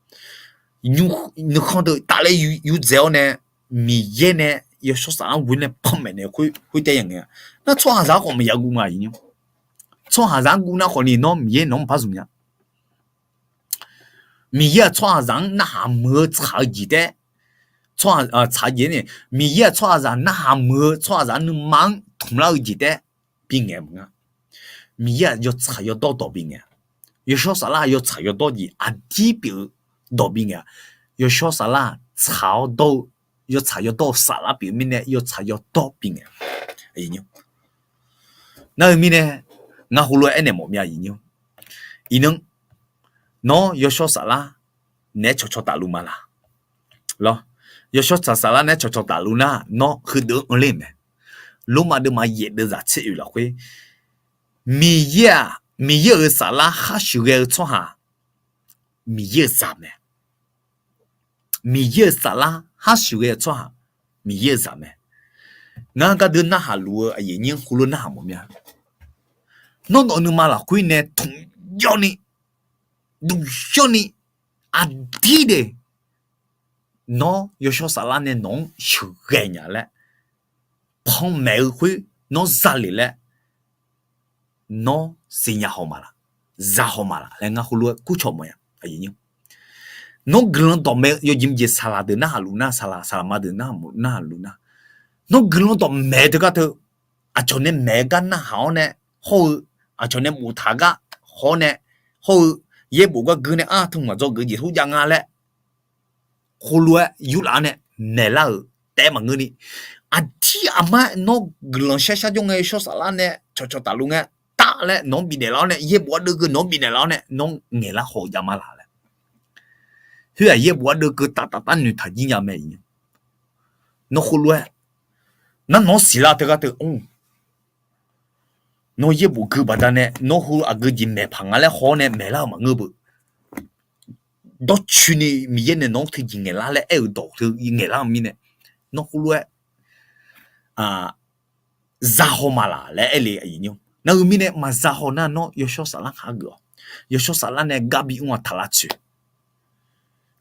Nuikhanr teu taf laer yurdzae-awr nae, Miqyaer nae yawshawr saflar ghoer nae panmaeq naeq khoer taef ya ngae-a. Nar tsawrhaqzaq-anr khawf maqya guv nga iq nymr. Tsawrhaqzaq-anr guv nar khawfni nawr Miqyaer nawq-anr maqpar zmq nya. Miqyaer-aq tsawrhaqzaq-anr narhaq muiq-eu tsaq-eu jeq taef, tsawrhaq, tsaq-eu jeq ni, Miqyaer-aq tsawrhaqzaq narhaq muiq-eu tsawrhaqzaq nuima-anr tmq lar-eu jeq taef bingaeq maqnga. Miqyaer-aq yawtsaq yawdawr dawq bingaeq-a. Yawshawr saflar-aq yawtsaq yawdawr jeq aqdir pyeuf-eu dawq bingaeq-a. Yawshawr saflar-aq tsaq-awr dawr-eu, yawtsaq yawdawr-eu saflar pyeuf mirnae yawtsaq yawdawr bingaeq-a. Nar-eu mirnae ngar heulof-aer aernaeq mawf mya iq nymr. Iqnan nawr yawshawr saflar naeq-aer cawqcawq tafluf ma laq? Lawr, yawshawr saflar naeq-aer cawqcawq tafluf nar nawr heudeuq-anr anr ler mae. Lormav deuvma yaef deuvzaq tser oeq lafkhoer, Miqyaer-aq, Miqyaer-euq saflar khar shuif ghae-eu tsawrhaq Miqyaer-euq zaq mae. Miqyaer-euq saflar khar shuif ghae-eu tsawrhaq Miqyaer-euq zaq mae. Ngar gardeuv narhaq luf-eu aqyuif aqnyir heulof narhaq mawf mya. Nawr nawq nuima lafkhoer nae tmq jawrni, duq shawrni, aqdir de nawr yawshawr saflar nae nawq-anr sheuqghae nya laer panmaeq-eu khoer nawr zalef laer nawr siqnya haw ma laq, za haw ma laq laer ngar heulof-aer kurcawq mawf-a. Nawr guiqlanq dawqmaeq-eu yawjeq mqjeq saqlaq deuq narhaq luf nar, saqlaq saqlaqma deuq narhaq luf nar, nawr guiqlanq dawqmaeq-eu teugar teu aqcawq nae maeq-eu gar narhaq-awr nae hawr-eu, aqcawq nae boftaq gar hawr nae hawr-eu, yaerbof gar gui nae ar tmq maqdzawr geuf jeq hawr jav nga laer heulof-aer yurlaf-awr nae maeqlar-euq taef maqngeur ni, aqdir aqmar nawr guiqlanq shar shar jawr ngae yawshawr saflar nae cawqcawq tafluf ngae taf laer nawq-anr bifnaeq lar-awr nae, yaerbof ardeuv keuv nawq-anr bifnaeq lar-awr nae, nawr ngaeqlar haw-eu jav ma laq laer. Khoer-aq yaerbof ardeuv keuv taf taf tar noeqtaq jir nya mae. Nawr khoerlof-aer, nar nawr siqlar teugar teu, nawr yaerbof gui baqdanae nawr heu aqgeu jeq maeqpaq nga laer haw-awr nae maeqlar-eu maqngeur beu. Dawrcoeni Miqyaer nae nawq-anr teujeq ngaeqlar laer aer-euq dawq teu ngaeqlar-eu mirnae, nawr khoerlof-aer zahaw ma laq laer aer le. Nar-eu mirnae maqzahaw nar nawr yawshawr saflar khageuf-awq. Yawshawr saflar nae gar bimr-aq taqlavtsoeq.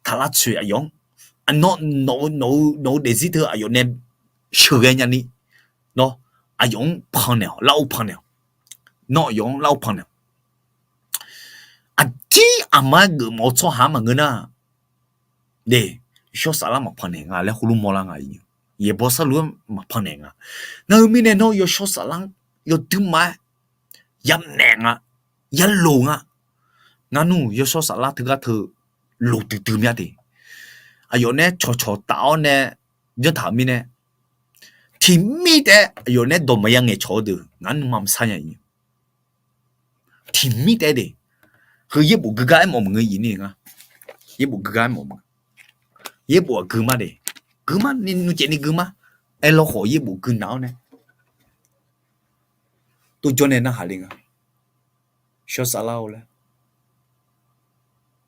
Taqlavtsoeq aqyawf-anr, nawq-eu daefzir teu aqyawf nae sheuqghae nyani, nawr aqyawf-anr pannaeq-awq, lar-awr pannaeq-awq. Nawr aqyawf-anr lar-awr pannaeq-awq. Aqdir aqma-aer geufmawf-eu tsawrhaq-anr maqngeur nar, de, yawshawr saflar maqpannaeq nga laer heulof mawrlar nga. Yaeqbawq sarluf-aer maqpannaeq nga. Nar-eu mirnae nawr yawshawr saflar-anr yawduima-aer yamaeq nga, yaloq nga. Ngar nmr yawshawr saflar teugar teu loq duidui mya de. Aqyawf nae cawqcawq taf-awr nae janrtaq-euq mirnae, tiqmir taef-aer aqyawf nae dawq maqya ngaeqcawq-eu deuq ngar nuima maqsar nya. Tiqmir taef-aer de, heu yaerbof gui gar aermawf maqngeur iq ni nga. Yaerbof gui gar aermawf ma. Yaerbof-aq gui ma de, gui ma ni nuicaev ni gui ma. Aerlawr khawf yaerbof gui naq-awr nae, tov jawr nae narhaq le nga. Shawr saflar-or laer,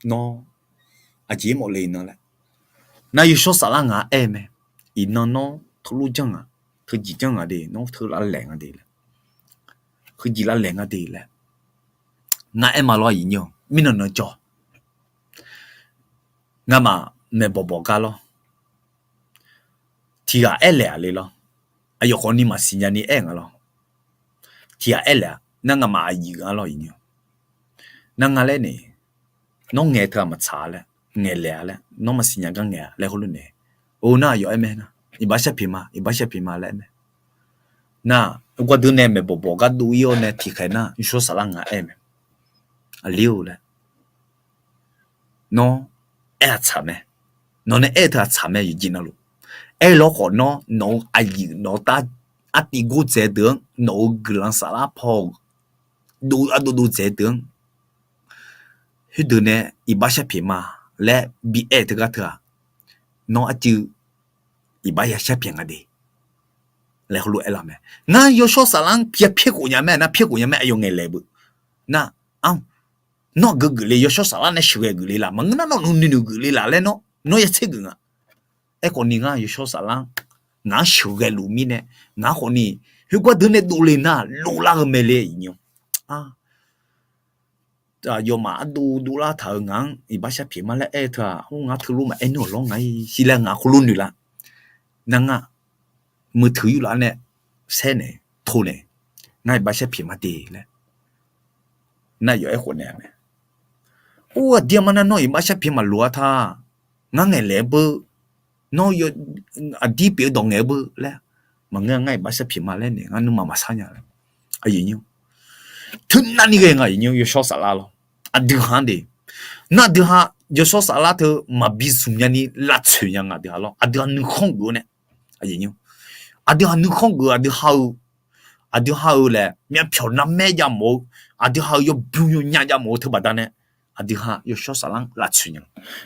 nawr aqjeq aermawf le iqnan laer. Nar yawshawr saflar ngaq-anr aer mae. Iqnan nawr teulof janr ngaq, teujeq janr ngaq de, nawr teu lavlaeq nga de laer, heujeq lavlaeq nga de laer, ngar aer ma lawr iqnyir-awq. Mirnan nan jawr, ngamaf maeqbawq bawq gar lawr. Tiq ghaq aerlaeq-aq le lawr. Aqyawf khawfni maqsiq nya ni aer nga lawr. Tiq ghaq aerlaeq-a nar ngamaf aqyuif-a lawr iqnyir-awq. Nar nga laer nae, nawr ngaeq teu-aq maqtsaq-a laer, ngaeqlaeq-a laer, nawr maqsiq nya gar ngaeq-a laer heulof nae, or nar aqyawf aer mae nar, iqbax sharpiq ma, iqbax sharpiq ma laer aer mae. Nar, gardeuv nae maeqbawq bawq gardov ir-awr nae tiqkhaeq nar yawshawr saflar nga aer mae. Aqli-or laer, nawr aer-aq tsaq mae. Nawq nae aer-eu teu-aq tsaq mae yawqjeq navluf. Aerlawr khawf nawr nawq-eu aqyuif nawq-eu tar artiv gordzae deuq-anr nawq-euq guiqlanq saflar paw-euq dov ardov dov dzaeq deuq-anr, khoerdeuq nae iqbax sharpiq ma laer bi aer-eu teugar teu-aq, nawr arcuiv iqbax ya sharpiq nga de laer heulof aerlar mae. Ngar yawshawr saflar-anr ya pyaer khof nya mae nar, pyaer khof nya mae, aqyawf ngaeqlaeq beu. Nar, anr, nawr aqgeu geufle, yawshawr saflar nae sheuqghae geufle laf, maqngeur nar nawr nuinoeq nuinoeq geufle laf laer nawr, nawr ya tser geuf nga. Aerkhawfni ngar yawshawr saflar-anr ngaq-anr sheuqghae luf mirnae, ngaq khawfni khoergar deuq nae dovle nar dovlar-eu mae le iqnyir-awq. Aqyawfmaf ardov dovlar taq-euq ngaq-anr iqbax sharpiq ma laer aer-eu teu-aq, or ngar teulof maqaer nmr-awq lawr ngaq-ir siq laer ngaq khoerlof noeq lar. Nar ngar muiq teuq yurlaf nae saer nae, to nae, ngar iqbax sharpiq ma de laer nar yawf aerkhof naeq-a mae. Or aqdir aqma nar nawr iqbax sharpiq maqloq-a ta. Ngar ngaeqlaeq-eu beu, nawr aqdir pyeuf-eu dawq ngaeq-eu beu laer, maqngeur ngar iqbax sharpiq ma laer nae ngar nuima maqsar nya laer. Aqyuif nyir, teunavni ghae nga aqyuif nyir, yawshawr saflar lawr. Aqdui ha-anr de, nar aqdui ha yawshawr saflar teu maqbi zmq nyani lavtsoeq nya nga aqdui ha lawr. Aqdui ha nuikhanr geuf-awr nae, aqdui ha nuikhanr geuf, aqdui ha-eu, aqdui ha-eu laer myavpyawq narmaer jav mawf-eu, aqdui ha-eu yawbymr yawnya jav mawf-eu teu baqdanae, aqdui ha yawshawr saflar-anr lavtsoeq nya.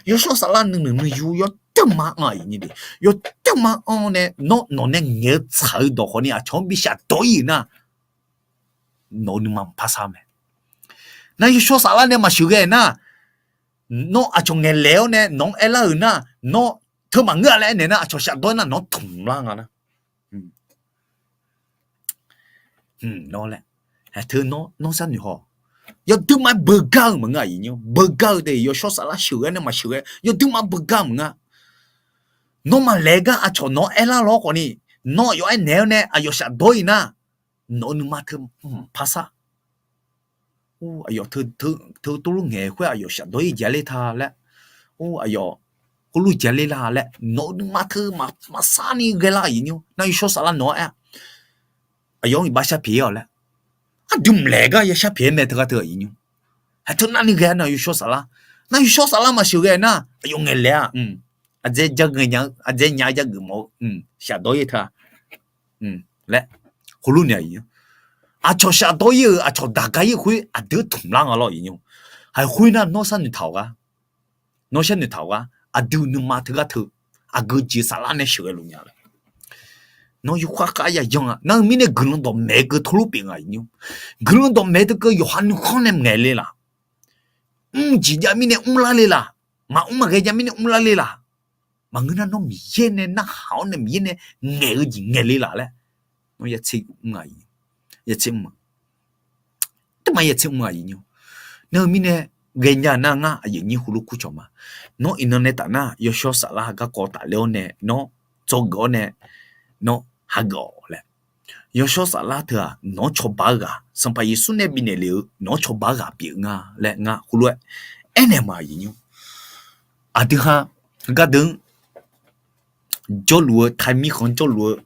Yawshawr saflar nuinoeq nuiyu yawteuq ma anr aqyuif nyir de, yawteuq ma anr nae nawr nawq nae ngaeq-eu tsaq-eu dawq khawfni aqcawq-anr bi shafdawr ir-euq nar, nawq-eu nuima maqpar sar mae. Nar yawshawr saflar nae maqsheuqghae nar, nawr aqcawq ngaeqlaeq-awr nae nawq-anr aerlar-euq nar, nawr teu maqngeur-a laer aernaeq nar, aqcawq shafdawr-ir nar nawq-anr tmqlar nga nar. Nawr laer, haeq teu nawr, nawr sharnoeq haw. Yawduima beugar-eu maqngeur aqyuif nyir, beugar-eu de, yawshawr saflar sheuqghae nae maqsheuqghae yawduima beugar-eu maqngeur. Nawr maqlaeq gar aqcawq nawq-anr aerlar lawr khawfni, nawr aqyawf aernaeq-awr nae aqyawf shafdawr-ir nar, nawq-eu nuima teu mqpar sar. Or aqyawf teu teulof ngaeq khoer aqyawf shafdawr-ir jav ler ta laer, or aqyawf khoerlof jav ler la laer nawq-eu nuima teu maqpar sar ni ghae lar aqyuif nyir. Nar yawshawr saflar nawq-anr aer-a, aqyawf-anr iqbax sharpiq-ir-awq laer, aqdui mqlaeq gar ya sharpiq-aer mae teugar teu aqyuif nyir. Haeq teu narni ghae nar yawshawr saflar, nar yawshawr saflar maqsheuqghae nar, aqyawf ngaeqlaeq-a, aqdzae jar ngae nya-eu, aqdzae nya-eu jageuf mawf-eu, shafdawr-ir teu-a laer, khoerlof nae aqyuif nyir. Aqcawq shafdawr-ir-euq aqcawq daqgar-ir khoer aqdui-anr tmq lar nga lawr, iqnyir. Haiq khoernar nawr sharnoeq taq-awq gar, nawr sharnoeq taq-awq gar, aqdui nuima teugar teu, aqgeu jeq saflar nae sheuqghae luf nya laer. Nawr yawkhav khav ya yanr-a. Nar-eu mirnae guiqlanq dawqmaeq keuv teulof pyeuf nga, iqnyir. Guiqlanq dawqmaeq teu keuv yawqha nuikhanr nae maqngaeq le laf. Mr jeq jav mirnae mrlar le laf. Maqmr maqghae jav mirnae mrlar le laf. Maqngeur nar nawr Miqyaer nae narhaq-awr nae Miqyaer nae ngaeq-eu jeq ngaeq le laf laer. Nawr ya tser mr-a, ya tser mr-a. Tma ya tser mr-a, iqnyir. Nar-eu mirnae ghaenya nar ngar aqyuif nyir heulof kur cawq ma. Nawr iqnan nae taf nar yawshawr saflar garkawv tafler-awr nae nawr dzawgeuf-awr nae nawr hageuf-awq laer. Yawshawr saflar teu-aq nawq-anr cawba-eu ghaq, Sanqpaq Yeqsur nae bifnaeq lef-eu nawq-anr cawba-eu ghaq pyeuf nga laer ngar heulof-aer aernaeq ma, iqnyir. Aqdui ha gardeuq-anr jawrluf-eu, taimir khanq jawrluf-eu,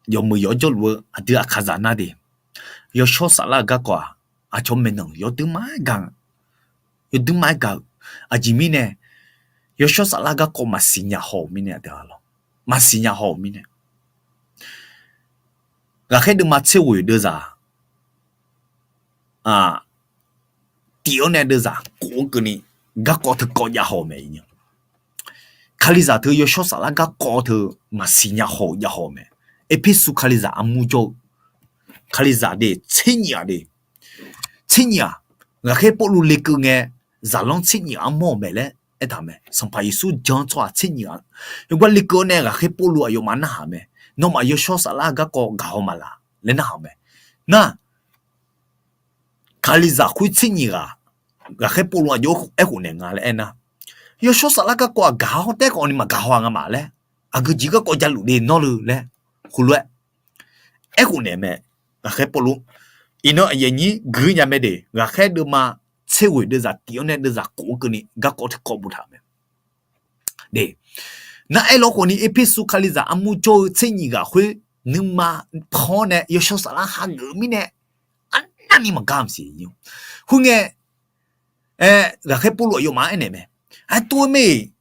yawmuiq yawf jawrluf-eu aqdui aqkaqzaq nar de, yawshawr saflar-eu garkawv-aq, aqcawq maeqnan yawdui ma-aer gaq, yawdui ma-aer gaq-eu. Aqjeq mirnae yawshawr saflar garkawv maqsiq nya haw-euq mirnae aqdui-a lawr, maqsiq nya haw-euq mirnae. Ghaqkhaer deuvma tser ghoeq deuvzaq tif-awr nae deuvzaq kof-eu keuvni garkawv teu kawv jav haw-eu mae, iqnyir. Kalizaq teu yawshawr saflar garkawv teu maqsiq nya haw-eu jav haw-eu mae. Erpersu kalizaq armur jawr-eu kalizaq de, tser nyif-aq de, tser nyif-aq, ghaqkhaer Pawrluv lekeuv ngae, zaqlanr tser nyif armawr-euq mae laer aertaq mae. Sanqpaq Yeqsur jan-eu tsawrhaq tser nyif-aq, yawgar lekeuv-awr nae ghaqkhaer Pawrluv aqyawfmaf narhaq mae. Nawmaf yawshawr saflar garkawv gaqhaw maqlaq laer narhaq mae. Nar, kalizaq khoer tser nyif ghaq, ghaqkhaer Pawrluv aqjox aerkhof naeq nga laer aernar, yawshawr saflar garkawv-aq gaqhaw taef khawfni maqgaqhaw-a nga ma laer, aqgeu jeq garkawv javluf de nawr le laer, heulof-aer aerkhof naeq mae. Ghaqkhaer Pawrluv iqnan aqyuif aqnyir guiqnya mae de, ghaqkhaer deuvma tser ghoeq deuvzaq tif-awr nae deuvzaq kof-eu keuvni garkawv teu kawv boftaq-euq mae. De, nar aerlawr khawfni Erpersu kalizaq armur jawr-eu tser nyif ghaq khoer nuima pan-awr nae yawshawr saflar hageuf-eu mirnae arnavni maqgar maqsiq. Khoerngae, aer, ghaqkhaer Pawrluv aqyawfmaf-anr aernaeq mae. Aer, tov-eu mae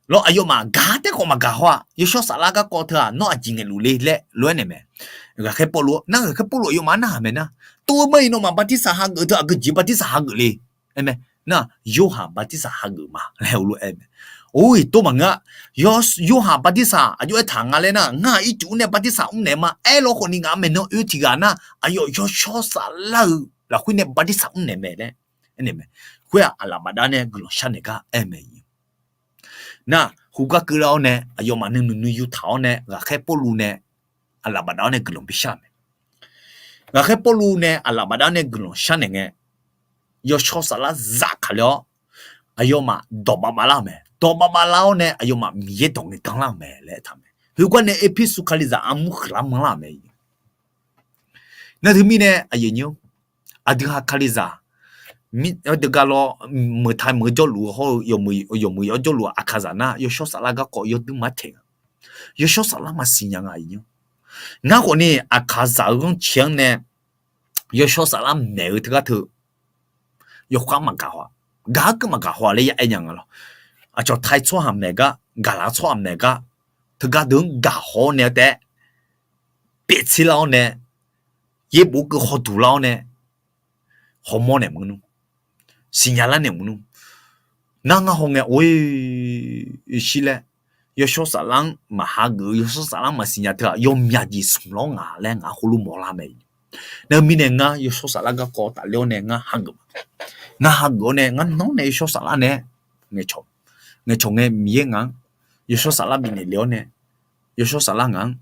lawr, aqyawfmaf gaq taef khawf maqgaq haw-aq, yawshawr saflar garkawv teu-aq nawr aqjeq ngaeqluf le laer lof-aer naeq mae. Ghaqkhaer Pawrluv, nar ghaqkhaer Pawrluv aqyawfmaf-anr narhaq mae nar, tov-eu mae, nawmaf bartirsaq hageuf teu aqgeu jeq bartirsaq hageuf le. Aer mae. Nar, Yorhaq bartirsaq hageuf ma laer heulof-aer mae. Or-iq tov maqngeur-a. Yorhaq bartirsaq aqjox aertaq nga laer nar, ngar-aq ircuf-anr nae bartirsaq mrnaeq ma. Aerlawr khawfni ngaq-anr maeqnan oe tiq ghaq nar, aqyawf yawshawr saflar-eu lafkhoer nae bartirsaq mrnaeq mae laer aernaeq mae. Khoer-aq, aqlaf bafdav nae guiqlanq sharnaeq gar aer mae. Nar, hu gar keuvlar-awr nae aqyawfmaf nuinoeq nuiyu taq-awr nae ghaqkhaer Pawrluv nae aqlaf bafdav-awr nae guiqlanq bishar mae. Ghaqkhaer Pawrluv nae aqlaf bafdav-awr nae guiqlanq sharnaeq ngae, yawshawr saflar zafkale-awr, aqyawfmaf dawq bavbav lar-euq mae. Dawq bavbav lar-awr nae aqyawfmaf Miqyaer dawq ngaeqdan lar-euq mae laer aertaq mae. Heugar nae Erpersu kalizaq armur huiqlar manrlar-euq mae. Nar teumirnae aqyuif aqnyir, aqdui ha kalizaq, deugar lawr, meuqtaq meuq-eu jawrluf-eu hawr-eu yawmuiq yawf jawrluf-eu aqkaqzaq nar yawshawr saflar garkawv yawdui maqaer taeq nga. Yawshawr saflar maqsiq nya nga, iqnyir. Ngar khawfni aqkaqzaq-eu ghanrcae-anr nae yawshawr saflar maeq-eu teugar teu yawkhav maqgaq haw-a, gaq-ar keuv maqgaq haw-a laer ya aer nya nga lawr. Aqcawq tai tsawrhaq maeq gar, gaqlaq tsawrhaq maeq gar, teugar deuq-anr gaq haw-awr nae taef, pyaev tser lar-awr nae, yaerbof keuv hawduq lar-awr nae, hawmawr naeq maqngeur nmr, siqnya lar naeq maqngeur nmr. Nar ngar hawngae or-iq shir laer, yawshawr saflar-anr maqhageuf-eu, yawshawr saflar-anr maqsiqnya teu-aq, yawmyaq jeq smq lawr ngaq laer ngaq-anr khoerlof mawrlar mae. Nar mirnae ngar yawshawr saflar garkawv tafler-awr nae ngar hageuf ma. Ngar hageuf-awr nae ngar nan-awr nae yawshawr saflar nae ngaeqcawq, ngaeqcawq ngae Miqyaer ngaq-anr yawshawr saflar bifnaeq le-awr nae, yawshawr saflar ngaq-anr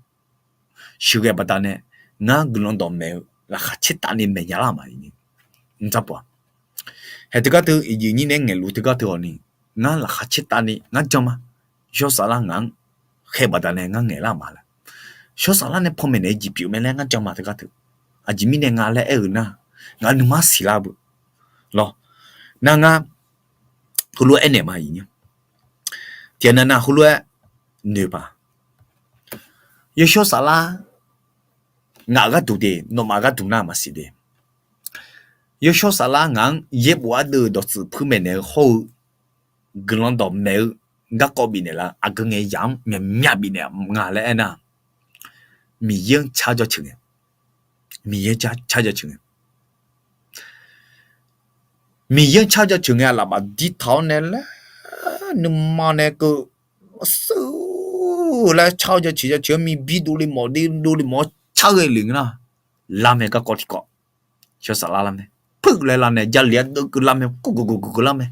sheuqghae baqdanae, ngar guiqlanq dawqmaeq-eu laqkhaq caertavni maeqnya lar ma. Mqdzaq pawf-a, hae teugar teu iqjeq nyir nae ngaeqluf teugar teu-awq ni, ngar laqkhaq caertavni ngar jan ma. Yawshawr saflar ngaq-anr khaeq baqdanae ngar ngaeqlar ma laer, yawshawr saflar nae panmaeq naeq-eu jeq pyeuf mae laer ngar jan ma teugar teu. Aqjeq mirnae nga laer aer-eu nar, ngaq nuima siqlar beu lawr. Nar ngar heulof-aer aernaeq ma, iqnyir. Tiqnan nav heulof-aer noeq paq, yawshawr saflar ngaq gharduq de, nawmaf gharduq nar maqsiq de. Yawshawr saflar ngaq-anr yaerbof ardeuv-eu dawqtsuif puirmaeq naeq-eu hawr-eu guiqlanq dawqmaeq-eu garkawv bifnaeq lar aqgeu ngae yaq-anr myaqmyaq bifnaeq nga laer aernar, Miqyaer-anr car jawr ceuq ngae, Miqyaer car jaceuq ngae, Miqyaer car jaceuq ngae, aqlaf baf dir taq-awr nae laer, nuima nae keuv seur laer car-eu jaceuq jaceuq-anr mi bi dovle mawf de dovle mawf-awr car ghae le nga nar, lar mae garkawv tiqkawv. Yawshawr Saflar lar mae, puiv laer lar nae jaleq-aer deuv keuv lar mae, kuvguq guvguq keuv lar mae.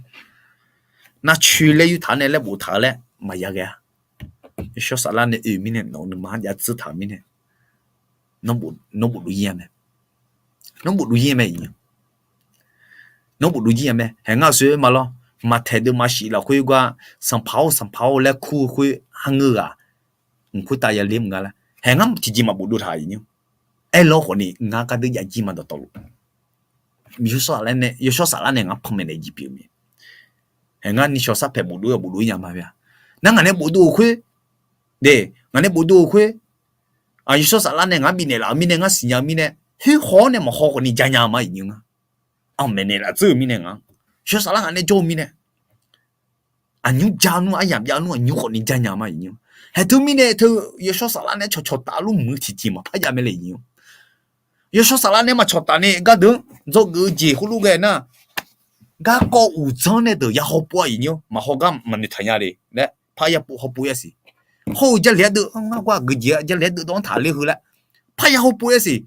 Navcoeq laer yurtaq-anr nae laer boftaq-eu laer maqya ghae-a. Yawshawr Saflar nae oe-euq mirnae nawq-eu nuima-anr jav tsuir taq-euq mirnae, nawr bofdov ir-a mae. Nawr bofdov ir-a mae iqnyir. Nawr bofdov ir-a mae. Haeq ngar-euq soe ma lawr. Maqtaeq deuvma shif lafkhoer gar, Sanqpaq-or, Sanqpaq-or laer kur-eu khoer har ngeur ghaq, mq khoertav yaler mq nga laer haeq ngar tiqjeq maqbofdov taq iqnyir. Aerlawr khawfni ngar gardeur jav jir ma dawqtawvluf. Yawshawr Saflar nae ngar panmaeq naeq jeq pyeuf-eu mae. Haeq ngar nishawq sar paeq bofdov-ir bofdov ir nya ma-a. Nar ngaq nae bofdov-euq khoer, de, ngaq nae bofdov-euq khoer, Yawshawr Saflar nae ngar bifnaeq laf-euq mirnae ngar siqnya-eu mirnae, khoerhaw-awr nae maqhaw khawfni janya ma iqnyir nga. Aqmaeq naeq laf dzeur-euq mirnae nga. Yawshawr Saflar ngaq nae jawr-eu mirnae, aqnymr ja nmr aryamq jav nmr aqnymr khawfni janya ma iqnyir. Haeq teumirnae teu Yawshawr Saflar nae cawqcawq taf luf muiq tiqjeq maqpar jav mae le iqnyir. Yawshawr Saflar nae maqcawq taf ni gardeuq-anr dzawgeuf-eu jeq khoerlof ghae nar, garkawv uqdzanr nae deuq ya hawpov-a iqnyir. Maqhaw gar maqnoeq taq nya le laer parya pov hawpov-ir-a siq. Hawr-eu Jarlif-aer deuv-anr ngar gar aqgeujeq Jarlif-aer deuv dawv-anr taq ler heu laer parya hawpov-ir-a siq.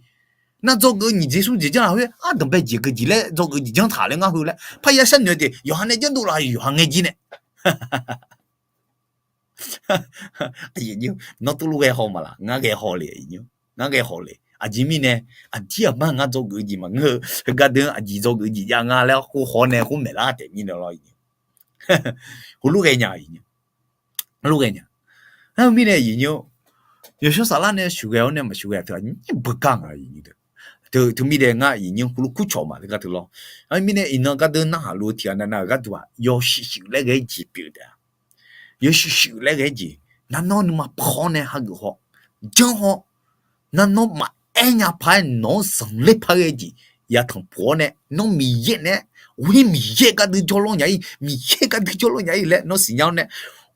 Nar dzawgeuf-eu nyiq jeq smr jeq janr lafkhoer ardanqbae jeq geujeq laer dzawgeuf jeq janr taq laer ngar heu laer parya sharnoeq-eu jeq yawqha nae janrdov laf yawqha ngae jir nae nawr tuvluf ghae haw ma laq? Ngar ghae haw le iqnyir. Ngar ghae haw le. Aqjeq mirnae aqdir aqmar ngar dzawgeuf jeq maqngeur-eu, heugar deuq-anr aqjeq dzawgeuf jeq jav nga laer khoerhaw nae khoer maeq lar taef mirnae lawr iqnyir. Heulof ghae nya iqnyir. Heulof ghae nya. Aer-eu mirnae iqnyir, Yawshawr Saflar nae sheuqghae-awr nae maqsheuqghae teu aqnyir beugar nga iqnyir. Teumirnae ngar iqnyir heulof kurcawq ma teu gar teu lawr. Aer-eu mirnae iqnan gardeuq narhaq lof-eu tiqghaq navnav-euq gharduq-aq yawshuif shuif laer ghae-aer jeq pyeuf taef-a. Yawshuif shuif laer ghae-aer jeq, nar nawr nuima paq-awr nae hageuf haw, janr haw, nar nawr maqaer nya paq-aer nawq-anr zanqler paq ghae jeq yatanq puq-awr nae nawr Miqyaer naeq-aer, ghoer Miqyaer gardeuq jawrlawr nya-ir, Miqyaer gardeuq jawrlawr nya-ir laer nawr siqnya-awr nae,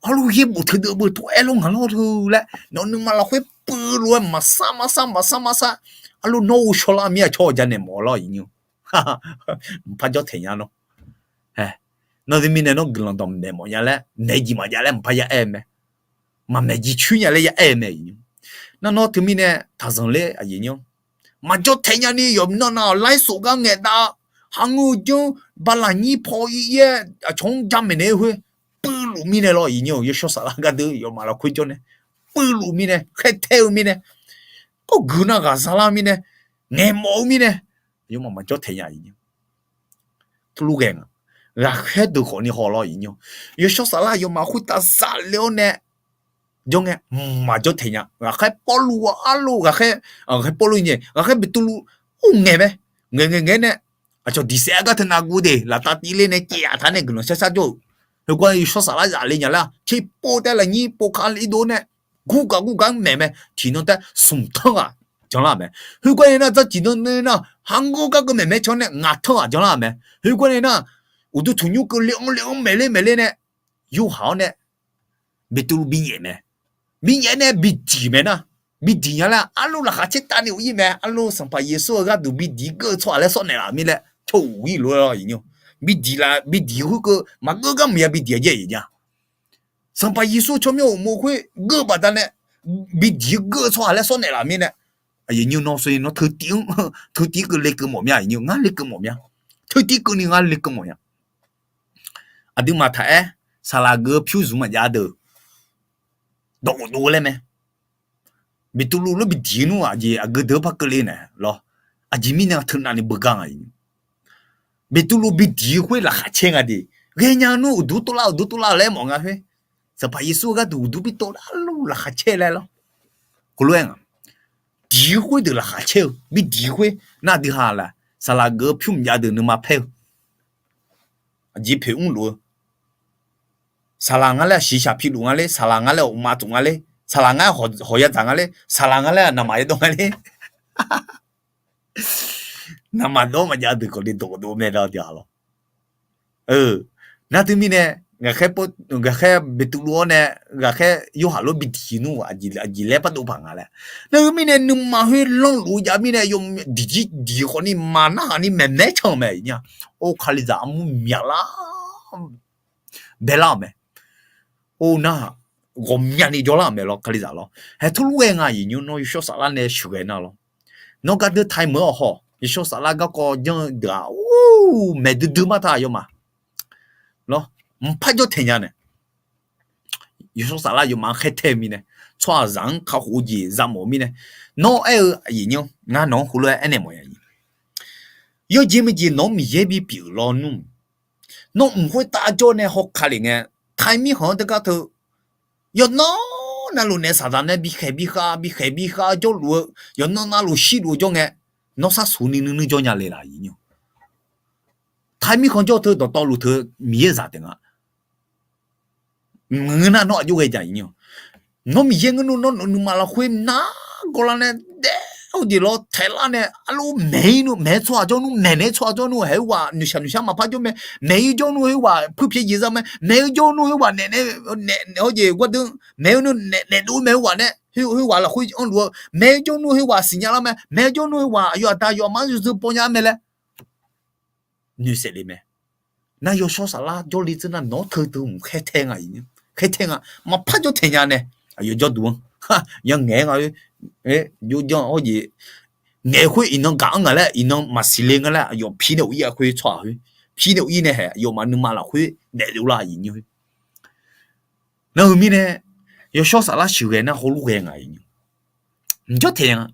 arlor yaerbof teudeuv beu tov-aer lawr ngaq lawr teu laer nawq-eu nuima lafkhoer puiv lof-aer maqsar maqsar maqsar maqsar, arlor nawr ghovshaw lar mir-aq cawq janaeq mawf lawr iqnyir. Mqpar jawr taeq nya nawr. Nawr teumirnae nawr guiqlanq dawqmaeq mawf nya laer maeq jeq maqjav laer mqpar ya aer-eu mae. Maqmaeq jeq coer nya laer ya aer-eu mae iqnyir. Nar nawr teumirnae taqzanq ler aqjeq nyir, maqjawr taeq nya ni yawqnan nav-awq laer sof gar ngaeq dav-a. Hangeur-eu janr bala nyir paw ir-aer aqcawq-anr jamaeq naeq-aer khoer puivluf mirnae lawr iqnyir-aq, Yawshawr Saflar gardeuq yawfmaf lafkhoer jawr nae puivluf mirnae, khaertae-eu mirnae, kawrgui nar ghaqza lar mirnae, ngaeq mawf-eu mirnae, aqyawfmaf maqjawr taeq nya iqnyir. Turlur ghae nga. Ghaqkhaer deuq khawfni haw lawr iqnyir. Yawshawr Saflar yawfmaf khoertav zaf le-awr nae jawr ngae, maqjawr taeq nya. Ghaqkhaer Pawrluv arlov ghaqkhaer, ghaqkhaer Pawrluv nyae ghaqkhaer Beqtuvluv ur ngaeq mae. Ngaeq ngaeq ngaeq nae aqcawq diqsaef-aer gar teu navguv de laftav tiv ler nae caev-aq taq nae guiqlanq shar shar jawr-euq. Heugar Yawshawr Saflar zaf le nya laer-aq, tiqpov taev lafnyir pov ka le dov nae gurgaq gurgaq-anr maeq mae. Tiqnan taef smq tanr ghaq janlar-aq mae. Heugar nae nar dzarciq nan nae nar hangeur gar keuv maeq mae. Canr nae ngaq tanr ghaq janlar-aq mae. Heugar nae nar uqduq tanqnymr keuv le-anr le-anr maeq ler maeq ler nae yurhaq-awr nae Beqtuvluv binyaef mae. Binyaef nae bidiq mae nar. Bidiq nya laer arlov laqkhaq caer tavni uq ir mae. Arlov Sanqpaq Yeqsur-euq gharduq bidiq geur-eu tsawrhaq laer sawr naeqlaf mir laer cawq uq ir lof-aer lawr iqnyir. Bidiq la bidiq khoerkeuv maqgeur gar maqya bidiq-a jaeq-a. Sanqpaq Yeqsur tsawrmyanr uqmov khoer geur-eu baqdanae bidiq geur-eu tsawrhaq laer sawr naeqlaf mirnae, aqyuif nymr nawr sawr-ir nawr teutiv-anr teutiv keuv lekeuv mawf mya iqnyir. Ngar lekeuv mawf mya. Teutiv keuvni ngar lekeuv mawf nya. Aqduimaf taq-aer saqlaq geuf-eu pyur zmq maqjav deuq dawq dov laer mae. Beqtuvluv lof bidiq nmr aqjeq aqgeu deuq par keuvle naeq lawr. Aqjeq mirnae teu navni beugar nga iqnyir. Beqtuvluv bidiq khoer laqkhaq caer nga de. Ghaenya nmr uqduq tov lar uqduq tov lar laer mawf nga khoer, Sanqpaq Yeqsur gharduq uqduq bi tov lar luf laqkhaq caer laer lawr. Khoerlof-aer nga, diq khoerdeuq laqkhaq caer-eu bidiq khoer nar dui ha laf. Saqlaq geuf-eu pyur mqjav deuq nuima paer-eu aqjeq poeq mrluf-eu saqlaq nga laer aqshiqshaq piluf nga ler, saqlaq nga laer aqma tsof nga ler, saqlaq nga laer hawq ya dzaq nga ler, saqlaq nga laer naqmaq yadawv nga ler. Naqmaq dawr maqjav deuq khawf le dawq dov mae da tiq ghaq lawr. Nar teumirnae ghaqkhaer, ghaqkhaer Beqtuvluv-awr nae ghaqkhaer Yorhaq lof bi diq nmr-aq, aqjeq laer pardov paq nga laer. Nar heu mirnae nuima khoer lanrluf-eu jav mirnae yawdiq jir diq khawfni maq narhaq ni maeqmaeq can-eu mae aqyuif nya. Or, Kalizaq armur myaqlar baelar-euq mae. Or, nar ghawqmyani jawrlar-euq mae lawr, Kalizaq lawr. Haeq teulof ghae nga aqyuif nymr, nawr yawshawr saflar nae sheuqghae nar lawr. Nawr gardeur tae meuq-awr haw, yawshawr saflar garkawv janr-eu deuq-aq, or, maeq duidui mar ta aqyawfmaf lawr, mqpar jawr taeq nya nae. Yawshawr saflar aqyawfmaf-anr khaertae-eu mirnae, tsawrhaqzaq-anr kakhof-eu jeq za mawf-eu mirnae, nawr aer-eu aqyuif nymr, ngar nawq-anr heulof-aer aernaeq mawf ya aqyuif. Yawjeq meuq jeq nawq-anr Miqyaer bipyeuf-euq lawnmr, nawr mq khoertav jawr nae hawkale ngae, tae mirkhanq-anr teugar teu yawqnan navluf naef saqdaq nae bikhaeq bikhav bikhaeq bikhav jawrluf-eu, yawqnan navluf shirluf-eu jawr ngae, nawr sharsuq ni nuinui jawr nya le laf aqyuif nymr. Tae mirkhanq jawr teu dawqtawvluf teu Miqyaer zaq taef nga. Maqngeur nar nawr aqjox ghae jaq aqyuif nymr. Nawr Miqyaer ngeur nmr, nawr nawq-eu nuima lafkhoer nargawr lar nae daef-eu jeq lawr taeq lar nae, arlof maeq-ir nmr, maeq-aer tsawrhaq jawr nmr, maeqnaeq-aer tsawrhaq jawr nmr, haeq-eu ghaq noeqshaq noeqshar maqpar jawr mae, maeq-ir jawr nmr, haeq-eu ghaq puirpyaeq jeq za mae, maeq-ir jawr nmr, haeq-eu ghaq naeq, naeq-awr jeq gardeur, maeq-ir nmr, naeq, naeqdov mae, haeq-eu ghaq nae, haeq-eu ghaq lafkhoer anrluf-eu, maeq-ir jawr nmr, haeq-eu ghaq siqnya lar mae, maeq-ir jawr nmr, haeq-eu ghaq aqyawf aqda yawf aqma yawzeu paw nya mae laer noeqsaef le mae. Nar yawshawr saflar jawrle dzeur nar nawq-anr teu teu mq khaertae nga, khaertae nga, maqpar jawr taeq nya nae, aqyawf jawrduq-anr, yangaeq-aer nga, jawrjanr-awr jeq, ngaeq khoer iqnan gaq-anr ngaq laer, iqnan maqsiq le nga laer, aqyawf pi nae uq-ir-a khoer tsawrhaq khoer, pi nae uq-ir nae haeq aqyawfmaf nuima lafkhoer daefdov lar aqyuif nymr. Nar heu mirnae, yawshawr saflar sheuqghae nar heulof ghae nga aqyuif nymr. Mqjawr taeq nya.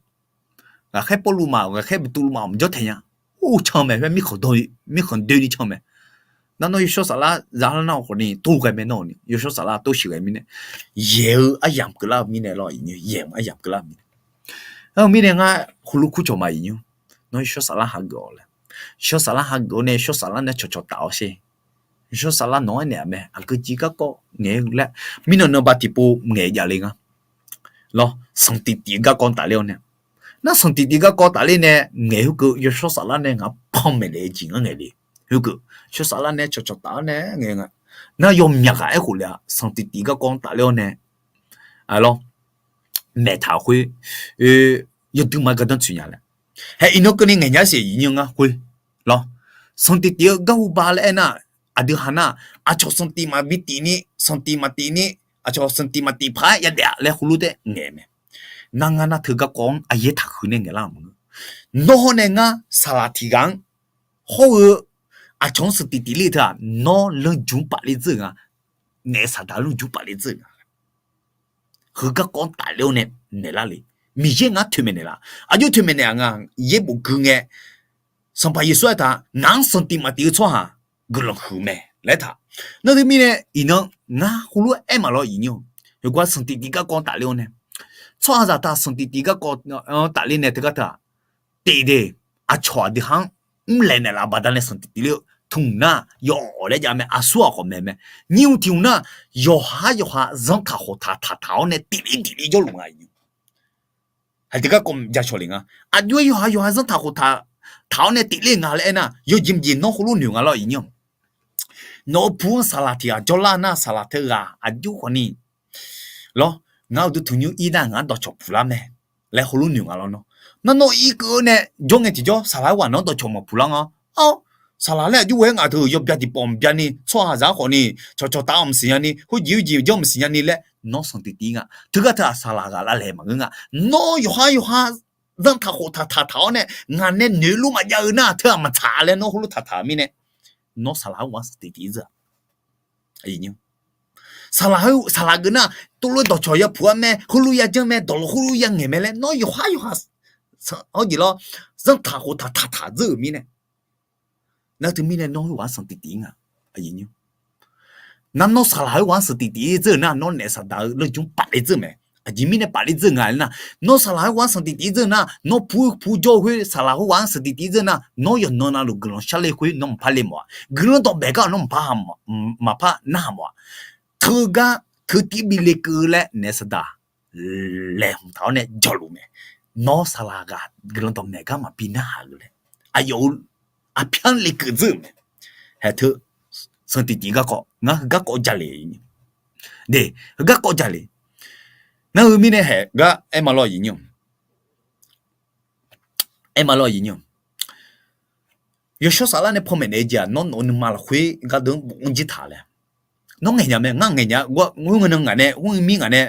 Ghaqkhaer Pawrluv maf, ghaqkhaer Beqtuvluv maf mqjawr taeq nya. Or, can mae, mirkhanq doeni can mae. Nar nawr yawshawr saflar zalar nar khawfni tov ghae mae, nawr ni yawshawr saflar tov sheuqghae mirnae, yaeq-eu aryamq keuvlar-eu mirnae lawr, yaeq-eu aryamq keuvlar-eu mirnae. Nar heu mirnae ngar heulof kur cawq ma aqyuif nymr. Nawr yawshawr saflar hageuf-awq laer, yawshawr saflar hageuf-awr nae yawshawr saflar nae cawqcawq taf-awr sher. Yawshawr saflar nawq-anr aernaeq-a mae, aqgeujeq garkawv ngaeq-eu laer, mirnan nanba tiqpov ngaeq jav le nga lawr, sanqtiq tif-eu garkawv tafler-awr nae, nar sanqtiq tif garkawv tafler nae ngaeq khoerkeuv yawshawr saflar nae ngaq-anr panmaeq naeq-eu jeq ngar ngaeq le. Khoerkeuv yawshawr saflar nae cawqcawq taf-awr nae ngaeq nga. Nar yawmyaq ghaq aerkhof le-a, sanqtiq tif garkawv tafler-awr nae, lawr, maeqtaq khoer yawduima gardanr tsoeq nya laer. Haeq iqnan keuvni ngaeq nya siq aqyuif nymr ngar khoer lawr. Sanqtiq tif-eu garhu ba laer aernar, aqdui ha nar, aqcawq sanqtiq maqbi tif ni, sanqtiq maqtif ni, aqcawq sanqtiq maqtif paq-aer yadaef-a laer heulof taef ngaeq mae. Nar ngar nar teu garkawv-anr aqyaer taqhuiq nae ngaeqlar-euq maqngeur. Nawr hawr nae ngar saqlaq tiq ghaq-anr hawr-eu aqcawq-anr sanqtiq tif ler-eu teu-aq, nawr leurjmq pafler dzeur-eu nga. Naef saqdaq leurjmq pafler dzeur-eu nga. Heu garkawv-anr tafler-awr nae naeqlar le. Miqyaer ngaq-anr toeqmaeq naeqlaf. Aqjox toeqmaeq naeq-a nga, yaerbof gui ngae, Sanqpaq Yeqsur aertaq, ngaq-anr sanqtiq maqtif-eu tsawrhaq guiqlanq huiq mae laer taq. Nar teumirnae iqnan ngar heulof-aer aer maqlawr aqyuif nymr-a. Yawqgar sanqtiq tif garkawv tafler-awr nae, tsawrhaqzaq taq sanqtiq tif garkawv tafler nae teugar teu-aq, tif de, aqcawq aqdui ha-anr mrlaeq naeqlaf baqdanae sanqtiq tifler-eu, tmq nar yawf-awq laer jav mae, aqsur aqkhawf maeq mae. Nyir-eu tiq hmq nar, yawqha yawqha zanrtaq khoftaq taqtaq-awr nae tifler tifler jawrluf nga aqyuif nymr. Haqdui garkawv jacawq le nga. Aqjox-aer yawqha yawqha zanrtaq khoftaq taq-awr nae tifler nga laer aernar, yawjeq mqjeq nawr heulof noeq nga lawr aqyuif nymr-a. Nawq-eu pu-anr saqlaq tiq ghaq jawrlar nar, saqlaq teu ghaq aqjox khawfni lawr, ngar uqduq tanqnymr ir nar ngaq-anr dawqcawq puqlar mae laer heulof noeq nga lawr nawr. Nar nawr irkeuv-eu nae jawr ngae tiqjawr saqlaq-aer ghaq nawq-anr dawqcawq maqpuq lar nga. Ar, saqlaq laer aqjox ghae-aer ngaq teu yawbya tiqpawf maqbya ni, tsawrhaqzaq-anr khawfni cawqcawq taf-awr maqsiq nya ni, khoerjeq khoerjeq janr maqsiq nya ni laer nawr sanqtiq tif nga. Teugar teu-aq saqlaq ghaq lavlaeq maqngeur nga. Nawr yawqha yawqha zanrtaq khoftaq taqtaq-awr nae ngaq nae noeqluf maqjav-eu nar teu-aq maqtsaq laer nawr heulof taqtaq-euq mirnae, nawr saqlaq-aer ghaq-anr sanqtiq tif-ir dzeur-aq. Saqlaq, saqlaq geuf nar, tov lof-aer dawqcawq yapuq-ar mae, heulof yajanr mae, dawqlawq heulof yangaeq mae laer nawr yawqha yawqha, awr jeq lawr, zanrtaq khoftaq taqtaq dzeur-euq mirnae, nar teumirnae nawr khoerghaq-anr sanqtiq tif-ir nga. Nar nawr saqlaq khoerghaq-anr sanqtiq tif-ir dzeur-euq nar, nawr naef saqdaq-eu leurjmr pafler dzeur mae. Aqjeq mirnae pafler dzeur nga laer nar, nawr saqlaq khoerghaq-anr sanqtiq tif-ir dzeur nar, nawr pu-eu pu jawr-eu khoer saqlaq khoerghaq-anr sanqtiq tif-ir dzeur nar, nawr yawqnan navluf guiqlanq sharler khoer nawr maqpar le mawf-a. Guiqlanq dawqmaeq gar nawr maqpar, maqpar narhaq mawf-a. Teugar teu tiv bi lekeuv laer naef saqdaq laeqhmq taq-awr nae jawrluf mae. Nawr saqlaq ghaq guiqlanq dawqmaeq gar maqbi narhaq-eu laer, aqyawf-euq aqpyar-anr lekeuv dzeur-euq mae. Haeq teu Sanqtiq tif garkawv, ngar heugar kawv jale. De, heugar kawv jale. Nar heu mirnae haeq gar aer ma lawr aqyuif nyir-awq. Aer ma lawr aqyuif nyir-awq. Yawshawr saflar nae panmaeq naeq-eu jeq-aq, nawr nawq-eu nuima lafkhoer gardeuv-anr bofanr jir taq laer. Nawr ngaeq nya mae, ngar ngaeq nya, ghoer ngae nan ngaq nae, ghoer mir ngaq nae,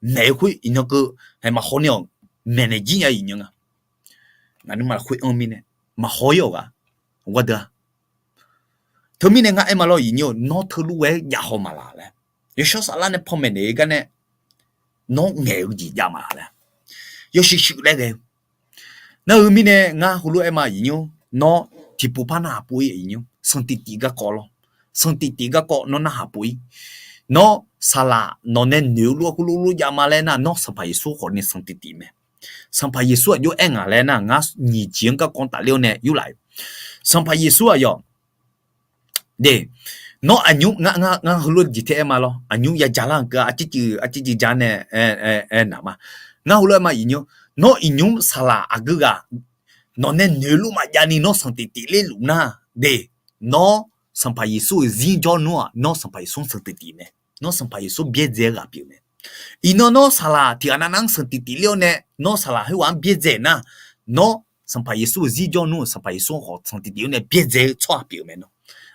maeq-eu khoer iqnan keuv haeq maqhaw ni-awq, maeqnaeq jir nya iqnan nga. Ngaq nuima lafkhoer anr mirnae maqhaw ir-awq ghaq, gardeuv-a. Teumirnae ngar aer ma lawr aqyuif nyir-awq, nawr teulof ghae-aer jav haw ma laq laer. Yawshawr saflar nae panmaeq naeq-eu gar nae nawr ngaeq-eu jeq jav ma laq laer. Yawshuif shuif laer ghae-eu. Nar heu mirnae ngar heulof aer ma aqyuif nyir-awq, nawr tiqpov par narhaq pov ir aqyuif nyir-awq, sanqtiq tif garkawv lawr. Sanqtiq tif garkawv nawr narhaq pov ir. Nawr saqlaq nawq nae noeq-eu lof-aer khoerlof lof jav ma laer nar, nawr Sanqpaq Yeqsur khawf ni sanqtiq tif mae. Sanqpaq Yeqsur aqjox aer ngaq laer nar, ngar nyiq jeq-anr garkawv tafler-awr nae yurlaf-eu. Sanqpaq Yeqsur aqyawf de, nawr aqnymr, ngar heulof jeq tae aer ma lawr, aqnymr ya ja lar-anr keuv-a, arcirciv ja nae aer naq ma. Ngar heulof aer ma aqyuif nyir-awq, nawr iqnymr saqlaq aqgeu ghaq nawq nae noeq-eu lof maqjav ni nawr sanqtiq tif ler luf nar, de, nawr Sanqpaq Yeqsur-euq zir jawr nmr-aq, nawr Sanqpaq Yeqsur-anr sanqtiq tif mae. Nawr Sanqpaq Yeqsur byaerdzae-eu ghaq pyeuf mae. Iqnan nawr saqlaq tiq ghaq navnav-anr sanqtiq tif ler-awr nae, nawr saqlaq khoerghaq-anr byaerdzae nar, nawr Sanqpaq Yeqsur-euq zir jawr nmr-euq Sanqpaq Yeqsur-anr khawf sanqtiq tif-awr nae byaerdzae-eu tsawrhaq pyeuf mae nawr.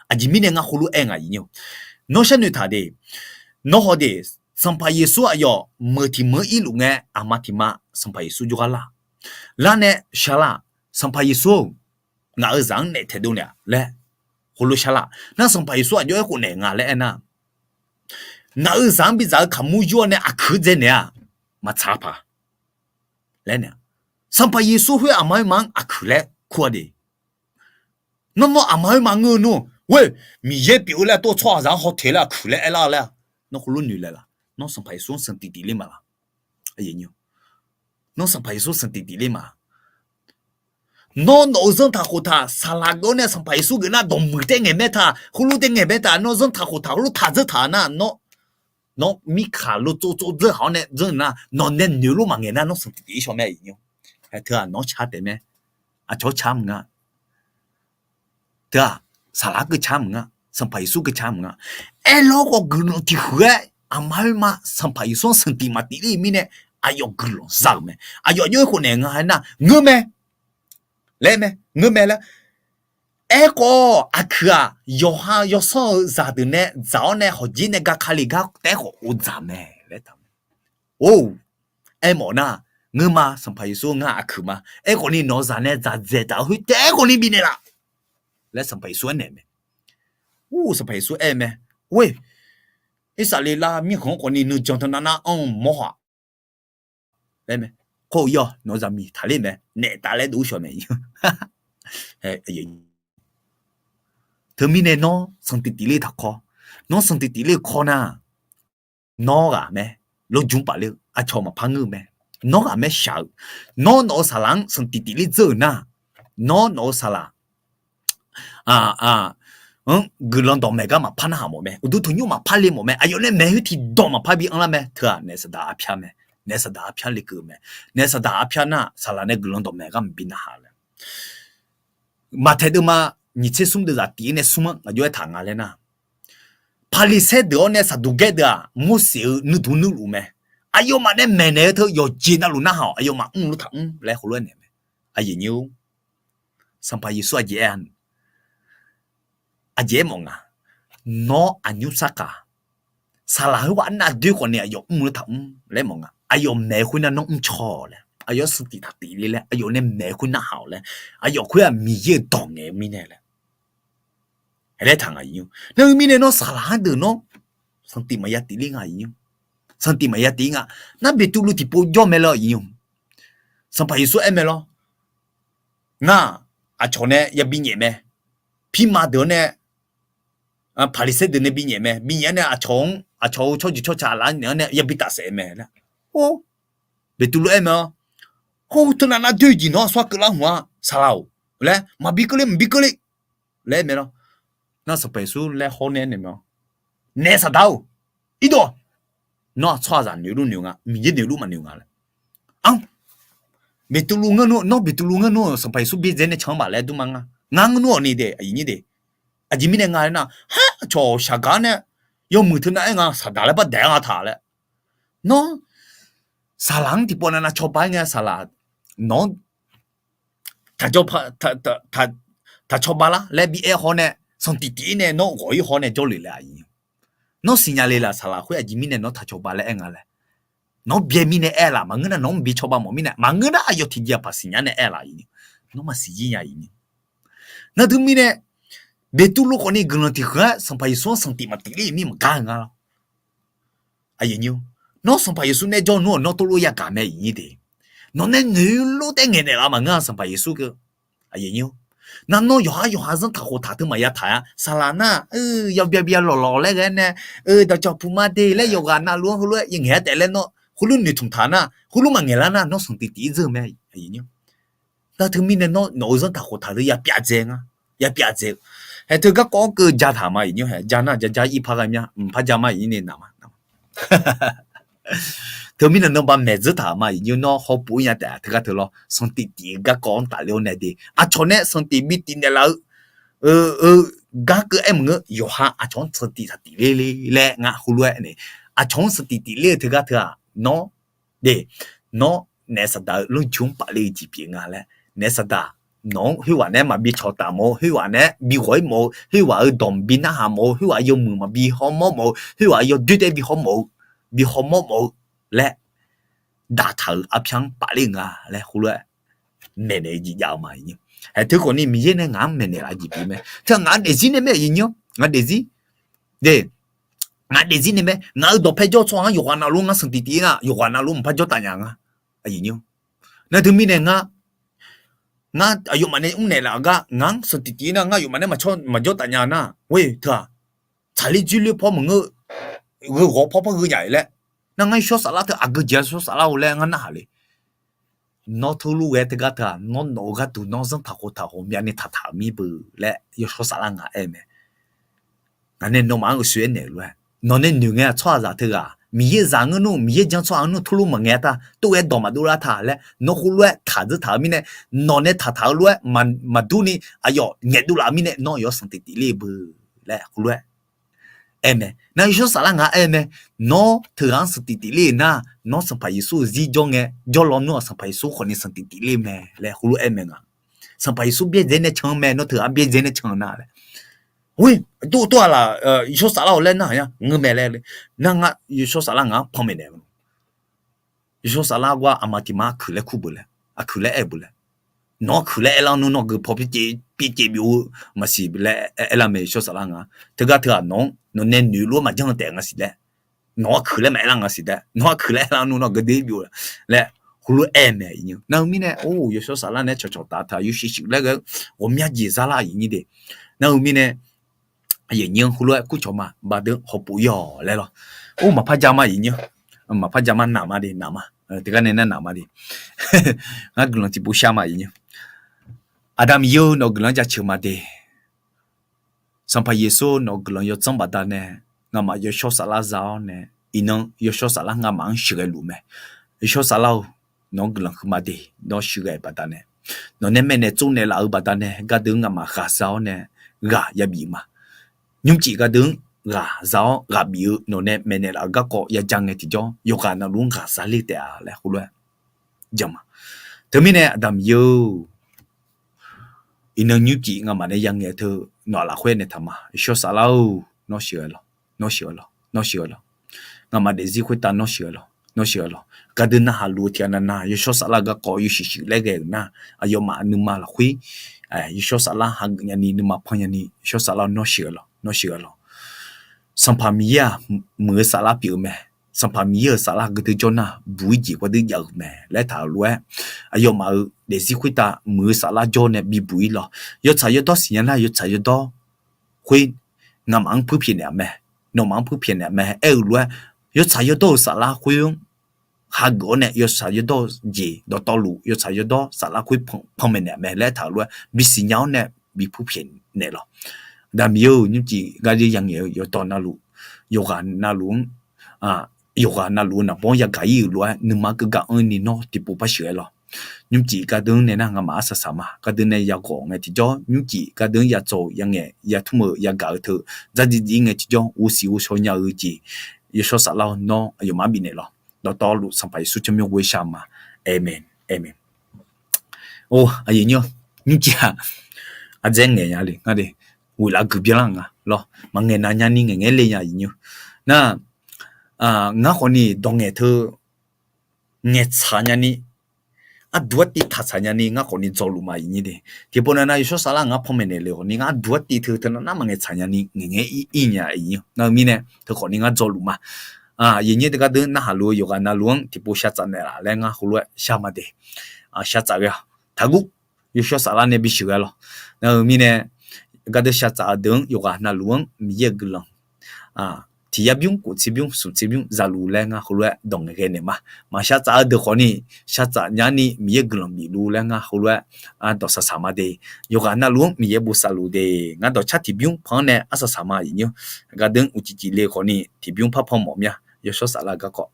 Aqjeq mirnae ngar heulof aer ngaq aqyuif nyir-awq. Nawr sharnoeq taq de, nawr haw de, Sanqpaq Yeqsur aqyawf meuq tiq meuq-anr irluf ngae, aqma tiq ma Sanqpaq Yeqsur jawrgar lar. Lar nae shar lar, Sanqpaq Yeqsur-or, ngaq-euq zaq-anr naef taedov naeq-a laer heulof shar lar. Nar Sanqpaq Yeqsur aqjox aerkhof naeq nga laer aernar, ngaq-euq zaq-anr bidzaq-eu kaqmur yur-awr nae aqkuir dzae naeq-a, maqtsaq paq laer naeq-a. Sanqpaq Yeqsur khoer aqma oerma-anr aqkuir laer kur-a de. Nawr nawr aqma oerma ngeur-eu nmr, ghoer Miqyaer pyeuf-eu laer tov tsawrhaqzaq-anr haw teq laer aqkuir laer aerlar-eu laer-a, nawr heulof noeq laeq laq? Nawr Sanqpaq Yeqsur-anr sanqtiq tif ler ma laq? Nawr Sanqpaq Yeqsur sanqtiq tif ler ma laq? Nawr nawq-euq zanr taq khoftaq saqlaq geuf-awr nae Sanqpaq Yeqsur geuf nar dawqmuiq taer ngaeq mae taq, heulof taer ngaeq mae taq, nawr zanr taq khoftaq heulof taq dzeur taq nar, nawr, nawr mirkaq lo tsov tsov dzeur haq-awr nae dzeur nar, nawq nae noeq lof maqngaeq nar, nawr sanqtiq tif-ir shaw mae aqyuif nyir-awq. Teu-aq nawr car taef mae. Aqcawq-anr car maqnga. Teu-aq, saqlaq-anr keuv car maqnga, Sanqpaq Yeqsur keuv car maqnga. Aerlawr khawf guiqlanq tiq huiq-aer aqma oerma Sanqpaq Yeqsur-anr sanqtiq maqtif ler-euq mirnae, aqyawf guiqlanq za-euq mae. Aqyawf jawr-aer khof naeq nga aernar, ngeur mae laer mae, ngeur mae laer. Aerkhawf aqkuir-aq, yawqha yawsanr-eu zaqdeuq nae dzaq-awr nae hawqjer nae ga ka le gar taef-aer khawf ov dzaq mae laer taq-eu. Or, aermawf nar, ngeur ma, Sanqpaq Yeqsur ngar aqkuir ma. Aerkhawf ni nawq-eu zaq nae dzaq dzaeq taq-eu khoer taef-aer khawf ni bifnaeq laf laer Sanqpaq Yeqsur aernaeq mae. Or, Sanqpaq Yeqsur aer mae. Or, Irsaqleqlav mirkhanq-anr khawf ni nuijan teunav nar anr-eu mawr haq laer mae. Kawr-eu yawr nawq-eu zaqmiq taqler mae, naef taf laer dov-ur shawq mae. Teumirnae nawr sanqtiq tif ler taqkawr, nawr sanqtiq tif ler-eu kawr nar, nawr ghaq mae, lawrjmr paf ler-eu aqcawq maqpar ngeur-eu mae. Nawr ghaq mae shaq-eu, nawr nawq-eu saqlaq-anr sanqtiq tif ler dzeur-euq nar, nawr nawq-eu saqlaq anr guiqlanq dawqmaeq gar maqpar narhaq mawf mae. Uqduq tanqnymr maqpar le mawf mae. Aqyawf nae maeq khoer tiqdawq maqpar bi anrlar mae. Teu-aq naef saqdaq arpyar mae. Naef saqdaq arpyar lekeuv mae. Naef saqdaq arpyar nar saqlaq nae guiqlanq dawqmaeq gar maqbi narhaq laer. Maqtaeq deuvma nyiq tser smr deuvzaq tif-ir nae smr-anr ngaq jov-aer taq nga laer nar, Paqliqsaer deuq-awr nae Saqduqgaer deuq-aq, Morseq-euq nuirduq nuirluf mae. Aqyawfmaf nae maeqnaeq-eu teu yawqjeq navluf narhaq-awq. Aqyawfmaf mrluf taq mr laer heulof-aer naeq mae. Aqyuif nyir-or, Sanqpaq Yeqsur aqjeq aer-a, aqjeq aermawf nga, nawr aqnymr sarkaq, saqlaq khoerghaq arnav doer khawf ni aqyawf mrluf taq mr laer mawf nga. Aqyawf maeq khoer nar nawr mrcaw-awq laer, aqyawf sanqtiq taq tif le laer, aqyawf nae maeq khoer narhaq-awq laer, aqyawf khoer-aq Miqyaer-euq dawq ngaeq-eu mirnae laer. Aerlaer taq nga iqnymr. Nar-eu mirnae nawr saqlaq-anr deuq nawr sanqtiq maqya tif ler nga iqnymr. Sanqtiq maqya tif nga. Nar Beqtuvluv tiqpov jawr mae lawr iqnymr. Sanqpaq Yeqsur aer mae lawr. Ngar-aq, aqcawq nae yabi nyaef mae. Pirma deuq-anr nae, Paqliqsaer deuq nae bi nyaef mae. Bi nyaef-anr nae aqcawq-anr, aqcawq-euq tsawrjeuq tsawrca laf-anr naeq-anr nae yabi tafsaef mae laer. Or, Beqtuvluv aer mae-awr, hawr-eu teunav nar doer-eu jeq nawr aqsur-aer keuvlar hmq-a, saqlaq-or laer, maqbi keuvle, maqbi keuvle laer aer mae lawr. Nar Sanqpaq Yeqsur laer hawr nae aer naeq mae-awr, naef saqdaq-or, irdov, nawr-aq tsawrhaqzaq noeq luf noeq nga, Miqyaer noeq luf maqnoeq nga laer. Anr, Beqtuvluv ngeur nmr, nawr Beqtuvluv ngeur nmr-euq Sanqpaq Yeqsur byaerdzae nae can-anr baf laer dur ma nga. Ngar ngeur nmr-awq ni de, aqyuif nyir de. Aqjeq mirnae nga laer nar, haer cawq shaqgaq nae yawmuiq teunav aer nga saqdaq laer bardaeq-a nga taq laer. Nawr, saqlaq-anr tiqpov navnav cawba-aer ngae saqlaq, nawq-anr taq cawba lar laer bi aer haw nae, sanqtiq tiq-ir nae nawr ghawq-ir haw nae jawrlef laer aqyuif. Nawr siqnya le laf saqlaq khoer aqjeq mirnae nawr taq cawba laer aer nga laer. Nawr byae mirnae aer laf maqngeur nar, nawq-anr bi cawba mawf mirnae maqngeur nar, aqyawf tiqjeq-aq paq siqnya nae aer laf aqyuif ni. Nawr maqsiq jir nya aqyuif ni. Nar teumirnae, Beqtuvluv khawfni guiqlanq tiq huiq-aer Sanqpaq Yeqsur-anr sanqtiq maqtiq ler-euq mir maqgar-eu nga lawr. Nawr Sanqpaq Yeqsur nae jawr nmr-awq nawr tov lof yagaq mae aqyuif ni de. Nawq nae noeqlof taef ngaeqnaeq laf maqngeur-a Sanqpaq Yeqsur keuv. Nar nawr yawqha yawqha zanr taq khof taq teu maqya taq-a saqlaq nar, yawbya bya lawqlawq laer ghae nae, dawqcawq puq ma de laer yawqghaq navluf-anr heulof-aer ya ngaeq-ar taef laer nawr heulof noeqtmq taq nar, heulof maqngaeq lar nar nawr sanqtiq tiq-ir dzeur-eu mae aqyuif ni. Nar teumirnae nawr nawq-euq zanr taq khof taq teu ya pyav dzae nga. Ya pyav dzae-eu. Hae teu garkawv-anr keuv ja taq ma aqyuif ni. Hae ja nar ja ja irpar ghae mya mqpar ja ma aqyuif ni naq ma. Teumirnae nanba maeq dzeur taq ma aqyuif ni nawr hawpuf-ir nya taef teugar teu lawr sanqtiq tiq-eu garkawv-anr tafler-awr nae de. Aqcawq nae sanqtiq bi tiq naeqlaf-eu, eu, gar keuv aer maqngeur yawqha aqcawq-anr sanqtiq taq tiq ler le laer ngar heulof-aer nae, aqcawq-anr sanqtiq tiq ler-eu teugar teu-aq nawr de, nawr naef saqdaq-eu lanrju-anr paf ler-eu jeq pyeuf nga laer, naef saqdaq nawq-anr khoerghaq nae maqbi cawqtaf mawf-eu, khoerghaq nae bi ghawq-ir mawf-eu, khoerghaq-euq dawq maqbi narhaq mawf-eu, khoerghaq yawmuiq maqbi hawmawr mawf-eu, khoerghaq yawdoer taef bi hawmawr mawf-eu, bi hawmawr mawf-eu laer daqtaq-euq arpyar-anr paf ler-eu nga laer heulof-aer maeqnaeq-eu jeq jav-eu ma aqyuif ni. Hae teukhawfni Miqyaer nae ngaq-anr maeqnaeq laf jeq pyeuf mae. Teu ngaq-anr daefzir nae mae aqyuif ni-awr ngaq daefzir de. Ngaq daefzir nae mae. Ngaq-euq dawqpae jawr-eu tsawrhaq-anr yawqghaq navluf ngar sanqtiq tiq-ir nar yawqghaq navluf maqpar jawr taf nya nga aqyuif ni-awr. Nar teumirnae ngar, ngar aqyawfmaf nae mrnaeq laf-eu gar ngaq-anr sanqtiq tiq-ir nar ngar yawfmaf nae maqcawr maqjawr taf nya nar, oe teu-aq, tsaqler dzoerler paw maqngeur, gheu ghawq paw paw gheu nya-iq laer. Nar ngar yawshawr saflar teu aqgeu jeq-a yawshawr saflar-eu laer ngar narhaq le. Nawr teulof ghae teugar teu-aq nawr nawq-eu gharduq nawr zanr taq khof taq ghawqmyani taqtaq-euq mir beu laer yawshawr saflar ngaq aer mae. Ngaq nae nawmaf-anr uqshoe aernaeq-eu lof-aer, nawq nae noeq ngae-aq tsawrhaqzaq teughaq Miqyaer zaq ngeur nmr, Miqyaer jan tsawrhaq ngeur nmr, teulof maqngaeq-a ta, teulof-aer dawq maqdov lar ta laer nawr khoerlof-aer taqdzeur taq-eu mirnae, nawq nae taqtaq-eu lof-aer maqdur ni aqyawf ngaeqdov laf-eu mirnae nawr yawf-anr sanqtiq tiq ler beu laer khoerlof-aer aer mae. Nar yawshawr saflar ngaq aer mae. Nawr teughaq-anr sanqtiq tiq ler-euq nar, nawr Sanqpaq Yeqsur-euq zir jawr ngae jawrlaw nmr-aq Sanqpaq Yeqsur khawfni sanqtiq tiq ler mae laer khoerlof aer mae nga. Sanqpaq Yeqsur byaerdzae nae can-eu mae, nawr teughaq byaerdzae nae can-eu nar laer. Oe, tov tov-aq laf, yawshawr saflar-awq laer nar-aq ya ngeur mae laer le. Nar ngar yawshawr saflar ngaq-anr panmaeq naeq-eu Yawshawr saflar gar aqma tiq ma aqkuiq laer kur beu laer, aqkuiq laer aer beu laer. Nawq-anr kuiq laer aerlar nmr nawr geupaw pyaercaev byov-eu maqsiq laer aerlar mae yawshawr saflar nga. Teugar teughaq nawq-anr nawq nae noeq lof-aer maqjanr taef nga siq laer. Nawq-anr kuiq laer maqaerlar nga siq laer, nawq-anr kuiq laer aerlar nmr nawr geude byov laer, heulof-aer aer mae aqyuif nymr. Nar-eu mirnae or yawshawr saflar nae cawqcawq taf taq yawshuif shuif laer ghae-eu ghawqmya jeq zarlar aqyuif nyir de. Nar-eu mirnae aqyuif nyir-anr heulof-aer kurcawq ma baqdeuv hawpov ir-awq laer lawr. Or maqpar ja ma aqyuif nyir, maqpar ja ma naq ma de naq ma. Teugar nae nar naq ma de. Ngar guiqlanq tiqpov shar ma aqyuif nyir. Aqda Miqyaer-eu nawq-eu guiqlanq jaceuq ma de. Sanqpaq Yeqsur nawq-eu guiqlanq yawdzanr baqdanae, nga'maf yawshawr saflar za-awr nae, iqnan yawshawr saflar nga'maf-anr sheuqghae luf mae. Yawshawr saflar-eu, nawq-anr guiqlanq huiqma de, nawr sheuqghae baqdanae, nawq nae maeqnaeq tsovnaeq laf-eu baqdanae gardeuv-anr nga'maf ghaqza-awr nae ghaq yabif ma. Nymrcif gardeuv-anr ghaqza-awr ghaqbif-eu nawq nae maeqnaeq laf-eu garkawv yaja ngae tiqjawr yawqghaq navluf-anr ghaqza ler taef-a laer heulof-aer jan ma. Teumirnae Aqda Miqyaer-or, iqnan nymrcif nga'maf nae yangaeq teu nawq-aq lafkhoer nae taq ma. Yawshawr saflar-or, nawr sheuqghae lawq, nawr sheuqghae lawq, nawr sheuqghae lawq. Nga'maf daefzir khoertav nawr sheuqghae lawq, nawr sheuqghae lawq. Gardeuv narhaq luf-eu tiqghaq navnav yawshawr saflar-eu garkawv yawshuif shuif laer ghae-euq nar, aqyawfmaf nuima lafkhoer yawshawr saflar hageuf nyani nuima pan nyani yawshawr saflar-or nawr sheuqghae lawq, nawr sheuqghae lawq. Sanqpaq Miqyaer-aq muiq-eu saflar pyeuf-eu mae. Sanqpaq Miqyaer-euq saflar gardeuv jawr nar buq-ir jeq gardeuv jav-euq mae laer taq-euq lof-aer, aqyawfmaf-euq daefzir khoertav muiq-eu saflar jawr nae bibuq-ir lawq. Yawtsaq yawdawr siqnya nar yawtsaq yawdawr khoer nga'maf-anr puirpyaeq naeq-a mae, nawmaf-anr puirpyaeq naeq-a mae aer-eu lof-aer, yawtsaq yawdawr-euq saflar khoer-anr hageuf-awr nae yawtsaq yawdawr-eu jeq dawqtawvluf yawtsaq yawdawr saflar khoer panmaeq naeq-a mae laer taq-euq lof-aer bisiqnya-awr nae bi puirpyaeq naeq lawq. Aqda Miqyaer-or, nymrcif gardeuv yangaeq-eu yawqdawq navluf, yawqghaq navluf-anr, yawqghaq navluf-eu naqbawr-anr yagaq-ir-euq lof-aer nuima keuv gaq anr-ir ni nawr tiqpov par sheuqghae lawq. Nymrcif gardeuv nae nar ngamaf arsaq saq ma. Gardeuv nae yaghawq ngae tiqjawr, nymrcif gardeuv yadzaw-eu yangaeq yatmr-eu yagaq-eu teu, dzardziv dziv ngae tiqjawr, ghovsiq ghovshaw nya-eu jeq, Yawshawr Saflar-awr nawr aqyawfmaf-anr bifnaeq lawq. Dawqtawvluf Sanqpaq Yeqsur tsawrmyanr ghoe shar ma. Aqmeq, aqmeq. Or, aqyuif nyir-awr, nymrcif-aq, ardzaer ngaeq nya le ngar de, ghoeqlaf guiqbyan lar nga lawr, maqngaeq nav nyani ngaeqngaeq le nya aqyuif nyir. Nar, ngar khawfni dawq ngaeq teu ngaeqtsaq nyani, arduq artiv taqtsaq nyani ngar khawfni dzawluf ma aqyuif nyir de. Tiqpov nav nav Yawshawr Saflar ngar panmaeq naeq le khawfni ngar arduq artiv teu teu nav nar maqngaeq tsaq nyani ngaeqngaeq ir ir nya aqyuif nyir. Nar-eu mirnae teu khawfni ngar dzawluf ma. Aqyuif nyir de gardeuv narhaq luf-eu yawqghaq navluf-anr tiqpov shar tsaf naeqlaf laer ngar heulof-aer shar ma de. Shar tsaf ghae-awq. Taqguv. Yawshawr Saflar nae bisheuq ghae lawq. Nar-eu mirnae gardeuv shar tsaf-eu deuq-anr yawqghaq navluf-anr Miqyaer-euq guiqlanq tiq yar bymr, kof tser bymr, smq tser bymr zaluf laer ngar heulof-aer dawq ngaeqghae naeq ma. Maqshar tsaf-eu deuq khawfni, shar tsaf nyani Miqyaer guiqlanq bifluf laer ngar heulof-aer dawq saq saq ma de. Yawqghaq navluf-anr Miqyaer bosav luf de. Ngar dawqcar tiq bymr pan-anr nae arsaq saq ma aqyuif nyir. Gardeuv uqcif cif le khawfni tiq bymr par pan mawf mir-a. Yawshawr Saflar garkawv.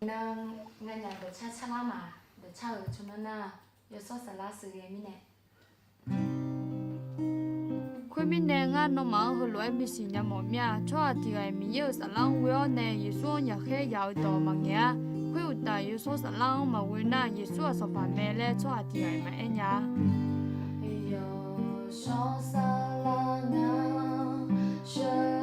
Nganyaf dawqcar carlar ma. Dawqcar-euq tsawrmyanr nar, Yawshawr Saflar sheuqghae mirnae. Khoermirnae, ngar nawmaf-anr heulof-aer bisiq nya mawf mir-a. Tsawrhaq tiq ghaq-iq Miqyaer-euq saflar-anr ghoe-awr nae Yeqsur-anr yaqkhaer yaq-eu dawq maqngaeq-ar. Khoeruqtaf, Yawshawr Saflar-anr maqghoe nar, Yeqsur-aq Sanqpaq mae laer tsawrhaq tiq ghaq-iq maqaer nya-a. Yawshawr Saflar nar, sheuq